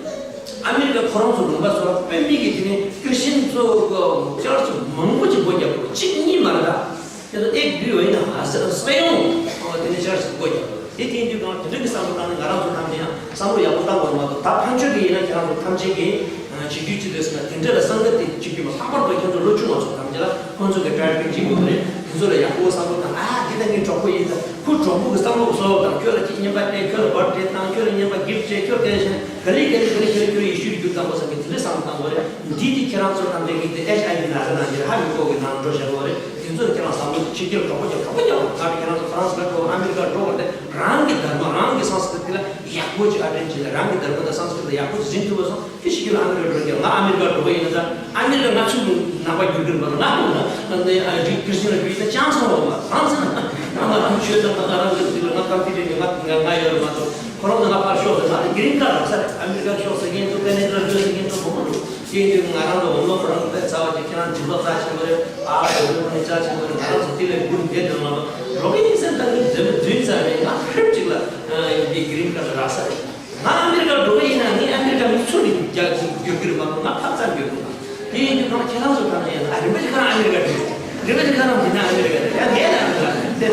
ཨ་མི་རི་ཀ་ཁོ་རང་ཚོ་ལུང་པ་ཚོ་ལ་དཔེ་མི་གི་དེ་ནས་ཀི་རི་ཤན་ཚོ་ཅར་ཆ་མང་པོ་ཅིག་སྒོ་རྒྱབ་དགོས། གཅིག་གཉིས་མ་རེད་ད། དེ་ཚོ་ཨེག་བུ་ཡིན་ན་ཨ་ས་ས་ཡོང་དེ་ནས་ཅར་ཆ་སྒོ་རྒྱབ་དགོས། དེ་དེ་ཡིན་དུས་གང་དེ་འདྲ་གི་བསམ་བློ་བཏང་ནས་ང་རང་ཚོ་ཐམས་ཅད་ཡང་བསམ་བློ་ཡག་པོ་བཏང་དགོས་མ་གཏོགས། ད་ཕན་ཆོད་ཀྱི་ཡིན་ན་ཁྱེད་རང་ཚོ་ཐམས་ཅད་ཀྱིས་བྱེད་རྒྱུ་ཅི་རེད་ཟེར་ན། དེ་འདྲ་ལ་སེམས་ཁུར་དེ་བྱེད་རྒྱུ་མ། ལྷག་པར་དུ་ཁྱེད་ཚོ་ལོ་ཆུང་བ་ཚོ་ཐམས་ཅད་ལ་ཁོང་ཚོ་གི་ཊེ་ར་པི་ཅིག་ཡོད་རེད། དེ་ཚོ་ལ་ཡག་པོ་བསམ་བློ་བཏང་། ཨ་འདི་ད་ངའི་གྲོགས་པོ་ཡིན་ད། ཁོའི་གྲོགས་པོ་གི་བསམ་བློ་གསོ་བ་དང་། ཁྱོད་ལ་ཅིག་རྔན་པ་སྤྲད། ཁྱོད་ལ་བར་ཐི་ཌེ་བཏང་། ཁྱོད་ལ་རྔན་པ་གིཕ་ཊི་སྤྲད། ཁྱོད་སྐད་བཤད། ག་ལེ་ག་ལེ་ག་ལེ་ག་ལེ་ཁྱོད་ཡེ་ཤུ་རུ་བསྒྱུར་བཏང་དགོས་བསམ་གི་དེ་འདྲ་བསམ་བློ་བཏང་དགོས་རེད། འདི་དེ་ཁྱེད་རང་ཚོ་ཐམས་ཅད་ཀྱིས་དེ་ཨེཆ་ཨའི་ཝི་ན་ཚ་ནང་བཞིན་ཧ་མི་གོ་གི་ནང་འགྲོ་བཞག་དགོས་རེད། དེ་ཚོ་ལ་ཁྱེད་རང་བསམ་བློ་ཕྱི་རྒྱལ་གྲོགས་པོ་རྒྱབ། གྲོགས་པོ་རྒྱབ། ང་ཚོ་ཁྱེད་རང་ཚོ་ཧྥ་རན་སི་ལ་འགྲོ། ཨ་མི་རི་ཀ་འགྲོ་བར་དེ་རང་གི་དྷརྨ་རང་གི་སཾ་སྐྲྀ་ཏི་ལ་ཡག་པོ་ཅིག་ཨ་ཊེན་བྱས་ནས་རང་གི་དྷརྨ་དང་སཾ་སྐྲྀ་ཏི་ལ་ཡག་པོ་ཅིག་འཛིན་ཐུབ་པ་སོང་། དེ་ཤི་ཁྱོད་ཨ་མི་རི་ཀར་འགྲོ་གི། ང་ཨ་མི་རི་ཀར་འགྲོ་གི་ཡིན་ན་ད་ཨ་མི་རི་ཀ་ང་ཚོའི་ནང་པ་བསྒྱུར་གི་མ་རེད། ང་ང་ནི་ཨ་རིགས་ཀི་རི་སི་ཊི་ཡན་ལ་བསྒྱུར་ཡིན་ན་ཅང་སོང་བ་མ་རེད། གང་ཟེར་ན་ང་རང་ཆོས་དང་ང་རང་གི་དེ་ལ་ང་ཀམ་པི་ཊར་ནི་ང་ང་ང་ཡོད་མ་གཏོགས། ཁོ་རང་ཚོ་ང་ཕར་ཤོག་ཟེར། ང་ལ་གི་རིན་ཀཱཌ་རག་ས་རེད། ཨ་མི་རི་ཀར་ཤོག་ཟེར་མཁན་ཚོ་ཀ་ནེ་ཌར་འགྲོ་ཟེར་མཁན་ཚོ་མང་པོ་འདུག་དེ་ཡིན་དུས་ང་རང་ཚོ་འོ་ལོ་ཁོ་རང་ཚོ་རྩ་བ་ཅིག་ཁྱེད་རང་སྦྱིན་པ་རྩ་ཆེན་པོ་རེད། ཨ་འོ་ལོ་ཁོ་རང་རྩ་ཆེན་པོ་རེད། ང་རང་ཚོ་དེ་ལས་འགུལ་འདེད་འགྲོ་མ་གཏོགས་འགྲོ་གི་ཡིན་ཟེར་ད་ནི་འཛེམ་འཛུལ་ཚར་རེད། ང་ཧྲིབ་ཅིག་ལ་ཡི་གི་རིན་ཀཱཌ་རག་ས་རེད། ང་ཨ་མི་རི་ཀར་འགྲོ་གི་ཡིན་ན་ངས་ཨ་མི་རི་ཀ་མི་ཚུར་ནས་རྒྱག་ཅིག་བསྒྱུར་གི་རེད་མ་གཏོགས་ང་ཕར་ཙམ་བསྒྱུར་གི་མ་རེད། དེ་ཡིན་དུས་ཁོང་ཁྱེད་རང་ཚོ་ཐམས་ཅད་ཡང་ཨ་རིམ་པ་ཅིག་ཁ་རང་ཨ་མི་རི་ཀ་འགྲོ། རིམ་པ་ཅིག་ཁ་རང་འདི་ན་ཨ་མི་རི་ཀ་འགྲོ། ཡང་ངས་ལ་ཨ་མི་རི་ཀ་འདི་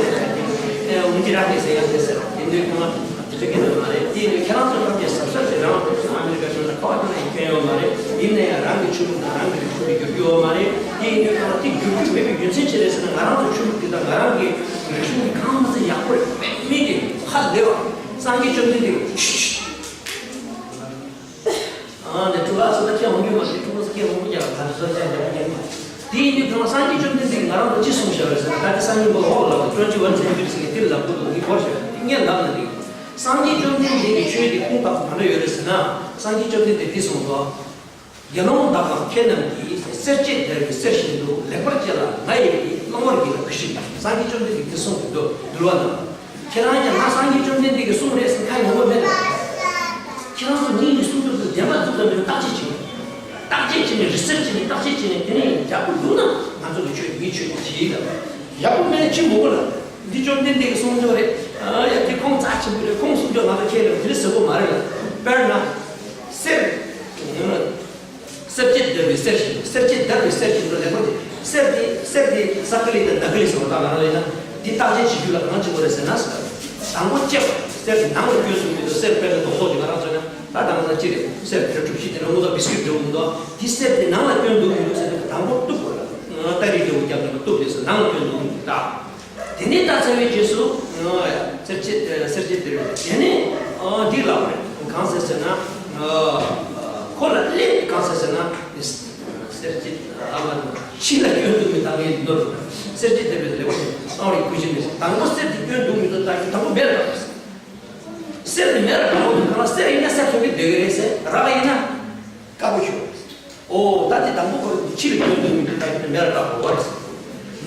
འདི་འོང་ཅི་རག་གི་ཟེར་ཡང་དེ་ཟེར་རོ། ཡིན་དུས་ཁོང་དེ་འདྲ་གི་འདོད་མ་རེད། དེ་ཡིན་དུས་ཁྱེད་རང་ཚོ་ཐམས་ཅད་གཟབ་གཟབ་བྱེད་རང་ཨ་མི་རི་ཀ་ཁྱོད་ལ་ཁ་བ་ཁྱོད་ལ་ཡིན་མཁན་ཡོད་མ་རེད། ཡིན་ན་ཡང་རང་གི་ཆོས་ལུགས་དང་རང་གི་རིག་གཞུང་དེ་བསྒྱུར་རྒྱུ་ཡོད་མ་རེད། དེ་ཡིན་དུས་ཁོང་དེ་བསྒྱུར་རྒྱུ་མེད་པའི་རྒྱུ་མཚན་ཅི་རེད་ཟེར་ན། ང་རང་ཚོ་ཆོས་ལུགས་དེ་དང་ང་རང་གི་རིག་གཞུང་དེ་གང་མ་ཚད་ཡག་པོ་རེད། དཔེ་མེད་ཀྱི་ཧ་ལས་པ། སངས་རྒྱས་བཅོམ་ལྡན་འདས་ཨ་ནི་ཕྲུ་གུ་ཨ་སོ་ད་ཁྱེད་འོང་རྒྱུ་མ་རེད། ཕྲུ་གུ་ཁྱེད་འོང་རྒྱུ་ཡང་ད་ཚོ་ཁྱེད་འདྲ་པོ་ཡིན་མ། དེ་ཡིན་དུས་ཁྱོད་སངས་རྒྱས་བཅོམ་ལྡན་འདས་ཀྱིས་ང་རང་ཚོ་ཅི་གསུངས་བཞག་རེད་ཟེར་ན། ད་ལྟ་སངས་རྒྱས་པོ་ཧོ་ལ་ཊུ་ཝེན་ཊི་ཝན་སེན་ཅུ་རི་ཟེར་གི་དེ་ལ་བུ་དུ་གི་བོར་བཞག་དེ་ངས་ལབ་ན་འགྲིག་སངས་རྒྱས་བཅོམ་ལྡན་འདས་ཀྱི་ཆོས་དེ་ཁུངས་དག་ག་འདྲ་ཡོད་རེད་ཟེར་ན། སངས་རྒྱས་བཅོམ་ལྡན་འདས་འདི་གསུངས་སོ། དགེ་སློང་དག་དང་ཁྱེད་རྣམས་ཀྱིས་སེར་བྱེས་བདར་བའི་གསེར་བཞིན་དུ་ལེགས་པར་དཔྱད་ལ། ང་ཡི་བླང་བར་བགྱི་ལ་གུས་ཤིག། སངས་རྒྱས་བཅོམ་ལྡན་འདས་ཀྱིས་གསུངས་པའི་འདུལ་བ་ནང་། ཁྱེད་རང་ཡང་ང་སངས་རྒྱས་བཅོམ་ལྡན་འདས་ཀྱིས་གསུངས་རེད་ཟེར་ཁ་ཉན་པ་མེད་ལ། ཁྱེད་རང་ཚོ་ངེད་ཀྱི་གསུང་རྒྱུ་དེ་བདེན་པ་འདུག་དང་མིན་བརྟག་དཔྱད་བྱེད། བརྟག་དཔྱད་བྱས་ནས་རི་སར་ཆི་བྱས་ནས་བརྟག་དཔྱད་བྱས་ནས་དེ་ནས་ཡག་པོ་འདུག་ན་ང་ཚོ་གི་ཆོས་ངའི་ཆོས་ཀྱི་བྱེད་ཡིག་ལ། ཡག་པོ་མེད་ན་ཅི་མོ་གོ་ལ། འདི་བཅོམ་ལྡན་འདས་ཀྱིས་གསུངས་ཆོག་རེད། ཨ་ཡ་དེ་ཁོང་རྩ་ཆེན་པོ་རེད། ཁོང་གསུང་ཆོག་ང་ཚོ་ཁས་ལེན་དེ་ཟེར་གོ་མ་རེད་ལ། དཔེར་ན། གསེར། གསེར་གྱིས་བརྡར་བའི་གསེར་བཞིན། གསེར་གྱིས་བརྡར་བའི་གསེར་བཞིན་དུ་ལེགས་པོ་དེ། གསེར་དེ་གསེར་དེ་ས་ཀ་ལི་དང་ད་ཀ་ལི་ཟེར་བ་དག་ང་རང་ལ་ཡིན་ན་འདི་བརྟག་དཔྱད་བྱེད་རྒྱུ་ལ་གང་བྱེད་དགོས་རེད་ཟེར་ན། དང་པོ་དཔྱད་པ། གསེར་དེ་ནང་ལ་སྐྱོན་འདུག་མི་འདུག་གསེར་དཔེར་ན་རྡོག་རྡོག་ཅིག་ང་རང་ཚོ་ན་ད་དང་ས་ཅི་རེད། གསེར་དེ་གྲུབ་ཤིང་དེ་ལ་དངོས་ཟོག་བིས་ཀིཊ་འདྲ་བོ་མི་འདུག་དེ་གསེར་དེ་ནང་ལ་སྐྱོན་འདུག་མི་འདུག་ཟེར་དུས་དང་པོ་གཏུབ་དགོས་རེད། ཏ་རིག་འདྲ་བོ་བརྒྱབ་ནས་གཏུབ་དེ་ཟེར་ནང་ལ་སྐྱོན་འདུག་མི་འདུག་ད། དེ་ནས་ད་ཚ་བའི་རྗེས་སུ། གསེར་གྱི་གསེར་གྱི་དེར་དེ་ནས་འདི་ལབ་རེད། གང་ཟེར་ཟེར་ན། ཁོ་ལ་སླེབས་གང་ཟེར་ཟེར་ན། གསེར་གྱི་ཨ་མ་ཕྱི་ལ་སྐྱོན་འདུག་མི་བཏང་ངའི་ནོར། གསེར་གྱི་དེར་དེ་ལེགས་པོ་ཞིག་གསང་བའི་ཀུན་གཞི་མེད་ཟེར། དང་པོ་གསེར་གྱི་སྐྱོན་འདུག་མི་འདུག་ལྟ་རྒྱུ་དང་པོ་མེད་ལ་བཏང་། གསེར་དེ་མེད་ལ་བཏང་བ་དང་གང་ལ་གསེར་ཡིན་ན་གསེར་ཐོག་གི་སྡོད་ཀྱི་རེད་ཟེར། རག་ཡིན་ན། དཀར་པོ་ཞུ། ཨོ་ད་དེ་དང་པོ་ཁོ་ཕྱི་ལ་སྐྱོན་འདུག་མི་འདུག་ལྟ་རྒྱུ་དེ་མེད་ལ་བཏང་བ་རེད།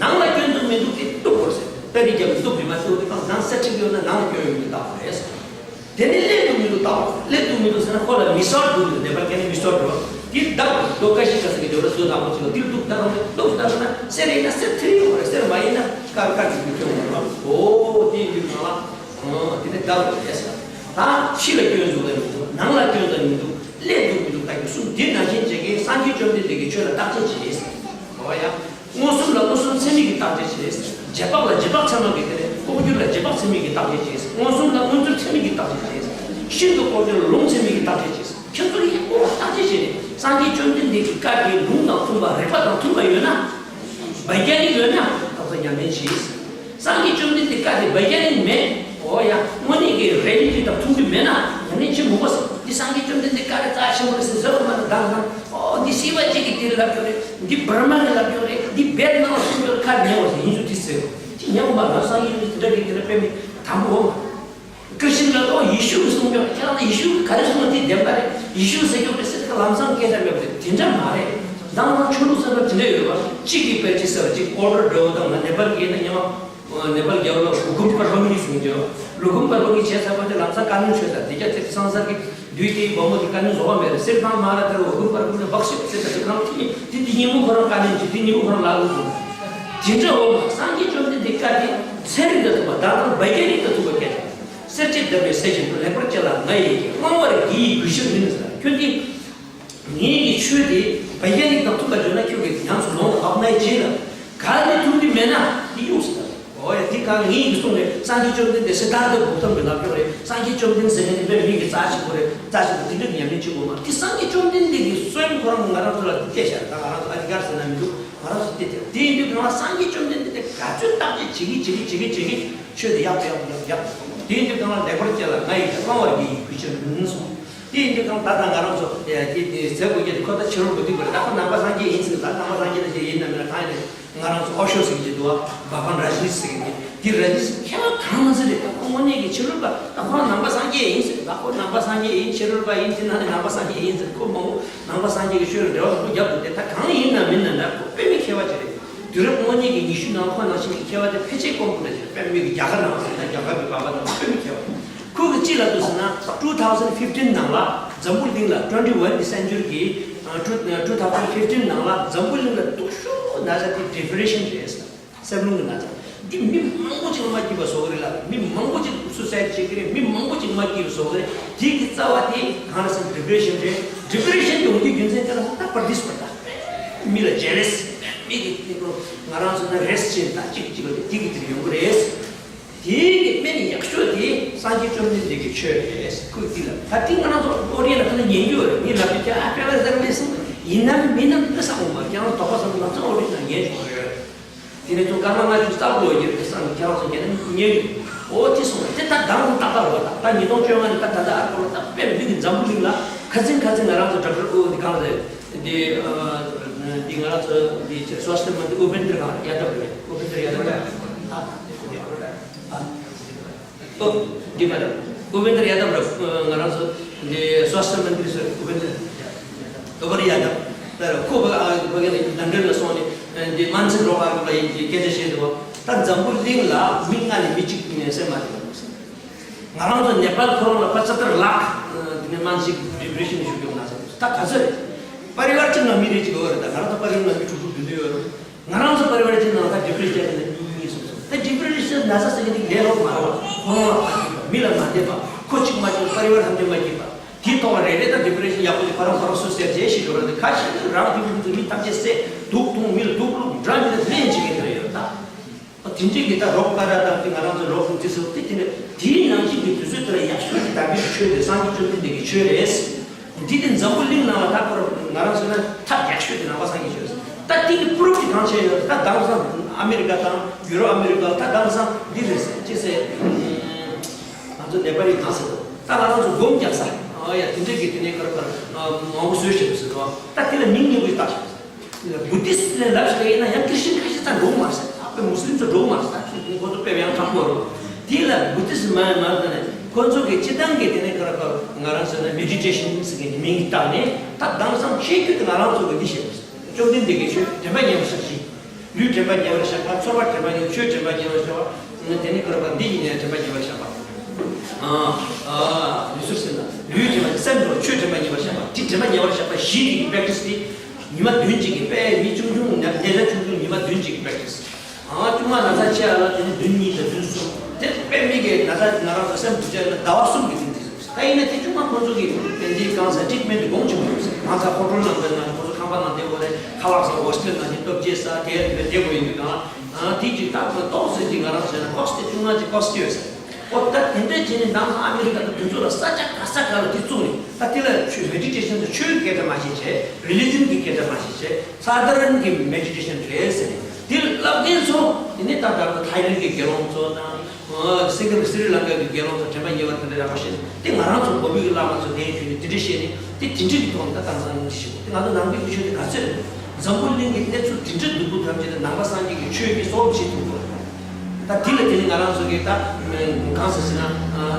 ནང་ལ་སྐྱོན་འདུག་མི་འདུག་དེ་གཏུབ་དགོས་ཟེར། ཏ་རིག་རྒྱབ་ནས་གཏུབ་རེད་མ་གཏུབ་དེ་གང་ནང་གསེར་ཁྲི་སྐྱོན་ན་ནང་ལ་སྐྱོན་ཡོད་མི་འདུག་བཏང་བ་རེད། དེ་ནས་སླེབས་འདུག་མི་འདུག་བཏང་བ། སླེབས་འདུག་མི་འདུག་ཟེར་ན་ཁོ་ལ་མི་སོར་འདུག་ནེ་པལ་སྐད་ནས་མི་སོར་འདུག་དེ་བདག་ལོ་ཀ་ཤི་ཀ་ཟེར་གི་འདོད་ལ་བཟོ་དང་པོ་ཅིག་ལ་དེ་ལ་གཏུབ་ད་རང་གཏུབ་ད་རང་ན་གསེར་ཡིན་ན་གསེར་ཐིག་ཡོད་རེད། གསེར་མ་ཡིན་ན་དཀར་དཀར་གྱི་མི་སྐྱོན་མ་རེད། ཨོ་དེ་ཡིན་དུས་ནང་ལ། དེ་ནས་བདག་ལོ་ལས་ཟེར། ད་ཕྱི་ལ་སྐྱོན་འདུག་ལ་མི་འདུག་ནང་ལ་སྐྱོན་ལ་མི་འདུག་སླེབས་འདུག་མི་འདུག་ལྟ་རྒྱུ་གསུམ་འདི་ནང་བཞིན་བྱེད་ཀྱི་སངས་རྒྱས་བཅོམ་ལྡན་འདས་ཀྱིས་ཆོས་ལ་བརྟག་དཔྱད་བྱེད་ཟེར། འོ་ཡ། མངོན་སུམ་ལ་མངོན་སུམ་ཚད་མིན་གྱིས་བརྟག་དཔྱད་བྱེད་ཟེར། རྗེས་དཔག་ལ་རྗེས་དཔག་ཚད་མ་གི་དེ་ནས་ལྐོག་གྱུར་ལ་རྗེས་དཔག་ཚད་མིན་གྱིས་བརྟག་དཔྱད་བྱེད་ཟེར། མངོན་སུམ་ལ་མངོན་ཚུལ་ཚད་མིན་གྱིས་བརྟག་དཔྱད་བྱེད་ཟེར། ཤིན་ཏུ་ལྐོག་གྱུར་ལ་ལུང་ཚད་མིན་གྱིས་བརྟག་དཔྱད་བྱེད་ཟེར། ཁྱེད་ཚོ་ཡག་པོ་བརྟག་དཔྱད་བྱས་ནས་སངས་རྒྱས་བཅོམ་ལྡན་འདས་ཀྱི་བཀའ་དེ་ལུང་དང་མཐུན་པ་རིགས་པ་དང་མཐུན་པ་ཡོད་ན། བཱི་གྱ་ནིག་ཡོད་ན་ད་ཚོ་ཉམས་ལེན་བྱེད། སངས་རྒྱས་བཅོམ་ལྡན་འདས་བཀའ་དེ་བཱི་གྱ་ནིག་མེད། འོ་ཡ་དངོས་གནས་ཀྱི་རེ་ལི་ཊི་དང་མཐུན་གྱི་མེད་ན་ཉམས་ལེན་བྱེད་མི་དགོས་ཟེར། འདི་སངས་རྒྱས་བཅོམ་ལྡན་འདས་བཀའ་དེ་རྩ་ཆེན་པོ་རེད་ཟེར་བཟོད་པ་མ་ན་དང་དང་། འོ་འདི་སི་བ་ཅིག་གིས་དེ་ལབ་ཡོད་རེད། འདི་བྷར་མ་གིས་ལབ་ཡོད་རེད། འདི་བེད་ནང་ལ་གསུངས་ཡོད་རེད། ཁ་ཉན་བ་ཟེར་ཡིན་ཚུལ་དེ་ཟེར། དེ་ཉན་པ་མ་ན་སངས་རྒྱས་དེ་འདྲ་གི་དེ་འདྲ་དཔེ་མེད་དམ་པོ་འོ། ཀིར་ཤིན་ལ་ཏོ་ཡེ་ཤུ་གིས་གསུངས་ཀྱང་ཁྱེད་རང་ཚོ་ཡེ་ཤུ་གིས་ག་རེ་གསུངས་དེ་བདེན་པ་རེད། ཡེ་ཤུ་ཟེར་རྒྱུ་རེད་ཟེར་ལམ་སང་སྐད་ཆ་སླེབས་རེད། དེ་འདྲ་མ་རེད། མདང་དང་ཆོས་ལུགས་གསར་པ་དེ་འདྲ་ཡོད་པ། གཅིག་གིས་དཔེར་ཆ་བཞག་པ་གཅིག་ཨོ་ཌར་འདྲ་བོ་དང་ང་ནེ་པལ་གྱི་ཡིན་ན་སྔོན་མ་ནེ་པལ་རྒྱལ་པོ་ལ་ལུ་ཁུམ་པར་བྷ་མི་ཟེར་གྱི་ཡོད། ལུ་ཁུམ་པར་བྷ་མི་བྱས་ཚར་བ་དེ་ལམ་སང་བཀའ་བློན་ཆོས་ཚར་དེ་རྒྱ་ཚེ་སང་སར་གྱི་དུས་དེའི་བུ་མོ་དེ་བཀའ་བློན་བཟོ་བ་མེད་རེད། གསེར་ཐང་མ་ར་དེར་ལུ་ཁུམ་པར་བྷ་མི་བག་ཤེས་ཚེ་ད་དུ་གང་ཐིག་དེ་དེ་ཉིན་མོ་ཁོ་རང་བཀའ་བློན་གྱི་དེ་ཉིན་མོ་ཁོ་རང་ལ་ལུ་ཁུམ་དེ་འདྲ་འོ་མ་སངས་རྒྱས་བཅོམ་ལྡན་འདས་བཀའ་དེ་ཚན་རིག་དང་མཐུན་པ་དང་བཱི་གྱ་ནིག་དང་མཐུན་པ་སྐད་ཆ། གསེར་གྱིས་བརྡར་བའི་གསེར་བཞིན་དུ་ལེགས་པར་དཔྱད་ལ་ང་ཡིས་བླང་བར་བགྱི་ཡི་གུས་ཕྱིར་མིན་ཟེར། ཁྱོད་འདི་ངེད་ཀྱི་ཆོས་དེ་བཱི་གྱ་ནིག་དང་མཐུན་པར་འཇོག་ན་ཁྱོད་ཀྱིས་ཉམས་སུ་ལོངས་ལ་ཨབ་ནའི་བྱེད་ལ། གལ་ཏེ་མཐུན་གྱི་མེད་ན་འདི་གཡུག་ཟེར། འོ་ཡ་འདི་གང་ངེད་ཀྱིས་གསུངས་རེད། སངས་རྒྱས་བཅོམ་ལྡན་འདས་སི་དྷར་ཐ་གོ་ཏམ་གྱི་ལབ་ཀྱོག་རེད། སངས་རྒྱས་བཅོམ་ལྡན་ཟེར་མཁན་དེ་དཔེ་མི་གི་རྩ་ཆེན་པོ་རེད། རྩ་ཆེན་པོ་དེ་འདྲ་ཉམས་ལེན་བྱེད་དགོས་མ་རེད། འདི་སངས་རྒྱས་བཅོམ་ལྡན་འདས་ཀྱི་སྲོལ་ཁོ་རང་ང་རང་ཚོ་ལ་བལྟས་ཤག་ད་ང་རང་ཚོ་ཨ་ཏི་ཀར་ཟེར་ན་མི་འདུག་ང་རང་ཚོ་བལྟས་ཏེ་དེ་ཡིན་དུས་ང་སངས་རྒྱས་བཅོམ་ལྡན་འདས་དེ་ག་ཚོད་བརྟག་དཔྱད་བྱེད་ཀྱི་བྱེད་ཀྱི་བྱེད་ཀྱི་བྱེད་ཀྱི་ཆོས་དེ་ཡག་ཏུ་ཡག་ཏུ་ཡག་ཏུ་ཡག་ཏུ་སོང་། དེ་ཡིན་དུས་གང་ལ་ལེགས་པར་དཔྱད་ལ་ང་ཡིས་བླང་བར་བགྱི་ཡི་གུས་ཕྱིར་མིན་གསུངས། དེ་ཡིན་དུས་གང་ད་ལྟ་ང་རང་ཚོ་དེ་དེ་ཟེར་དགོས་ཀྱི་ཁོ་ད་ཕྱི་རོལ་པོ་འདི་དགོས་རེད། ད་ཁོ་ནང་པ་སངས་རྒྱས་ཡིན་ཟེར། ད་ནང་པ་སངས་རྒྱས་ད་ཅིག་ཡིན་ན་མིན་ན་གང་ཡིན་ན་ང་རང་ཚོ་ཨོ་ཤོ་ཟེར་གྱི་འདུག་བ། བྷ་གྷ་ཝན་ར་ཇི་ནིས་ཟེར་གྱི་འདུག་འདི་ར་ཇི་ནིས་མཁས་པ་གང་མ་ཟེར་རེད། ད་ཁོ་དངོས་གནས་ཀྱི་ཕྱི་རོལ་པ་ད་ཁོ་རང་ནང་པ་སངས་རྒྱས་ཡིན་ཟེར། ད་ཁོ་ནང་པ་སངས་རྒྱས་ཡིན། ཕྱི་རོལ་པ་ཡིན། དེ་ནང་ནས་ནང་པ་སངས་རྒྱས་ཡིན་ཟེར། ཁོ་མང་པོ་ནང་པ་སངས་རྒྱས་ཀྱི་ཆོས་ལ་འབྲེལ་བ་མང་པོ་རྒྱབ་འདུག་སྟེ། ད་གང་ཡིན་ན་མིན་ན་འདྲ་ཁོ་དཔེ་མི་མཁས་པ་ཅིག་རེད། དུས་རབས་དངོས་གནས་ཀྱི་ཉི་ཤུ་ནང་ཁོ་ནང་བཞིན་གྱི་མཁས་པ་དེ་ཕལ་ཆེར་དཀོན་པོ་འདྲ་ཞིག་རེད། དཔེ་མི་གི་རྒྱ་གར་ནང་ཟེར་ན་རྒྱ་གར་གྱི་བར་པ་དང་དཔེ་མི་མཁས་པ། ཁོ་གིས་ཅི་ལབ་འདུག་ཟེར་ན། two thousand fifteen ནང་ལ་འཛམ་བུ་གླིང་ལ་twenty-one th century གི་ཨ་two two thousand fifteen ནང་ལ་འཛམ་བུ་གླིང་ལ་སྡུག་ཤོས་ན་ཚ་དེ་depression རེད་ཟེར། སེམས་རླུང་གི་ན་ཚ། འདི་མི་མང་པོ་ཅིག་ལ་མ་སྐྱིད་པ་བཟོ་གི་རེད་ལ། མི་མང་པོ་ཅིག་suicide བྱེད་ཀྱི་རེད། མི་མང་པོ་ཅིག་མ་སྐྱིད་པ་བཟོ་གི་རེད། དེ་གི་རྩ་བ་དེ་གང་རེད་ཟེར་ན་depression རེད། depression དེ་ཡོང་རྒྱུའི་རྒྱུ་མཚན་དེ་ལ་ད་པར་དིས་པར་ད་མི་ལ་jealous། མི་གི་དེ་ང་རང་ཚོ་ན་རེས་བྱེད་ད་གཅིག་གིས་གཅིག་ལ་དེ་གི་དེ་ལ་ཡོང་གི་རེད། དེ་གི་སྨན་ཡག་ཤོས་དེ་སངས་རྒྱས་བཅོམ་ལྡན་འདས་ཀྱི་ཆོས་རེད། ཁོས་འདི་ལ་ད་དེ་ང་རང་ཚོ་ཨོ་རི་ཡན་ལ་ཁ་ན་ཉན་རྒྱུ་རེད། ངས་ལབ་དུས་ཀྱང་ཨ་ཕལ་པ་ཟེར་མི་སྲིད། ཡིན་ནམ་མིན་ནམ་དཔེ་བསམ་འོང་མ། ཁྱེད་རང་དོགས་པ་བསམ་ན་ང་ཚོ་ཨོ་རི་ཡན་ལ་ཉན་ཆོག་གི་རེད། དེ་ནས་ཚོ་སྐར་མ་ལྔ་བཅུ་རྩ་དགུ་ཡོད་རེད་བསམ་ནས་ཁྱེད་རང་ཚོ་ཉན་ན་ཉན་རྒྱུ། ཨོ་དེ་སོང་དེ་ད་ད་རུང་ཏག་ཏག་རེད་པ། ད་ད་ཉིས་སྟོང་བཅོ་ལྔ་ནས་ད་ད་ད་ཨ་ཁོ་ལ་ད་དཔེ་མི་གི་འཛམ་བུ་གླིང་ལ་ཁ་སང་ཁ་སང་ང་རང་ཚོ་ཌོག་ཊར་ཨོ་འདི་གང་རེད། འདི་ཨ་འདི་ང་རང་ཚོ་འདི་སོ་སི་ཊལ་མ་འདི་ཨུ་བེན་དྲ་གང་ཡ་དབ་རེད། ཨུ་བེན་དྲ་ཡ་དབ་རེད། ཨ་ཨོ་འདི་མ་རེད། ཨུ་བེན་དྲ་ཡ་དབ་རེད། ང་རང་ཚོ་འདི་སོ་སི་ཊལ་མ་འདི་སོ་ཨུ་བེན་དྲ་ཨུ་བེན་དྲ་ཡ་དབ། ཁོ་བ་ཨ་བ་ག་ནས་ལན་ཌན་ལ་སོང་ནས་འདི་མན་ཚེ་རོགས་ཨ་རོགས་ལ་ཡིན་གྱི་སྐད་ཆ་བཤད་འདུག་ད་འཛམ་བུ་གླིང་ལ་མི་ལྔ་ནས་མི་གཅིག་ནས་སེམས་མ་བདེ་བ་འདུག་ང་རང་ཚོ་ནེ་པཱལ་ཁོ་རང་ལ་པ་ཚ་ཏར་ལག་དེ་ནས་མན་ཚེ་ཌི་པི་རེ་ཤན་ཞུགས་ཡོང་ན་ཟེར་ད་ག་ཚོད་རེད། པ་རི་ཝར་གཅིག་ནང་མི་རེ་གཅིག་ཡོད་རེད། ད་ང་རང་ཚོ་པ་རི་ཝར་ནང་མི་དྲུག་དྲུག་བདུན་བདུན་ཡོད་རེད། ང་རང་ཚོ་པ་རི་ཝར་གཅིག་ནང་ད་ཌི་པི་རེ་ཤན་ནས་ཉུང་ཉུང་ཡིན་གསུངས་སོང་། ད་ཌི་པི་རེ་ཤན་ན་ཚ་ཟེར་མཁན་དེ་ལས་སླ་པོ་མ་རེད་བ། ཁོ་རང་ལ་མ་ཕན་པ་མི་ལ་མ་བདེ་བ་ཁོ་གཅིག་མ་གཅིག་པ་རི་ཝར་ཐམས་ཅད་མ་སྐྱིད་པ། དེའི་ཐོག་ལ་རེ་རེ་དང་ཌི་པི་རེ་ཤན་ཡག་པོ་ཅིག་ཁོ་རང་ཁོ་རང་སུ་ཟེར་བྱས་ཤི་འགྲོ་ར་འདི་ཁ་ཤས་ནི་རང་གི་ཕུང་ཚོ་མི་ཐམས་ཅད་བསད་དུག་འཐུང་མི་ལ་དུག་བླུགས་འདྲ་མི་ལ་ལན་བྱེད་མཁན་དེ་འདྲ་ཡོད་རེད་ད། དེ་འདྲའི་གི་ད་རོགས་པ་ར་དང་དེ་ང་རང་ཚོ་རོགས་ཀུན་བརྩི་སྲོལ་དེ་དེ་ནས་དེའི་ནང་བཞིན་གྱི་དུས་ཚོད་དེ་ལ་ཡག་ཤོས་ཀྱི་དམ་པའི་ཆོས་དེ་སངས་རྒྱས་བཅོམ་ལྡན་འདས་ཀྱི་ཆོས་རེད། འདི་དེ་འཛམ་བུ་གླིང་ནང་ལ་ད་ཁོ་རང་ང་རང་ཚོ་ན་ཐབས་ཡག་ཤོས་དེ་ནང་པ་སངས་རྒྱས་ཆོས་རེད། ད་དེ་གི་པུ་རུབ་དེ་གང་བྱས་ཡོད་ད་དེང་སང་ཨ་མེ་རི་ཀ་དང་ཡུ་རོབ་ཨ་མེ་རི་ཀ་ལ་ད་དེང་སང་འདི་རེད་ཟེར་ཅི་ཟེར། ང་ཚོ་ནེ་པ་ལི་གང་ཟེར་དོ། ད་ང་རང་ཚོ་སྒོམ་རྒྱག་ས། ཨ་ཡ་དེ་འདྲས་ཀྱི་དེ་ནས་ཁར་ཁར་མང་པོ་བཟོས་བཞག་ཟེར་དོ། ད་དེ་ལ་མིང་ཉུང་གི་བཏགས་བཞག་ཟེར། བུ་དིསྟ་ནས་ལབ་ཞིག་ཡིན་ན་ཡང་ཁྲི་ཤན་ཁ་ཤས་ཙམ་འགྲོ་གི་མ་རེད་ཟེར། ཨ་པའི་མུ་སི་ལིམ་ཚོ་འགྲོ་གི་མ་རེད་ཟེར། ད་ཁོ་ཚོ་དཔེ་ཡང་དྲང་པོ་རེད། དེ་ལ་བུ་དིསྟ་མ་ཡང་མ་རེད་ནས་ཁོ་ཚོ་གི་སྤྱི་བཏང་གི་དེ་ནས་ཁར་ཁར་ང་རང་ཚོ་ན་མེ་ཌི་ཊེ་ཤན་ཟེར་གི་མིང་བཏགས་ནས་ད་དེང་སང་བཤད་རྒྱུ་དེ་ང་རང་ཚོ་གི་འདི་བཤད་དགོས་ཟེར། བཅོམ་ལྡན་འདས་ཀྱིས་ཆོས་དྲན་པ་ཉེ་བར་བཞག་ཅིང་། ལུས་དྲན་པ་ཉེ་བར་བཞག་པ། ཚོར་བ་དྲན་པ་ཉེ་བར། ཆོས་དྲན་པ་ཉེ་བར་བཞག་པ། དེ་ནི་ཁོ་ར་པ་འདི་ཡིན་ནའི་དྲན་པ་ཉེ་བར་བཞག་པ། ཨ་ཨ་ལུས་ཚོར་སེམས་དང་ལུས་དྲན་པ་སེམས་དང་ཆོས་དྲན་པ་ཉེ་བར་བཞག་པ། དེ་དྲན་པ་ཉེ་བར་བཞག་པ་བཞི་དེ་གི་པྲེག་ཊི་སི་དེ་ཉི་མ་བདུན་གཅིག་གི་དཔེ་མི་ཆུང་ཆུང་ནད་ན་ཆུང་ཆུང་ཉི་མ་བདུན་གཅིག་གི་པྲེག་ཊི་སི། ཨ་ཆུང་མ་ན་ཚ་ཆེ་ཡ་ལ་དེ་ནི་བདུན་གཉིས་དང་བདུན་གསུམ། དེ་དཔེ་མི་གི་ན་ཚ་ང་རང་ཚོ་སེམས་སྡུག་ཅག་ཡོད་ན་ཟླ་བ་གསུམ་གི་རིང་དེ་ད་ཡིན་ན་དེ་ཆུང་མ་ཁོ་ཚོ་གི་དེ་འདྲའི་གང་ཟག་ཊི་རིཊ་མེན་ཊི་དགོངས་ཆེན་པོ་ཡོད་ཟེར། ང་ཚ་ཧོ་ཊེལ་ནང་དུ་ང་ཁོ་ཚོ་ཁང་པ་ནང་བསྡད་དགོས་རེད། ཁ་ལག་ཟ་ཧོ་སི་ཊེལ་ནང་དེ་སྟོབས་ཆེ་ས་དེ་བསྡད་དགོས་ཡིན་དུས་གང་ཨ་དེ་ཅིག་ད་ཁོ་ཏོག་ཟེར་གྱི་ང་རང་ཟེར་ན་ཀོ་སི་ཊི་ཆུང་མ་ཅིག་ཀོ་སི་ཊི་ཡོད་ཟེར། ཨོ་ད་དེ་འདྲ་བྱས་ནས་ནང་ཨ་མི་རི་ཀ་དང་དེ་ཚོ་ལ་ས་ཆ་ག་ས་ག་ལ་དེ་བཙུགས་ནས་ད་དེ་ལ་ཆོས་མེ་ཌི་ཊེ་ཤན་དང་ཆོས་ཀྱི་སྐད་ཆ་མ་བཤད་བྱས་རི་ལི་ཇན་གྱི་སྐད་ཆ་མ་བཤད་བྱས་ས་དྷ་རན་གྱི་མེ་ཌི་ཊེ་ཤན་རེད་ཟེར་ནས་དེ་ལ་བསླབ་མཁན་ཚོ་དེ་ནས་ད་ལྟ་ཐའི་ལེན་གྱི་དགེ་སློང་ཚོ་དང་། སི་ཀི་སི་རི་ལང་ཀ་གི་དགེ་སློང་ཚོ་དྲན་པ་ཉེ་བར་དེ་འདྲ་ཡག་པོ་བཤད་དེ་ང་རང་ཚོ་བོད་པའི་བླ་མ་ཚོ་གདན་ཞུས་ནས་དེ་འདྲ་བཤད་ནས་དེ་དེ་འདྲ་གི་ཐོག་ནས་ད་དེང་སང་སྙིང་རྗེ་ཞིག་དེ་ང་ཚོ་ནང་པའི་གི་ཆོས་དེ་ག་ཚོད་རེད། འཛམ་བུ་གླིང་གི་གནས་ཚུལ་དེ་འདྲ་སྡུག་པོ་ཐམས་ཅད་དེ་ནང་པ་སངས་རྒྱས་ཀྱི་ཆོས་ཀྱིས་སོལབ་བྱེད་ཐུབ་དགོས་རེད། ད་དེ་ལ་དེ་ནི་ང་རང་ཚོ་གི་ད་གང་ཟེར་ཟེར་ན་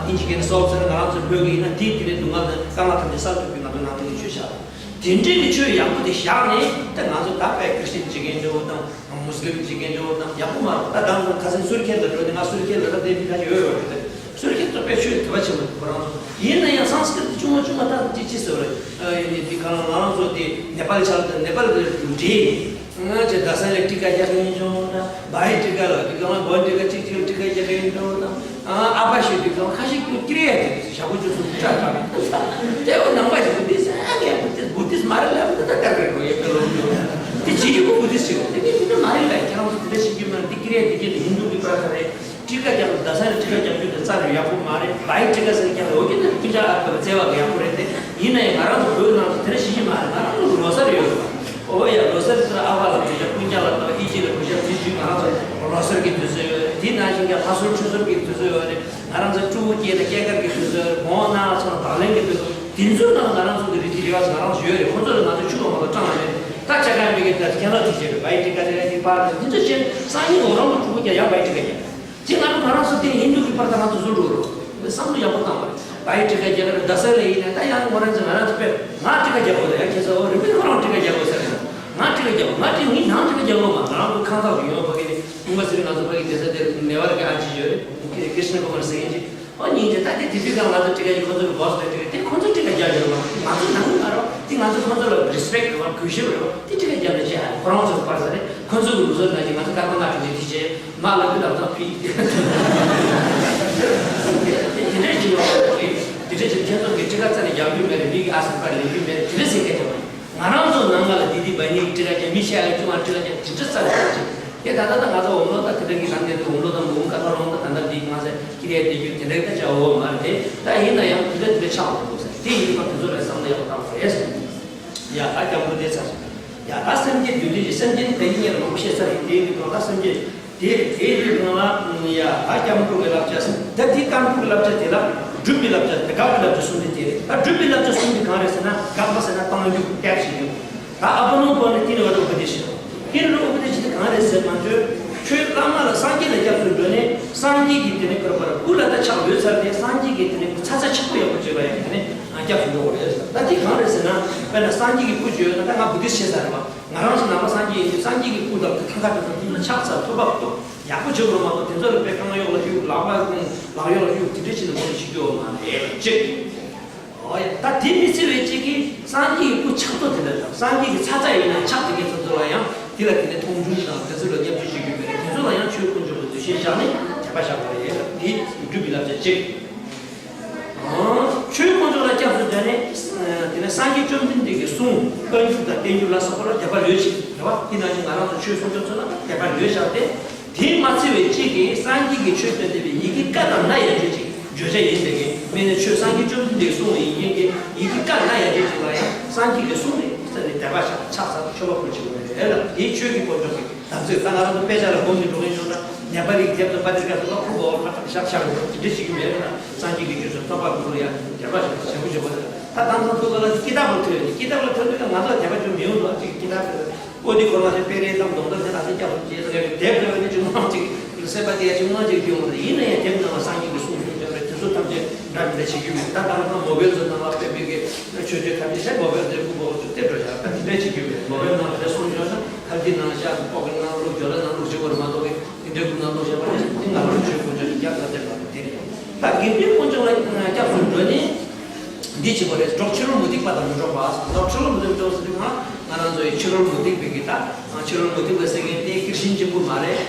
ཨིན་ཇི་སྐད་ནས་སོལབ་ཟེར་ན་ང་རང་ཚོ་བོད་ཀྱི་ཡིན་ན་དེ་དེ་ནས་སྡུག་བསྔལ་དང་དཀའ་ངལ་ཐམས་ཅད་སེལ་ཐུབ་པའི་ང་ཚོ་ནང་པའི་གི་ཆོས་བཞག་དེ་འདྲའི་གི་ཆོས་ཡག་པོ་དེ་བཞག་ནས་ད་ང་ཚོ་ད་དཔེ་ཁྲི་སི་ཅན་བྱེད་མཁན་འདྲ་བོ་དང་། མུ་སི་ལིམ་བྱེད་མཁན་འདྲ་བོ་དང་ཡག་པོ་མ་རེད། ད་དེང་སང་ཁ་སང་སུར་ཁེལ་ལ་འགྲོ་དེ་ང་སུར་ཁེལ་ལ་ད་དེ་མི་ཁ་ཤས་ཡོད་ཡོད་རེད། སུར་ཁེལ་ཚོ་དཔེ་ཆོས་ག་པ་ཆེན་པོ་འདུག་ཁོ་རང་ཚོ། ཡིན་ན་ཡང་སཾ་སྐྲྀ་ཏ་ཆུང་མ་ཆུང་མ་ད་ཅི་ཅི་ཟེར་བ་རེད། ཨ་ཡིན་ནི་འདི་ག་ལ་ང་རང་ཚོ་དེ་ནེ་པ་ལི་ཆ་ལ་དང་ནེ་པ་ལི་དེ་འབྲེལ་ཡིན། ང་ཚོས་རྡ་ས་ལ་ཊི་ཀ་རྒྱག་མཁན་བྱུང་ན་བྷ་ཡི་ཊི་ཀ་ལ་འདི་ག་ལ་བྷ་ཡི་ཊི་ཀ་གཅིག་གཅིག་ལ་ཊི་ཀ་རྒྱག་མཁན་བྱུང་ན། ཨ་ཨ་ཕ་ཞིག་དུས་ཚོད་ཁ་ཤས་ཀྱིས་ཀི་རེ་ཡ་དེ་ཞག་པོ་བཅུ་གསུམ་སྐྲ་བཏགས་ནས་དེ་བོ་ནང་པ་ཞིག་བུ་དིསྟ་ཨ་ངས་བུ་དིསྟ་བུ་དིསྟ་མ་རེད་ལབ་ན་ད་ལྟར་རེད་རོ་ཡོད་པའི་ལོ་རྒྱུས་དེ་བྱེད་ཀྱི་བུ་བུ་དིསྟ་ཞིག་རེད། དེ་ནས་དེ་འདྲ་མ་རེད་ལ་ཁྱེད་རང་ཚོ་དེ་འདྲ་ཤེས་ཀྱི་མ་རེད། འདི་ཀི་རེ་ཡ་དེ་ཀྱེ་ཧིན་དུ་གི་པར་ཁ་རེད། ཊི་ཀ་རྒྱག་རྡ་ས་ལ་ཊི་ཀ་རྒྱག་རྒྱུ་དེ་རྩ་ནས་ཡག་པོ་མ་རེད། བྷ་ཡི་ཊི་ཀ་ཟེར་ཀྱང་འོ་གི་ན་སྤུན་ཀྱག་ཨ་ཁུ་བརྩེ་བ་གི་ཡག་པོ་རེད་དེ། ཡིན་ན་ཡང་ང་རང་ཚོ་བོད་ནང་དུ་དེ་འདྲ་ཤེས་ཀྱི་མ་རེད། ང་རང་ཚོ་ལོ་སར་ཡོད་རེད། ཨོ་ཡ་ལོ་སར་ཚོ་ཨ་ཕ་ལ་གུས་ཞབས་སྤུན་ཀྱག་ལ་དང་ཨི་ཅི་ལ་གུས་ཞབས་དེ་བཞིན་ང་རང་ཚོ་ལོ་སར་གྱི་དུས་ཚོད་ཡོད་རེད། དེ་ནང་བཞིན་གྱི་ལྷ་གསོལ་ཆུ་གསོལ་གྱི་དུས་ཚོད་ཡོད་རེད། ང་རང་ཚོ་ཕྲུ་གུ་སྐྱེས་དང་སྐྱེས་སྐར་གྱི་དུས་ཚོད་ཡོད་རེད། བོང་ནང་ལ་སོང་བག་ལེབ་ཀྱི་དུས་ཚོད་དེ་ཚོའི་ནང་ང་རང་ཚོ་གི་རི་ཊི་རི་ཝ་ཇི་ང་རང་ཚོ་ཡོད་རེད། ཁོ་ཚོ་ལ་ང་ཚོ་ཆུ་བ་མ་གཏོགས་སྤྲང་བ་རེད། ད་ཆ་ག་མི་གི་ད་ཁྱེད་རང་ཚོ་བྱས་རེད། བྷ་ཡི་ཊི་ཀ་དེ་རེད། དེ་པར་དེ་ཚོ་བྱས་སང་ཉིན་འོ་རང་གི་ཕྲུ་གུ་ཀྱང་ཡང་བྷ་ཡི་ཊི་ཀ་རྒྱག་ཅི་ང་ཚོ་ང་རང་ཚོ་དེ་ཧིན་དུ་གི་པར་ད་ང་ཚོ་བཟོ་འགྲོ་རོགས་བསམ་བློ་ཡག་པོ་བཏང་བ་རེད། བྷ་ཡི་ཊི་ཀ་རྒྱག་རེད། རྡ་ས་ལ་ཡིན་ན་ད་ཡང་ང་རང་ཚོ་ང་རང་ཚོ་དཔེ་ང་ཊི་ཀ་རྒྱག་དགོས་རེད། ཡང་ཁྱེད་ཚོ་འོ་རིན་པོ་ཆེ་ཁོ་རང་ཊི་ཀ་རྒྱག་དགོས་ཟེར་རེད། ང་ཊི་ཀ་རྒྱག་དགོས། ང་ཊི་ངའི་ནང་ཊི་ཀ་རྒྱག་དགོས་མ། ང་རང་ཚོ་ཁང་ཁག་གི་ཡོང་བ་གི་ནི་ཨུ་མ་ཟེར་ང་ཚོ་ཕ་གི་བསྡད་ས་དེར་ནེ་ཝར་གི་ཨ་ཅེ་ཡོད་རེད། ཀི་རི་ཤ་ན་ཀུ་མར་ཟེར་མཁན་ཅིག་ཨོ་སྙིང་རྗེ། ད་དེ་དེ་དུས་ཀྱང་ང་ཚོ་ཊི་ཀ་ཡི་ཁོ་ཚོ་གི་བོ་སི་ལ་ཊི་ཀ་དེ་ཁོ་ཚོ་ཊི་ཀ་རྒྱག་ཡོད་མ་རེད། ང་ཚོ་ནང་མི་མ་རེད། དེ་ང་ཚོ་ཁོ་ཚོ་ལ་རི་སི་པེག་ཡོད་པ་གུས་ཞབས་ཡོད་པ་དེ་ཊི་ཀ་རྒྱག་ན་ཅི་ཧ་རེད། ཁོ་རང་ཚོ་གི་པར་ས་རེད། ཁོ་ཚོ་གི་ལུགས་སྲོལ་ནང་བཞིན་ང་ཚོ་ཀར་པ་ང་ཁྲི་ནས་དེ་བྱས་མ་ལ་གི་ལག་ཚང་ཕི་དེ་དེ་འདྲས་ཀྱི་ཡོད་པ་རེད། དེ་འདྲས་ཀྱི་ཁྱེད་ཚོ་གི་ཊི་ཀ་རྩ་ནས་རྒྱག་རྒྱུ་མེད་རེད། མི་གི་ཨ་སི་པར་ལེན་རྒྱུ་མེད་རེད། དེ་འདྲས་ཟེར་མཁན་དེ་མ་རེད། ང་རང་ཚོ་ནང་ང་ལ་དེ་དེ་བ་ནི་ཊི་ཀ་རྒྱག་མི་ཤ་ཡ་ཅུང་ཨ་ཊི་ཀ་རྒྱག་དེ་འདྲས་རྩ་ནས་རྒྱག་ཅིག་དེ་ད་ལྟ་ད་ང་ཚོ་འོང་ལོ་ད་དེ་འདྲ་གི་ནང་ནས་དེ་འོང་ལོ་ད་མོ་འོང་ཀ་ཐོག་རོང་ད་ད་ལྟ་འདི་ང་ཚོ་ཀི་རེ་དེ་རྒྱུ་དེ་འདྲ་ད་ཆ་འོ་མ་རེད། དེ་ད་ཡིན་ན་ཡང་དེ་འདྲ་དེ་འདྲ་ཆགས་འོང་དགོས་ས་དེ་ཡིན་པ་དེ་ཚོ་ལ་བསམ་བློ་ཡག་པོ་བཏང་དགོས་རེད། ཡ་ད་སྐྱབས་མགོན་དེ་ཚ་སོང་། ཡ་ད་སེམས་བསྐྱེད་བདུད་འདུལ་གྱི་སེམས་བསྐྱེད་དེ་ཡིན་ངེས་རང་བཤད་ས་རེད། དེ་ཡིན་གོང་ད་སེམས་བསྐྱེད་དེ་དེ་ཡིན་གོང་ལ་ཡ་ད་སྐྱབས་མགོན་གྱི་བསླབ་བྱ་ཟེར་ད་དེ་སྐྱབས་མགོན་གྱི་བསླབ་བྱ་དེ་ལ་སྒྲུབ་པའི་བསླབ་བྱ་དེ་དགག་པའི་བསླབ་བྱ་གསུམ་དེ་དེ་རེད། ད་སྒྲུབ་པའི་བསླབ་བྱ་གསུམ་དེ་གང་རེད་ཟེར་ན་དགག་པ་ཟེར་ན་སྤང་རྒྱུ་སྐྱབས་ཞིག་ཡོད། ད་ཨ་པ་ནོ་པ་ནི་ཏི་ནི་བ་རུ་པ་དེ་ཤི་ཏི་ནི་རུ་པ་དེ་ཤི་ཏི་གང་རེད་ཟེར་ན་ཁྱོད་ཁྱོད་བླ་མ་ལ་སངས་རྒྱས་ལ་སྐྱབས་སུ་འགྲོ་ནས་ སངས་རྒྱས་ཀྱི་དེ་ནས་བསྐུར་བར་སྐུ་ལ་ད་ཕྱག་འོས་ཚར་ཏེ། སངས་རྒྱས་ཀྱི་དེ་ནས་ཚ་ཚ་ཆག་པོ་ཡག་པོ་བྱེད་པ་ཡང་དེ་ནས་སྐྱབས་སུ་འགྲོ་དགོས་རེད། ད་དེ་གང་རེད་ཟེར་ན། དཔེར་ན་སངས་རྒྱས་ཀྱི་སྐུ་བརྗོད་ན། ད་ང་བུ་དིསྟ་བྱས་ཚར་རེད་པ། ང་རང་ཚོ་ནང་པ་སངས་རྒྱས་ཡིན་དུས་སངས་རྒྱས་ཀྱི་སྐུ་དང་དེ་ཐང་ཀ་དེ་ཚོ་དེ་ཚོ་ཕྱག་འཚལ་ཐུབ་པ་ཐུབ་ཡག་པོ་བྱེད་དགོས་མ་གཏོགས། དེ་ཚོ་ལ་དཔེ་རྐང་གཡོག་ལ་གཡུག་ལག་པ་ལག་གཡོག་ལ་གཡུག་དེ་འདྲ་བྱས་ནས་མང་པོ་བྱེད་རྒྱུ་ཡོད་མ་རེད། གཅིག་ཨོ་ཡ། ད་དེ་མི་ཚེ་བའི་གཅིག་གིས་སངས་རྒྱས་ཀྱི་སྐུ་ཕྱག་ཏུ་དེ་འདྲ་དང་། སངས་རྒྱས་ཀྱི་ཚ་ཚ་ཡིན་ན་ཕྱག་དེ་གའི་ཚོ་ཚོ་ལ་ཡང་དེ་ལ་དེ་ནས་མཐོང་ཆུང་དང་དེ་ཚོ་ལ་སྐྱབས་བཅོལ་བྱེད་རྒྱུ་མེད། དེ་ཚོ་ལ་ཡང་ཆོས་དཀོན་མཆོག་གི་འདུ་ཤེས་བཞག་ནས་དད་པ་བཞག་པ་རེད། དེ་སྒྲུབ་པའི་བསླབ་བྱ་གཅིག་ཨང་། ཆོས་དཀོན་མཆོག་ལ་སྐྱབས་སུ་འགྲོ་ནས། དེ་ནས་སངས་རྒྱས་བཅོམ་ལྡན་འདས་ཀྱི་གསུང་བཀའ་འགྱུར་དང་བསྟན་འགྱུར་ལ་སོགས་པ་ལ་དད་པ་ལོས་བྱེད། རེད་བ། དེ་ནང་བཞིན་ང་རང་ཚོ་ཆོས་སྲུང་སྐྱོབ་ཚོ་ལ་དད་པ་ལོས་བཞག་སྟེ། དེས་མ་ཚད་པའི་གཅིག་གིས་སངས་རྒྱས་ཀྱི་ཆོས་སྟོན་བསྡད་པའི་ཡི་གེ་ཀ་དང་ན་ཡ་བརྗོད་ཅིང་། བརྗོད་བྱ་ཡིན་པའི་གི་མིན་ན། ཆོས་སངས་རྒྱས་བཅོམ་ལྡན་འདས་གསུང་བའི་ཡི་གེ་གི་ཡི་གེ་ཀ་ན་ཡ་བརྗོད་ཅིག་ལ་ཡང་སངས་རྒྱས་ཀྱི་གསུང་རེད་ཟེར་ནས་དད་པ་བྱ། ཕྱག་འཚལ་མཆོད་པ་ཕུལ་བྱེད་དགོས་རེད་ལ། དེའི་ཆོས་ཀྱི་དཀོན་མཆོག་གི་དམ་ཚིག་ད་ང་རང་ཚོ་དཔེ་ཆ་ལ་སྒོམ་ནས་འགྲོ་མཁན་བྱུང་ན། ནེ་པ་ལིའི་དེབ་དང་པ་ཏྲི་ཀ་དེ་ཚོ་ཁུ་བོ་ཁ་ཐག་བཞག་བཞག་འགྲོ། དེ་འདྲ་ཞིག་གི་མེད་ན། སངས་རྒྱས་ཀྱི་ཆོས་སུ་ཐོབ་པ་དགོས་ལ་ཡང་དད་པ་བྱེད་པ་བྱེད་པོ་བྱེད་པ་རེད། ད་དེང་སང་ཐུག་ག་ལ་ཀི་ཏཱབ་ལ་ཐོན་ནས། ཀི་ཏཱབ་ལ་ཐོན་དུས་ང་ཚོ་ལ་དད་པ་ཅུང་མི་ཡོང་འདུག་ཅིག་ཀི་ཏཱབ་ཨོ་དེ་སྐོར་ལ་དེ་དཔེ་རེད་དམ་སྡོང་དར་དེ་ལ་དེ་སྐྱབས་སུ་མཆི་ཟེར་བའི་དེབ་ལ་དེ་ཅུང་མང་ཅིག་སེམས་པ་དེ་ཡ་ཅུང་མང་ཅིག་སྐྱོ་བ་རེད། ཡིན་ན་ཡང་དེབ་ནང་ལ་སངས་རྒྱས་ཀྱི་གསུང་ཆོས་ཅང་རེད། དེ་ཚོ་ཐམས་ཅད་འདྲ་མི་འདྲ་བྱེད་རྒྱུ་མེད། ད་དེང་སང་མོ་བེལ་ཚོ་ནང་ལ་དཔེ་མི་དགེ་ཆོས་སྤྱོད་ཐམས་ཅད་བཤད། མོ་བེལ་དེ་ཀུ་ཀོ་ཚོ་དེ་འགྲོ་བཞག་ད་དེ་འདྲ་བྱེད་རྒྱུ་མེད། མོ་བེལ་ནང་ལ་དེ་གསུང་ཆོས་ན་ཁ་ལྡི་ནང་བཞག་ཀོ་ཀི་ནང་བླུགས། ཇོ་ལ་ནང་བླུགས་བྱེད་དགོས་རེད་མ་གཏོགས། དེ་འདྲའི་ཀུན་སློང་བཤད་པ་དེ་ང་རང་ཆོས་དཀོན་མཆོག་གི་རྒྱབ་ལ་བསྟན་པ་དེ་རེད། ད་དགེ་འདུན་དཀོན་མཆོག་ལ་སྐྱབས་སུ་འགྲོ་ནས་འདི་བྱེད་དགོས་རེད། འགྲོགས་ཕྱི་རོལ་མུ་སྟེགས་པ་དང་མི་འགྲོགས་པ། འགྲོགས་ཕྱི་རོལ་མུ་སྟེགས་པ་ཟེར་དུས་ང་ང་རང་ཚོ་ཡི་ཕྱི་རོལ་མུ་སྟེགས་པའི་གི་ད་ཕྱི་རོལ་མུ་སྟེགས་པ་ཟེར་མཁན་དེ་ཁྲིས་ཅན་གཅིག་པུ་མ་རེད།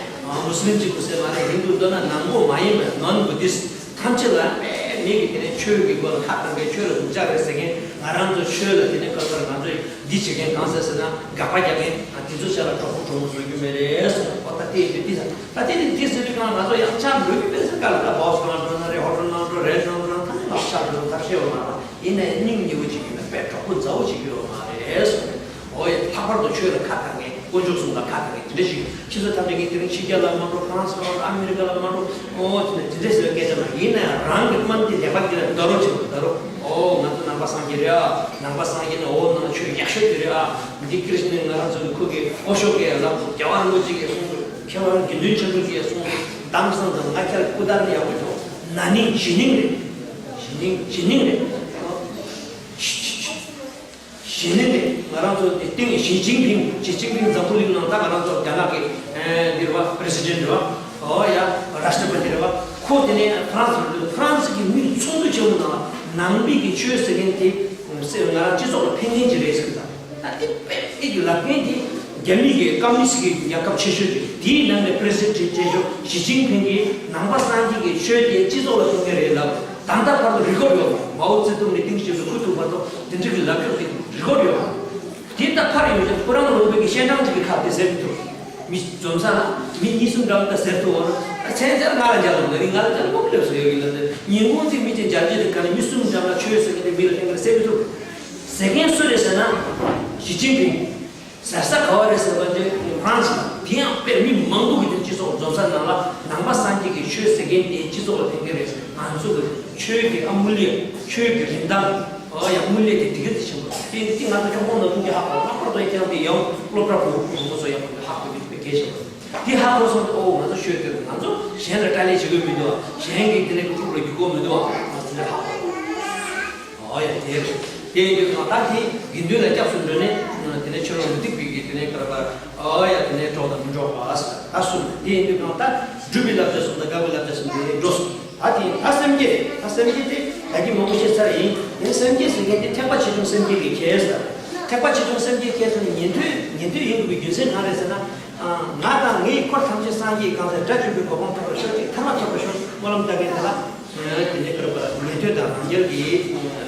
མུ་སི་ལིམ་གཅིག་པུ་ཟེར་མ་རེད། ཧིན་དུ་མདོར་ན་ནང་པ་མ་ཡིན་པའི་non Buddhist ཐམས་ཅད་ལ་དཔེ་མི་གི་དེ་ནས་ཆོས་ཀྱི་སྒོ་ལ་ཁ་གཏོང་མཁན། ཆོས་ལ་སྡུག་ཅག་རེད་ཟེར་མཁན། ང་རང་ཚོ་ཆོས་ལ་དེ་ནས་ཁ་ཐོར། ང་ཚོས་འདི་བྱེད་མཁན་གང་ཟེར་ཟེར་ན་དགག་པ་རྒྱག་མཁན། ཨ། དེ་ཚོ་ཆ་ལ་གྲོགས་པོ་གྲོགས་མོ་བཟོ་རྒྱུ་མེད་རེད་ཟེར། ཨོ་ད་དེ་ཡིན་དུས་དེ་ད་ད་དེ་ནི་དེ་ཟེར་དུས་གང་ང་ཚོ་ཡང་ཆགས་འགྲོ་རྒྱུ་མེད་ཟེར། ག་ལ་ད་བོགས་ནང་འགྲོ་ན་རེད། ཧོ་ཊལ་ནང་འགྲོ། རེ་སི་ཊོ་རན་ནང་འགྲོ་ན་ད་ནི་ང་ཆགས་འགྲོ་ཐབས་ཤེས་ཡོད་མ་རེད། ཡིན་ན་ཡང་སྙིང་ཉེ་བོ་བྱེད་རྒྱུ་ན་དཔེ་གྲོགས་པོ་མཛའ་བོ་བྱེད་རྒྱུ་ཡོད་མ་རེད་ཟེར། ཨོ་ཡ། ལྷག་པར་དུ་ཆོས་ལ་ཁ་གཏད་མཁན། དཀོན་མཆོག་གསུམ་ལ་ཁ་གཏད་མཁན་དེ་འདྲ་ཞིག་ཕྱི་སོ་ཐམས་ཅད་ཀྱིས་དེ་རིང་ཕྱི་རྒྱལ་ལ་མ་འགྲོ། ཧྥ་རན་སི་ལ་མ་འགྲོ། ཨ་མི་རི་ཀ་ལ་མ་འགྲོ། ཨོ་དེ་འདྲ་དེ་འདྲ་ཟེར་བའི་སྐད་ཆ་མ་ཡིན་ན་ཡང་རང་གི་དམག་མི་དེ་ལས་ཀ་དེ་ལ་ད་རོ་བྱེད་དགོས། ད་རོ། ཨོ་ང་ཚོ་ནང་པ་སངས་རྒྱས་རེད་ཨ། ནང་པ་སངས་རྒྱས་ནི་ཨོ་ནང་ཆོས་ཡག་ཤོས་དེ་རེད་ཨ། འདི་ཀི་རིཤ་ནི་ང་རང་ཚོ་གི་ཁོ་གི་ཨོ་ཤོ་ཀའི་ལབ་དགོས། རྒྱལ་བ་རིན་པོ་ཆེ་གིས་གསུངས་འདུག་མཁས་དབང་དགེ་འདུན་ཆེན་པོ་གིས་གསུངས་འདུག་དེང་སང་དང་ང་ཁྱེད་ལ་སྐུ་དར་ནི་ཡག་པོ་འདུག་ན་ནིང་གཞེས་ནིང་རེད། གཞེས་ནིང་གཞེས་ནིང་རེད། གཞེས་ནིང་རེད། ང་རང་ཚོ་དེ་སྟེང་ཞི་ཅིན་ཕིང་། ཞི་ཅིན་ཕིང་འཛམ་བུ་གླིང་ནང་ད་ང་རང་ཚོ་རྒྱ་ནག་གི་ཨེ་འདི་རེད་བ། པི་རེ་སི་ཌེན་ཊི་རེད་བ། ཨོ་ཡ། རཱ་ཤི་ཏྲ་པ་ཏི་རེད་བ། ཁོ་དེ་ནས་ཧྥ་རན་སི་རེད་འདུག་ཧྥ་རན་སི་གི་མི་ཚོགས་འདུ་ཆེན་མོ་ནང་ལ་ནང་པའི་གི་ཆོས་ཟེར་མཁན་དེ་ང་རང་སྤྱི་ཚོགས་ལ་ཕན་མཁན་ཅིག་རེད་ཟེར་གི་ད། ད་དེ་དཔེ་དེ་གི་ལབ་མཁན་དེ་རྒྱ་མི་གི་ཀམ་མུ་ནིསི་གི་རྒྱལ་ཁབ་ཆེ་ཤོས་དེ། དེའི་ནང་ནས་པི་རེ་སི་ཌེན་ཊི་ཆེ་ཤོས་ཞི་ཅིན་ཕིང་གིས་ནང་པ་སངས་རྒྱས་ཀྱི་ཆོས་དེ་སྤྱི་ཚོགས་ལ་ཕན་མཁན་རེད་ལབ། ད་ལྟ་བར་དུ་རི་ཀོཌ་ཡོད་པ། མའོ་ཙེ་ཏུང་ནས་ཏིང་ཞེ་པོའི་ཁུ་ཐུག་བར་དུ་དེ་འདྲ་གི་ལབ་ཕྱོགས་དེ་རི་ཀོཌ་ཡོད་པ། དེ་ལྟ་བར་ཡོད་ཀྱང་ཁོ་རང་ལུང་པའི་གི་ཤན་ཀྲང་གཅིག་གི་ཁ་དེ་ཟེར་མི་ཐུབ། མི་འཛོམས་ས་ན་མི་གཉིས་གསུམ་འགྲམ་ད་ཟེར་ཐུབ་བ་ན། ཚན་ཚན་ང་ལ་མཇལ་ལ་འདི་རིང་ང་ལ་མཇལ་ལ་མོ་སླེབས་སོ་ཡོད་ཀྱི་ལ། དེ་ཉིན་གུང་ཚིག་མི་གཅིག་མཇལ་རྒྱུ་དེ་ག་ནས་མི་གསུམ་འགྲམ་ལ་ཆོས་ཟེར་གི་དེ་མི་ལ་ཐེངས་ལ་ཟེར་མི་ཐུབ། ཟེར་མཁན་སུ་རེད་ཟེར་ན། ཞི་ཅིན་ཕིང་། ཟེར་ས་ག་བ་རེད་ཟེར་བ་དེ་ཧྥ་རན་སི་ལ། དེ་ཡང་དཔེར་མི་མང་པོ་གི་དེ་སྤྱི་ཚོགས་འཛོམས་ས་ནང་ལ་ནང་པ་སངས་རྒྱས་ཀྱི་ཆོས་ཟེར་མཁན་དེ་སྤྱི་ཚོགས་ལ་ཕན་གི་རེད། ང་ཚོ་གི་ཆོས་ཀྱི་ཨ་དངུལ་ལས། ཆོས་ཀྱི་རིན་ཐང་། ཨ་ཡ་དངུལ་ལས་དེ་དེ་ག་དེ་ཆེན་པོ་རེད། དེ་དེ་ང་ཚོ་ཁྱོང་ཁོང་ནང་ཐུག་གི་ཧ་གོ། ལྷག་པར་དུ་ཁྱེད་རང་དེ་ཡང་སློབ་གྲྭ་གོང་གོང་མོ་ཚོ་ཡང་ཧ་གོ་གི་དཔེ་གལ་ཆེན་པོ་རེད། དེ་ཧ་གོ་སོང་སྟེ། ཨོ་ང་ཚོ་ཆོས་དེ་ང་ཚོ་གཞན་ལ་དཀྲ་ལས་བྱེད་དགོས་མི་འདུག་གཞན་གྱི་དེ་ནས་ཀྱི་ཕྲུག་ལ་རྒྱུག་དགོས་མི་འདུག་ང་ཚོ་འདི་ཧ་གོ། ཨོ་ཡ་དེ་རེད། དེ་ཡིན་དུས་ད་དེ་དགེ་འདུན་ལ་སྐྱབས་སུ་འགྲོ་ནས་དེ་ནས་ཆོས་ལ་མུ་སྟེགས་པའི་གི་དེ་ནས་ཀ་ར་པ། ཨོ་ཡ་དེ་ནས་གྲོགས་དང་མི་འགྲོགས་པ་ཟེར་ད་གསུམ་རེད། དེ་ཡིན་དུས་ད་སྒྲུབ་པའི་བསླབ་བྱ་གསུམ་དང་དགག་པའི་བསླབ་བྱ་གསུམ་དེ་འགྲོ་སོང་། ད་དེ་ད་སེམས་བསྐྱེད་རེད། ད་སེམས་བསྐྱེད་དེ་ད་གིན་མང་པོ་བཤད་ཚར་ཡིན། ཡིན་སེམས་བསྐྱེད་ཟེར་མཁན་དེ་ཐེག་པ་ཆེ་ཆུང་སེམས་བསྐྱེད་ཀྱི་ཁྱད་ཟེར། ཐེག་པ་ཆེ་ཆུང་སེམས་བསྐྱེད་ཁྱད་ཟེར་ནས་ཉན་ཐོས་ཉན་ཐོས་ཡིན་དགོས་པའི་རྒྱུ་མཚན་གང་རེད་ཟེར་ན། ང་དང་ངའི་འཁོར་ཐམས་ཅད་སངས་རྒྱས་གང་ཟེར། དགྲ་བཅོམ་པའི་གོ་འཕང་ཐོབ་པར་ཤོག་ཅིག་ཐར་པ་ཐོབ་པར་ཤོག་སྨོན་ལམ་བཏབ་མཁན་དེ་ལ། དེ་ནས་ཀ་ར་པ་ཉན་ཐོས་དང་རང་རྒྱལ་གྱི་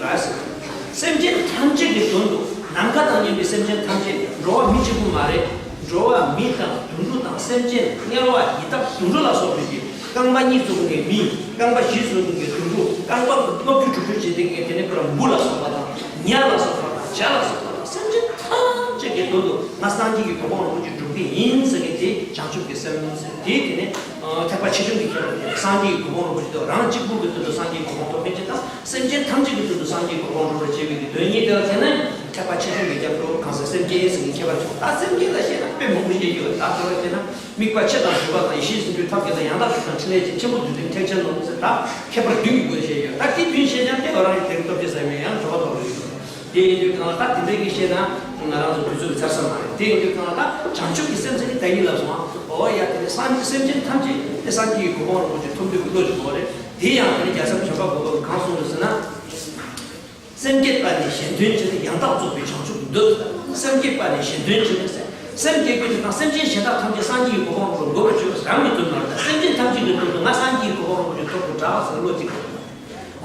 ར་ཟེར། སེམས་ཅན་ཐམས་ཅད་ཀྱི་དོན་དུ། ནམ་མཁའ་དང་མཉམ་པའི་སེམས་ཅན་ཐམས་ཅད། འགྲོ་བ་མི་གཅིག་པུ་མ་རེད། འགྲོ་བ་མི་དང་དུད་འགྲོ་དང་སེམས་ཅན་དམྱལ་བ་ཡི་དྭགས་དུད་འགྲོ་ལ་སོགས་པའི་གི་རྐང་པ་གཉིས་བཙུགས་མཁན་མི། རྐང་པ་བཞི་བཙུགས་མཁན་དུད་འགྲོ། རྐང་པ་ལྔ་བཅུ་དྲུག་ཅུ་བྱེད་མཁན་དེ་ནས་ཁོ་རང་འབུ་ལ་སོགས་པ་དང་ཉ་ལ་སོགས་པ་དང་བྱ་ལ་སོགས་པ་དང་སེམས་ཅན་ཐམས་ཅད་ཀྱི་དོན་དུ་ང་སངས་རྒྱས་ཀྱི་གོ་འཕང་རིན་པོ་ཆེ་སྒྲུབ་ཀྱི་ཡིན་ཟེར་མཁན་དེ་བྱང་ཆུབ་ཀྱི་སེམས་ཟེར། དེ་དེ་ནས་ཐེག་པ་ཆེ་ཆུང་གི་ཁྱད་པར་དེ། སངས་རྒྱས་ཀྱི་གོ་འཕང་རིན་པོ་ཆེ་དེ་རང་གཅིག་པུ་གི་དོན་དུ་སངས་རྒྱས་ཀྱི་གོ་འཕང་ཐོབ་མཁན་ཅིག་དང་། སེམས་ཅན་ཐམས་ཅད་ཀྱི་དོན་དུ་སངས་རྒྱས་ཀྱི་གོ་འཕང་སྒྲུབ་པར་བྱེད་པའི་གི་དོན་གཉིས་དེ་ལ་བརྟེན་ནས། ཐེག་པ་ཆེ་ཆུང་གི་སྐྱབས་འགྲོ་གང་ཟག་སེམས་ཅན་ཟེར་ནས་ཁྱད་པར་ཆེ། ད་སེམས་ཅན་ལ་བཤད་ན་དཔེ་མང་པོ་བཤད་ཡོད། ད་དེ་བ་བཤད་ན་དམིགས་པ་ཆེ་དང་ཞུགས་པ་དང་ཡེ་ཤེས་ཟུང་འཇུག་ཐབས་མཁས་དང་ཡང་དག་ཆོས་དང་ཕྲིན་ལས་ཅན། ཆེན་པོ་རྡུལ་ཕྲན་ཐེག་ཆེན་ལོ་ཟེར། ད་ཁྱད་པར་བདུན་གྱི་སྒོ་ནས་བཤད་ཡོད། ད་དེ་བདུན་བཤད་ཀྱང་དེ་བ་རང་གི་དེ་རིང་སྟོབས་ཆེ་ཟེར་མེད་ཡང་གྲོགས་དང་ལོས་ཡོད། དེ་ཡིན་དུས་གང་ལ་ད་དེ་འདྲའི་གི་བཤད་ན་ང་རང་ཚོ་དུས་ཚོད་ཚར་ས་མ་རེད། དེ་ཡིན་དུས་གང་ལ་ད་བྱང་ཆུབ་ཀྱི་སེམས་ཟེར་ནི་ད་ཡིན་ལབ་སོང་། ཨོ་ཡ། དེ་ནི་སངས་རྒྱས་སེམས་ཅན་ཐམས་ཅད་དེ་སངས་རྒྱས་ཀྱི་གོ་འཕང་རིན་པོ་ཆེ་ཐོབ་འདོད་ཀྱི་བློ་ཅིག་དགོས་རེད། དེ་ཡང་དེ་ནི་རྒྱལ་ཚབ་བྱམས་པ་མགོན་པོས་གང་གསུངས་རེད་ཟེར་ན། སེམས་བསྐྱེད་པ་ནི་གཞན་དོན་ཕྱིར། ཡང་དག་རྫོགས་པའི་བྱང་ཆུབ་འདོད། སེམས་བསྐྱེད་པ་ནི་གཞན་དོན་ཕྱིར་ཟེར། སེམས་བསྐྱེད་རྒྱུ་དེ་དང་སེམས་ཅན་གཞན་དག་ཐམས་ཅད་སངས་རྒྱས་ཀྱི་གོ་འཕང་རིན་པོ་ཆེ་ཐོབ་པར་བྱེད་པ་རང་གི་དོན་མ་རེད། སེམས་ཅན་ཐམས་ཅད་ཀྱི་དོན་དུ་ང་སངས་རྒྱས་ཀྱི་གོ་འཕང་རིན་པོ་ཆེ་ཐོབ་དགོས་དྲག་ཟེར་བློ་གཅིག་དགོས།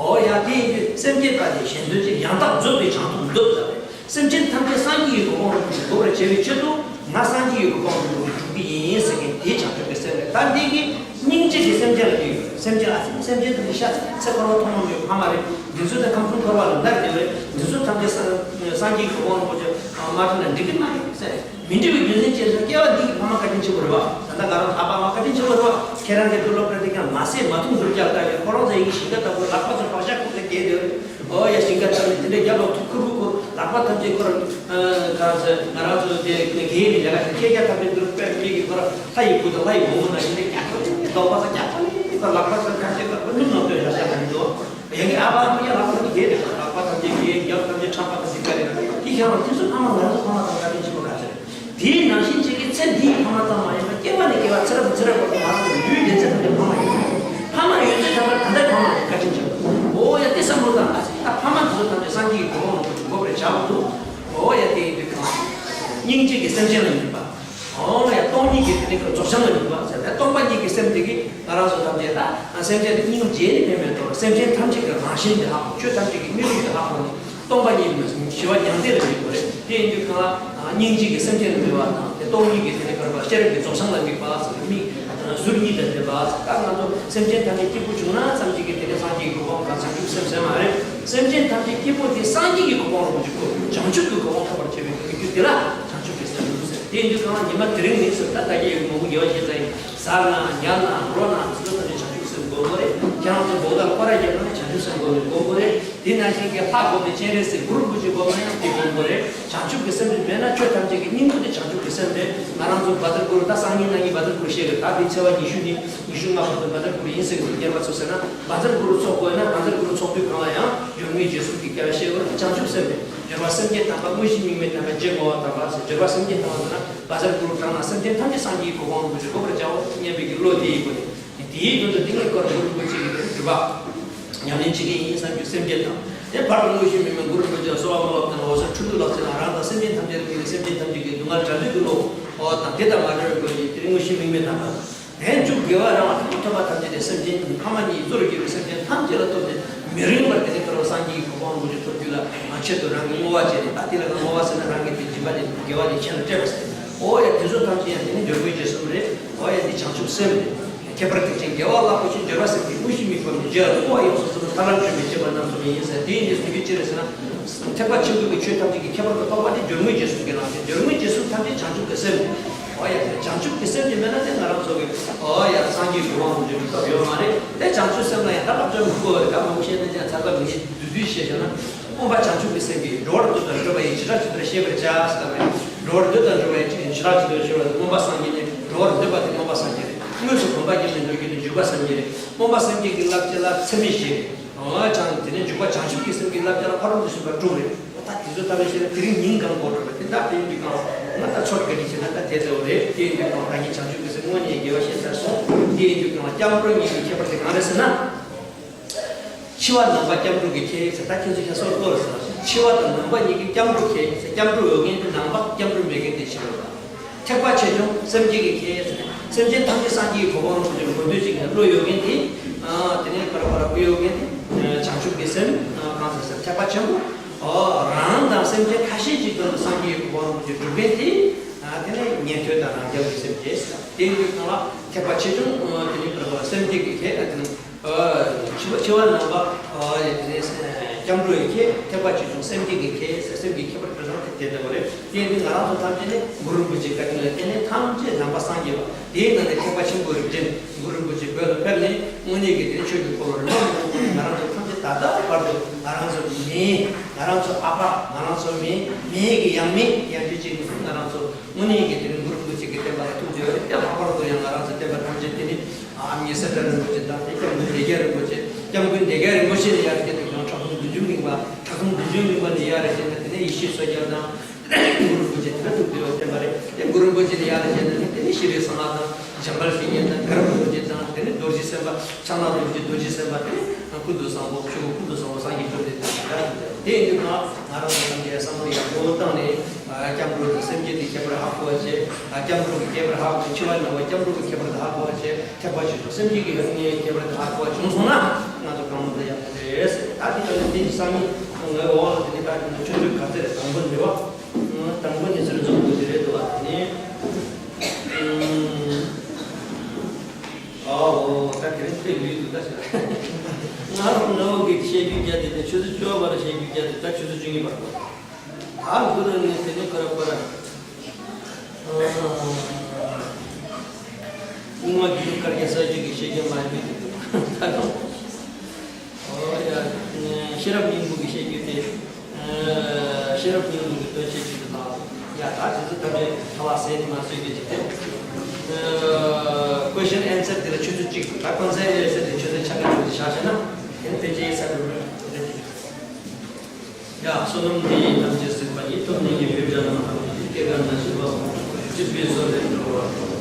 ཨོ་ཡ། དེ་ཡིན་དུས་སེམས་བསྐྱེད་པ་དེ་གཞན་དོན་ཕྱིར། ཡང་དག་རྫོགས་པའི་བྱང་ཆུབ་འདོད་ཟེར་བས། སེམས་ཅན་ཐམས་ཅད་སངས་རྒྱས་ཀྱི་གོ་འཕང་རིན་པོ་ཆེ་ཐོབ་པར་བྱ་བའི་ཆེད་དུ་ང་སངས་རྒྱས་ཀྱི་གོ་འཕང་རིན་པོ་ཆེ་སྒྲུབ་ཀྱི་ཡིན་ཟེར་མཁན་དེ་བྱང་ཆུབ་ཀྱི་སེམས་རེད། ད་འདི་གི་སྙིང་རྗེ་གི་སེམས་ཅན་ལ་ཡོད། སེམས་ཅན་ཨ་ཙི། སེམས་ཅན་དེ་འདི་ཤ་ཚ་ཚེ་འཁོར་བ་ཐོག་མ་མེད་ཕ་མ་རེད། འདི་ཚོ་དེ་ཁམས་གསུམ་འཁོར་བ་ལ་འདར་བསྡད་པ་རེད། འདི་ཚོ་ཐམས་ཅད་སངས་སངས་རྒྱས་ཀྱི་གོ་འཕང་རིན་པོ་ཆེ་མ་ཐོབ་ན་འགྲིག་གི་མ་རེད་ཟེར། མི་འགྲིག་པའི་རྒྱུ་མཚན་ཅི་ཟེར། སྐྱེ་བ་འདི་གི་ཕ་མ་བཀའ་དྲིན་ཆེན་པོ་རེད་བ། ད་ལྟ་ང་རང་ཨ་ཕ་མ་བཀའ་དྲིན་ཆེན་པོ་རེད་བ། ཁྱེད་རང་གི་དུས་ལོ་པར་དེ་ཀྱང་མ་ཟད་མ་ཐུང་ཟུར་རྒྱག་ལྟ་ཡོད། ཁོ་རང་ཚོ་ཡི་གེ་ཞིང་ཁ་ལྟ་བུ་ལག་པ་ཚོ་བག་ཆགས་ཁུག་ནས་བསྡད་ཡོད། ཨོ་ཡ། ཞིང་ཁ་ཐམས་ཅད་དེ་འདྲའི་རྒྱབ་ལོག་ཐུག་ཁུར་བུ་ཁུར་ལག་པ་ཐམས་ཅད་ཁུར། ཨ་ག་ཟེར། ང་རང་ཚོ་དེ་གེ་ནས་ལས་ཀ་དེ་ཁྱེད་རྒྱ་ཐམས་ཅད་འདུག་པས་མི་གི་ཁོ་ར་ལྷ་ཡི་བུ་དང་ལྷ་ཡི་བུ་མོ་ན་ཡིན་ནས་རྒྱ་ཁོ་རེ་ལྡོག་པ་ས་རྒྱ་ཁོ་རེ་ཁོ་ལག་པ་ས་ཁ་ཤས་ཁ་ཁོ་ནུབ་ནང་སྟོན་ཡ་ཤ་ཁ་ནི་འདུག་ཡ་གི་ཨ་ཕ་ཨ་མ་ཡ་ལག་པ་ནི་གེ་རེ་ལག་པ་ཐམས་ཅད་གེ་རྒྱབ་ཐམས་ཅད་ཁྲམ་པ་ཁ་ཟིག་ཁ་རེ་ན་དེ་ཁྱེད་རང་དེ་ཚོ་ཕ་མ་ང་ཚོ་ཕ་མ་དང་བཀའ་དྲིན་ཆེན་པོ་ག་ཚོད་རེད། དེའི་ནང་བཞིན་གཅིག་གི་ཚེ་འདིའི་ཕ་མ་ཙམ་མ་ཡིན་པར་སྐྱེ་བ་ནས་སྐྱེ་བ་ཚེ་རབས་ཚེ་རབས་བར་དུ་ང་རང་ཚོ་ཡུལ་ཡུལ་ལྡན་ཚེ་ཐམས་ཅད་ཕ་མ་ཡིན། ཕ་མ་ཡོད་ཚེ་ཐམས་ཅད་ད་ལྟའི་ཕ་མ་ཡིན། བཀའ་དྲིན་ཆེན་པོ། ཨོ་ཡ། དེ་བསམ་བློ་བཏང་ཨ་ཙི། ད་ཕ་མ་འདི་ཚོ་ཐམས་ཅད་སངས་རྒྱས་ཀྱི་གོ་འཕང་རིན་པོ་ཆེ་འགོག་པར་བྱ་དགོས་འདུག་ཨོ་ཡ། དེ་ཡིན་དུས་གང་། སྙིང་རྗེ་གི་སེམས་ཅན་ལ་དམིགས་པ། ཨོ་ཡ། སྟོང་ཉིད་ཀྱི་དེ་ནི་རྫོགས་བྱང་ལ་དམིགས་པ་ཟེར་ཏེ། སྟོང་པ་ཉིད་ཀྱི་སེམས་དེ་གིས་ང་རང་ཚོ་ཐམས་ཅད་ལ་སེམས་ཅན་དེ་སྙིང་རྗེ་ནི་མེད་མེད་དོར། སེམས་ཅན་ཐམས་ཅད་ཀྱི་རང་བཞིན་དེ་ཧ་གོ། ཆོས་ཐམས་ཅད་ཀྱི་དངོས་གྲུབ་དེ་ཧ་གོ་ནས། སྟོང་པ་ཉིད་མ་ཞི་བ་མྱང་འདས་ལ་དམིགས་པ་རེད། དེ་ཡིན་དུས་གང་ལ་སྙིང་རྗེ་གི་སེམས་ཅན་ལ་དམིགས་པ་དང་། དེ་སྟོང་ཉིད་ཀྱི་དེ་ནི་བར་པ་ཤེས་རབ་ཀྱི་རྫོགས་བྱང་ལ་དམིགས་པ་ཟེར་ཏེ། དམིགས་ཟུར་གཉིས་དང་ལྡན་པ་ཟེར། ད་ང་ཚོ་སེམས་ཅན་ཐམས་ཅད་སྐྱིད་པོ་བྱུང་ན་ཙམ་གཅིག་གིས་དེ་ནི་སངས་རྒྱས་ཀྱི་གོ་འཕང་གང་བྱང་ཆུབ་སེམས་ཟེར་མ་རེད། སེམས་ཅན་ཐམས་ཅད་སྐྱིད་པོ་དེ་སངས་རྒྱས་ཀྱི་གོ་འཕང་རིན་པོ་ཆེ་ཁོ་བྱང་ཆུབ་ཀྱི་གོ་འཕང་ཐོབ་པར་བྱེད་པའི་དམིགས་རྒྱུ་དེ་ལ་བྱང་ཆུབ་ཀྱི་སེམས་ཟེར། དེ་ཡིན་དུས་གང་ལ་ཉི་མ་དེ་རིང་ནས་ཟེར། ད་ད་གིན་མང་པོ་དགེ་བ་བྱས་ཚར་ཡིན། ཟ་ན་ཉལ་ན་འགྲོ་ན་ཚེ་ཐམས་ཅད་བྱང་ཆུབ་སེམས་སྒོམ་དགོས་རེད། ཁྱེད་རང་ཚོ་བོད་ལ་སྐོར་ར་བརྒྱབ་ན་བྱང་ཆུབ་སེམས་སྒོམ་དགོས་རེད། དེ་ནང་བཞིན་གྱི་ལྷ་སྒོམ་པའི་སྤྱན་རས་གཟིགས་གུ་རུ་རིན་པོ་ཆེ་སྒོམ་ན་ཡང་དེ་སྒོམ་དགོས་རེད། བྱང་ཆུབ་ཀྱི་སེམས་དེ་མེད་ན་ཆོས་ཐམས་ཅད་ཀྱི་སྙིང་པོ་དེ་བྱང་ཆུབ་ཀྱི་སེམས་རེད། ང་རང་ཚོ་བཛྲ་གུ་རུ། ད་སང་ཉིན་གནངས་ཉིན་བཛྲ་གུ་རུ་བཤད་དགོས། ད་དེ་ཚེས་པ་ཉི་ཤུ་ནས་ཉི་ཤུ་ལྔ་བར་དུ་བཛྲ་གུ་རུ་ཡིན་ཟེར་གྱི་འདུག་སྟོན་པ་ཚོ་ཟེར་ན། བཛྲ་གུ་རུ་ཚོགས་དགོས་ན་བཛྲ་གུ་རུ་ཚོགས་དུས་གང་ལ་ཡང་སྦྱོར་དངོས་རྗེས་གསུམ་གྱི་སྐྱེ་བ་བཤད་དགོས། བྱང་ཆུབ་སེམས་རེད། སྦྱོར་བ་སེམས་བསྐྱེད་དམ་པ། དངོས་གཞི་དམིགས་མེད་དམ་པ། རྗེས་བསྔོ་བ་དམ་པ་ཟེར། སྦྱོར་བ་སེམས་བསྐྱེད་དམ་པ་ཟེར་ན། བཛྲ་གུ་རུ་བགྲངས་ན་སེམས་ཅན་ཐམས་ཅད་སངས་རྒྱས་ཀྱི་གོ་འཕང་རིན་པོ་ཆེ་ཐོབ་པར་བྱའོ་སྙམ་པའི་གི་བློ་དེ་ཡིན་དགོས་ནས། དེའི་དོན་དུ་དེ་ནས་སྐོར་གུ་རུ་རིན་པོ་ཆེ་གི་དེ་སྒྲུབ་པ་ཉམས་ལེན་བྱེད་ཀྱི་ཡིན་བསམ་རྒྱུ་སེམས་བསྐྱེད་དང་། དེ་བར་དུ་དངོས་གཞི་དམིགས་མེད་གུ་རུ་རིན་པོ་ཆེ་ལ་གསོལ་བ་སྨོན་ལམ་དང་འོད་གསལ་འཕྲོ་འདུ་ལ་བརྩོན་ན། རང་དང་སེམས་ཅན་ཐམས་ཅད་ལ་དམིགས་ནས་སེམས་ཅན་ཐམས་ཅད་ཀྱི་སྡུག་བསྔལ་བྲལ་འདོད་ཀྱི་བློ། ཨོ་དང་དེ་དང་མ་བྲལ་བའི་སྒོ་ནས་དེ་ནི་དངོས་གཞི་དམིགས་མེད་དམ་པ། དེ་མཇུག་དགེ་བ་རང་དང་ཐོབ་པ་ཐམས་ཅད་དེ་སེམས་ཅན་ཕ་མ་གཉིས་གཙོ་བོར་གྱུར་པའི་སེམས་ཅན་ཐམས་ཅད་ལ་ཐོབ་ནས་མི་རིང་བར་དེ་ནས་ཐོབ་པ་སངས་རྒྱས་ཀྱི་གོ་འཕང་རིན་པོ་ཆེ་ཐོབ་རྒྱུ་ལ་ཆེད་དུ་རང་གིས་བསྔོ་བ་བྱས་ནས། ད་དེ་ལ་བསྔོ་བ་ཟེར་ན་རང་གི་དེ་སྦྱིན་པ་དེ་དགེ་བ་དེ་ཁྱེད་ལ་སྤྲད་པ་ཟེར། ཨོ་ཡ། དེ་ཚོ་ཐམས་ཅད་ཡང་དེ་ནི་སྦྱོར་དངོས་རྗེས་གསུམ་རེད། ཨོ་ཡ། འདི་བྱང་ཆུབ་སེམས་རེད། ཁྱད་པར་ཐེག་ཆེན་དགེ་བ་རླབས་པོ་ཆེ་སྦྱོར་བ་སེམས་ཀྱི་དངོས་གཞི་དམིགས་པ་མེད། རྗེས་ལ་བསྔོ་བ་ཡོངས་སུ་རྫོགས་པའི་ཐར་ལམ་བྱོན་པའི་སྤྱད་པ་རྣམས་སུ་ཡིན་ཟེར། དེ་ཡིན་དུས་གསུང་རྒྱུ་ཅི་རེད་ཟེར་ན། ཐེག་པ་ཆེན་པོའི་གི་ཆོས་ཐམས་ཅད་ཀྱི་ཁྱད་པར་དུ་འཕགས་པ་དེ་སྦྱོར་དངོས་རྗེས་གསུམ་གྱི་ནང་ནས། སྦྱོར་དངོས་རྗེས་གསུམ་ཐམས་ཅད་བྱང་ཆུབ་ཀྱི་སེམས། ཨོ་ཡ། དེ་བྱང་ཆུབ་ཀྱི་སེམས་དེ་མེད་ན་དེ་ང་རང་ཚོ་གི་ཨོ་ཡ་སངས་རྒྱས་ཀྱི་གོ་འཕང་རིན་པོ་ཆེ་ཐོབ་ཡོད་མ་རེད། དེ་བྱང་ཆུབ་སེམས་ལ་ཡང་ད་བསླབ་བྱ་མི་དགོས་པ་རེད། ད་མང་པོ་བཤད་ན་ཅང་ཚར་བ་མི་ཤེས། བསྡུས་བསྡུས་བཤད་བྱས་ན། མངོན་པར་བྱང་ཆུབ་ཀྱི་སེམས་ཀྱིས། འགྲོ་བར་འདོད་དང་འདོད་པ་ཡི། བྱེ་བྲག་ཇི་ལྟར་ཤེས་པར་བྱ་ཟེར་བ་རེད། འགྲོ་བར་འདོད་དང་འདོད་པ་ཡི་ཕྱིར་བྱེ་བྲག་ཇི་ལྟར་ཤེས་པར། མངོན་པ་སངས་རྒྱས་ནས། འགྲོ་བར་འདོད་པ་དེ་མངོན་པ་སངས་རྒྱས་རེད། དངོས་སུ་སྒོམ་པ་ཉིད་ནས་འགྲོ་རྒྱུ་དེ་འཇུག་པ་སངས་རྒྱས་རེད། མངོན་པ་སངས་རྒྱས་ཀྱི་བསླབ་བྱ་ལ་ཚད་མེད་བཞི་རེད། ཨོ་ཅང་། དེ་ནས་འཇུག་པ་བྱང་ཆུབ་ཀྱི་སེམས་ཀྱི་བསླབ་བྱ་ལ་ཕ་རོལ་ཏུ་ཕྱིན་པ་དྲུག་རེད། ད་དེ་ཚོ་ལྟ་བུ་ཞིག་ལ་དེ་རིང་ཉིན་གང་དགོས་འགྲོ་བ་དེ། ད་དེ་ཡིན་དུས་གང་ང་ད་ཚོར་ག་འདྲ་བྱེད་ན་ད་དེ་ལྟ་བུ་རེད། དེ་ཡིན་དུས་གང་ད་གིན་བྱང་ཆུབ་ཀྱི་སེམས་དངོས་གནས་དགེ་བ་བཤད་ཚར་སོང་། དེ་ཡིན་དུས་གང་སྐྱབས་འགྲོ་གཉིས་ཀྱི་ཁྱད་པར་དེ་གང་རེད་ཟེར་ན། འཆི་བ་ནང་པ་སྐྱབས་འགྲོ་གི་ཁྱད་ཟེར། ད་ཁྱེད་ཚོ་ཁྱད་སོར་གཏོར་ཟེར། འཆི་བ་དང་ནང་པ་གཉིས་ཀྱི་སྐྱབས་འགྲོ་ཁྱད་ཟེར། སྐྱབས་འགྲོ་ཡོད་མཁན་དེ་ནང་པ། སྐྱབས་འགྲོ་མེད་མཁན་དེ་འཆི་བ་དང་། ཐེག་པ་ཆེ་ཆུང་སེམས་བསྐྱེད་ཀྱི་ཁྱད་ཟེར། སེམས་ཅན་ཐམས་ཅད་སངས་རྒྱས་ཀྱི་གོ་འཕང་རིན་པོ་ཆེ་ལ་འགོད་འདོད་ཅིག་ནས་བློ་ཡོད་མཁན་དེ། ཨ་དེ་ནས་ཕར་ཕར་བློ་ཡོད་མཁན་དེ་བྱང་ཆུབ་ཀྱི་སེམས། ཨ་གང་ཟེར་ཟེར། ཐེག་པ་ཆེན་པོ། ཨོ་རང་དང་སེམས་ཅན་ཁ་ཤས་ཅིག་དོན་དུ་སངས་རྒྱས་ཀྱི་གོ་འཕང་རིན་པོ་ཆེ་སྒྲུབ་མཁན་དེ། ཨ་དེ་ནས་ཉན་ཐོས་དང་རང་རྒྱལ་གྱི་སེམས་བསྐྱེད་ཟེར། དེ་ཡིན་དུས་གང་ལ་ཐེག་པ་ཆེ་ཆུང་། ཨ་དེ་ནས་ཕར་ཕར་སེམས་བསྐྱེད་ཀྱི་ཁྱད། ཨ་དེ་ནས། འཆི་བ་འཆི་བ་ནང་པ། ཨ་ཡ། དེ་ནས་སྐྱབས་འགྲོ་ཡི་ཁྱད། ཐེག་པ་ཆེ་ཆུང་སེམས་བསྐྱེད་ཀྱི་ཁྱད་ཟེར། སེམས་ཀྱི་ཁྱད་པར་དེ་ཚོ་དེ་ལྟ་བུ་རེད། དེ་ཡིན་དུས་ང་རང་ཚོ་ཐམས་ཅད་ནི་གུ་རུ་རིན་པོ་ཆེའི་བཀའ་དྲིན་ལ་བརྟེན་ནས་ཐམས་ཅད་ནང་པ་སངས་རྒྱས་པ། དེའི་ནང་ནས་ཐེག་པ་ཆེན་པོའི་རིགས་ཅན་གུ་རུ་རིན་པོ་ཆེ་བོད་ལ་ཕེབས་ནས་དངོས་གནས་ཀྱི་དེ་ནི་ཆོས་ཀྱི་འཁོར་ལོ་རིམ་པ་མང་པོ་བསྐོར་ནས་ང་རང་ཚོ་ཐམས་ཅད་ད་ ད་ལྟ་བར་དུ་ང་རང་ཚོ་མི། ང་རང་ཚོ་ཨ་ཕ། ང་རང་ཚོ་མི། མི་གི་ཡང་མི། ཡང་ཅི་ཅིག་ནི་ང་རང་ཚོ་དངོས་གནས་ཀྱི་དེ་རིང་གུ་རུ་རིན་པོ་ཆེ་གི་བསྟན་པ་ལ་ཐུག་བསྡད་ཡོད་རེད། དེ་ལྷག་པར་དུ་ཡང་ང་རང་ཚོ་བསྟན་པ་ཐམས་ཅད་དེ་ནི། ཨ། མྱེས་གསེར་ཕྲེང་རིན་པོ་ཆེ་དང་། དེ་སྐྱབས་མགོན་བདེ་རྒྱལ་རིན་པོ་ཆེ། སྐྱབས་མགོན་བདེ་རྒྱལ་རིན་པོ་ཆེ་ནས་ཡར་བསྐྱེད་དུ་ཡང་ཁྲག་འཐུང་བདུན་ཅུ་མིག་དམར། ཁྲག་འཐུང་བདུན་ཅུ་མིག་དམར་ནས་ཡར་བསྐྱེད་ནས། དེ་ནས་ཡེ་ཤེས་མཚོ་རྒྱལ་དང་། གུ་རུ་རིན་པོ་ཆེ་དེ་འདྲ་ཐུག་བསྡད་ཡོད་བསྟན་པ་རེད། དེ་གུ་རུ་རིན་པོ་ཆེ་ནས་ཡར་བསྐྱེད་ནས་དེ་ནས་ཤྲཱི་སེང་གེ་དང་། འཇམ་དཔལ་བཤེས་གཉེན་དང་། གར་རམ་རྡོ་རྗེ་དང་། དེ་ནས་རྡོ་རྗེ་སེམས་དཔའ། ཕྱག་ན་རྡོ་རྗེ། རྡོ་རྗེ་སེམས་དཔའ། དེ་ནས་ཀུན་ཏུ་བཟང་པོ། ཆོས་སྐུ་ཀུན་ཏུ་བཟང་པོ་སངས་རྒྱས་བཅོམ་ལྡན་འདས་དེ་འདྲ་ཐུག་བསྡད་ཡོད། དེ་ཡིན་དུས་ང་ང་རང་ཚོ་ཐམས་ཅད་བསམ་བློ་ཡག་པོ་བཏང་ནས། ཨ། སྐྱབས་འགྲོ་དང་སེམས་བསྐྱེད་དེ་ཁྱད་པར་ཧ་གོ་བ་བྱེད། ཨ། སྐྱབས་འགྲོ་གི་ཁྱད་པར་ཧ་གོ། འཆི་བ་ནང་བ་སྐྱབས་འགྲོ་གི་ཁྱད་པར་དེ་ཧ་གོ་བ་བྱེད། ཐེག་པ་ཆེ་ཆུང་སེམས་བསྐྱེད་ཀྱི་ཡོན་ཏན་ཁྱད་པར་དེ་ཧ་གོ་བ་བྱུང་སོང་ན། ང་ཚོ་གང་མང་དུ་ཡག་པོ་རེད་ཟེར། ད་དེ་ལྟ་ནས་དེ་ཡི་སང་ཉིན་ངའི་འོག་ལ་དེ་ནི་ད་དེ་ནི་ཆུ་ཚོད་ག་ཚོད་རེད། དང་པོ་འདི་བ། ཨ། དང་པོ་ནི་ཚུར་འཛོམས་དགོས་ཀྱི་རེད་འདུག་བ། དེ་ནི། ཨ། ཨོ། ད་དེ་རིང་དཔེ་ལུས་འདུག་ད་ཟེར། ང་རང་ངའི་བཤད་རྒྱུ་བརྒྱབ་དེ་ནི་ཆུ་ཚོད་བཅུ་པ་བར་བཤད་རྒྱུ་བརྒྱབ་དེ། ད་ཆུ་ཚོད་བཅུ་གཉིས་བར་དུ། ད་ཁོ་རང་ནི་དེ་ནི་ཁོ་ར་ཁོ་ར། སྔོན་མ་དགེ་ལུགས་དཀར་རྒྱན་གསར་བརྗེ་གི་བཤད་རྒྱུ་མ་ཡིན་པའི་དེ་འདུག་ད་དུང་། ཨོ་ཡ། ཤེས་རབ་སྙིང་པོ་གི་བཤད་རྒྱུ་དེ། ཤེས་རབ་སྙིང་པོ་གི་དོན་བཤད་རྒྱུ་དེ་དང་། ཡ། ད་དེ་ཚོ་ད་ལྟའི་ཁ་ལག་ཟས་དེ་མ་ཟོས་ཀྱི་ཅིག་དེ། ཨ། ཀོ་ཤན་ཨན་སར་དེ་ལ་ཆུ་ཚོད་གཅིག་ད་ཁོང་ཚོའི་ཨེ་སར་དེ་ཆུ་ཚོད་ཆ་ག་ཆུ་ཚོད་བཞག་བྱས་ན། དེ་ནི་ཕལ་ཆེར་ཨེ་སར་རུ་རེད་དེ། ཡ། བསོད་ནམས་འདི་ཡིས་ཐམས་ཅད་གཟིགས་པ་ཉིད། ཐོབ་ནས་ཉེས་པའི་དགྲ་རྣམས་ཕམ་བྱས་ཏེ། སྐྱེ་རྒ་ན་འཆིའི་རྦ་ཀུན་ཞི་བ། འཇིགས་པའི་བཟོད་པས་སྒྲོལ་བ།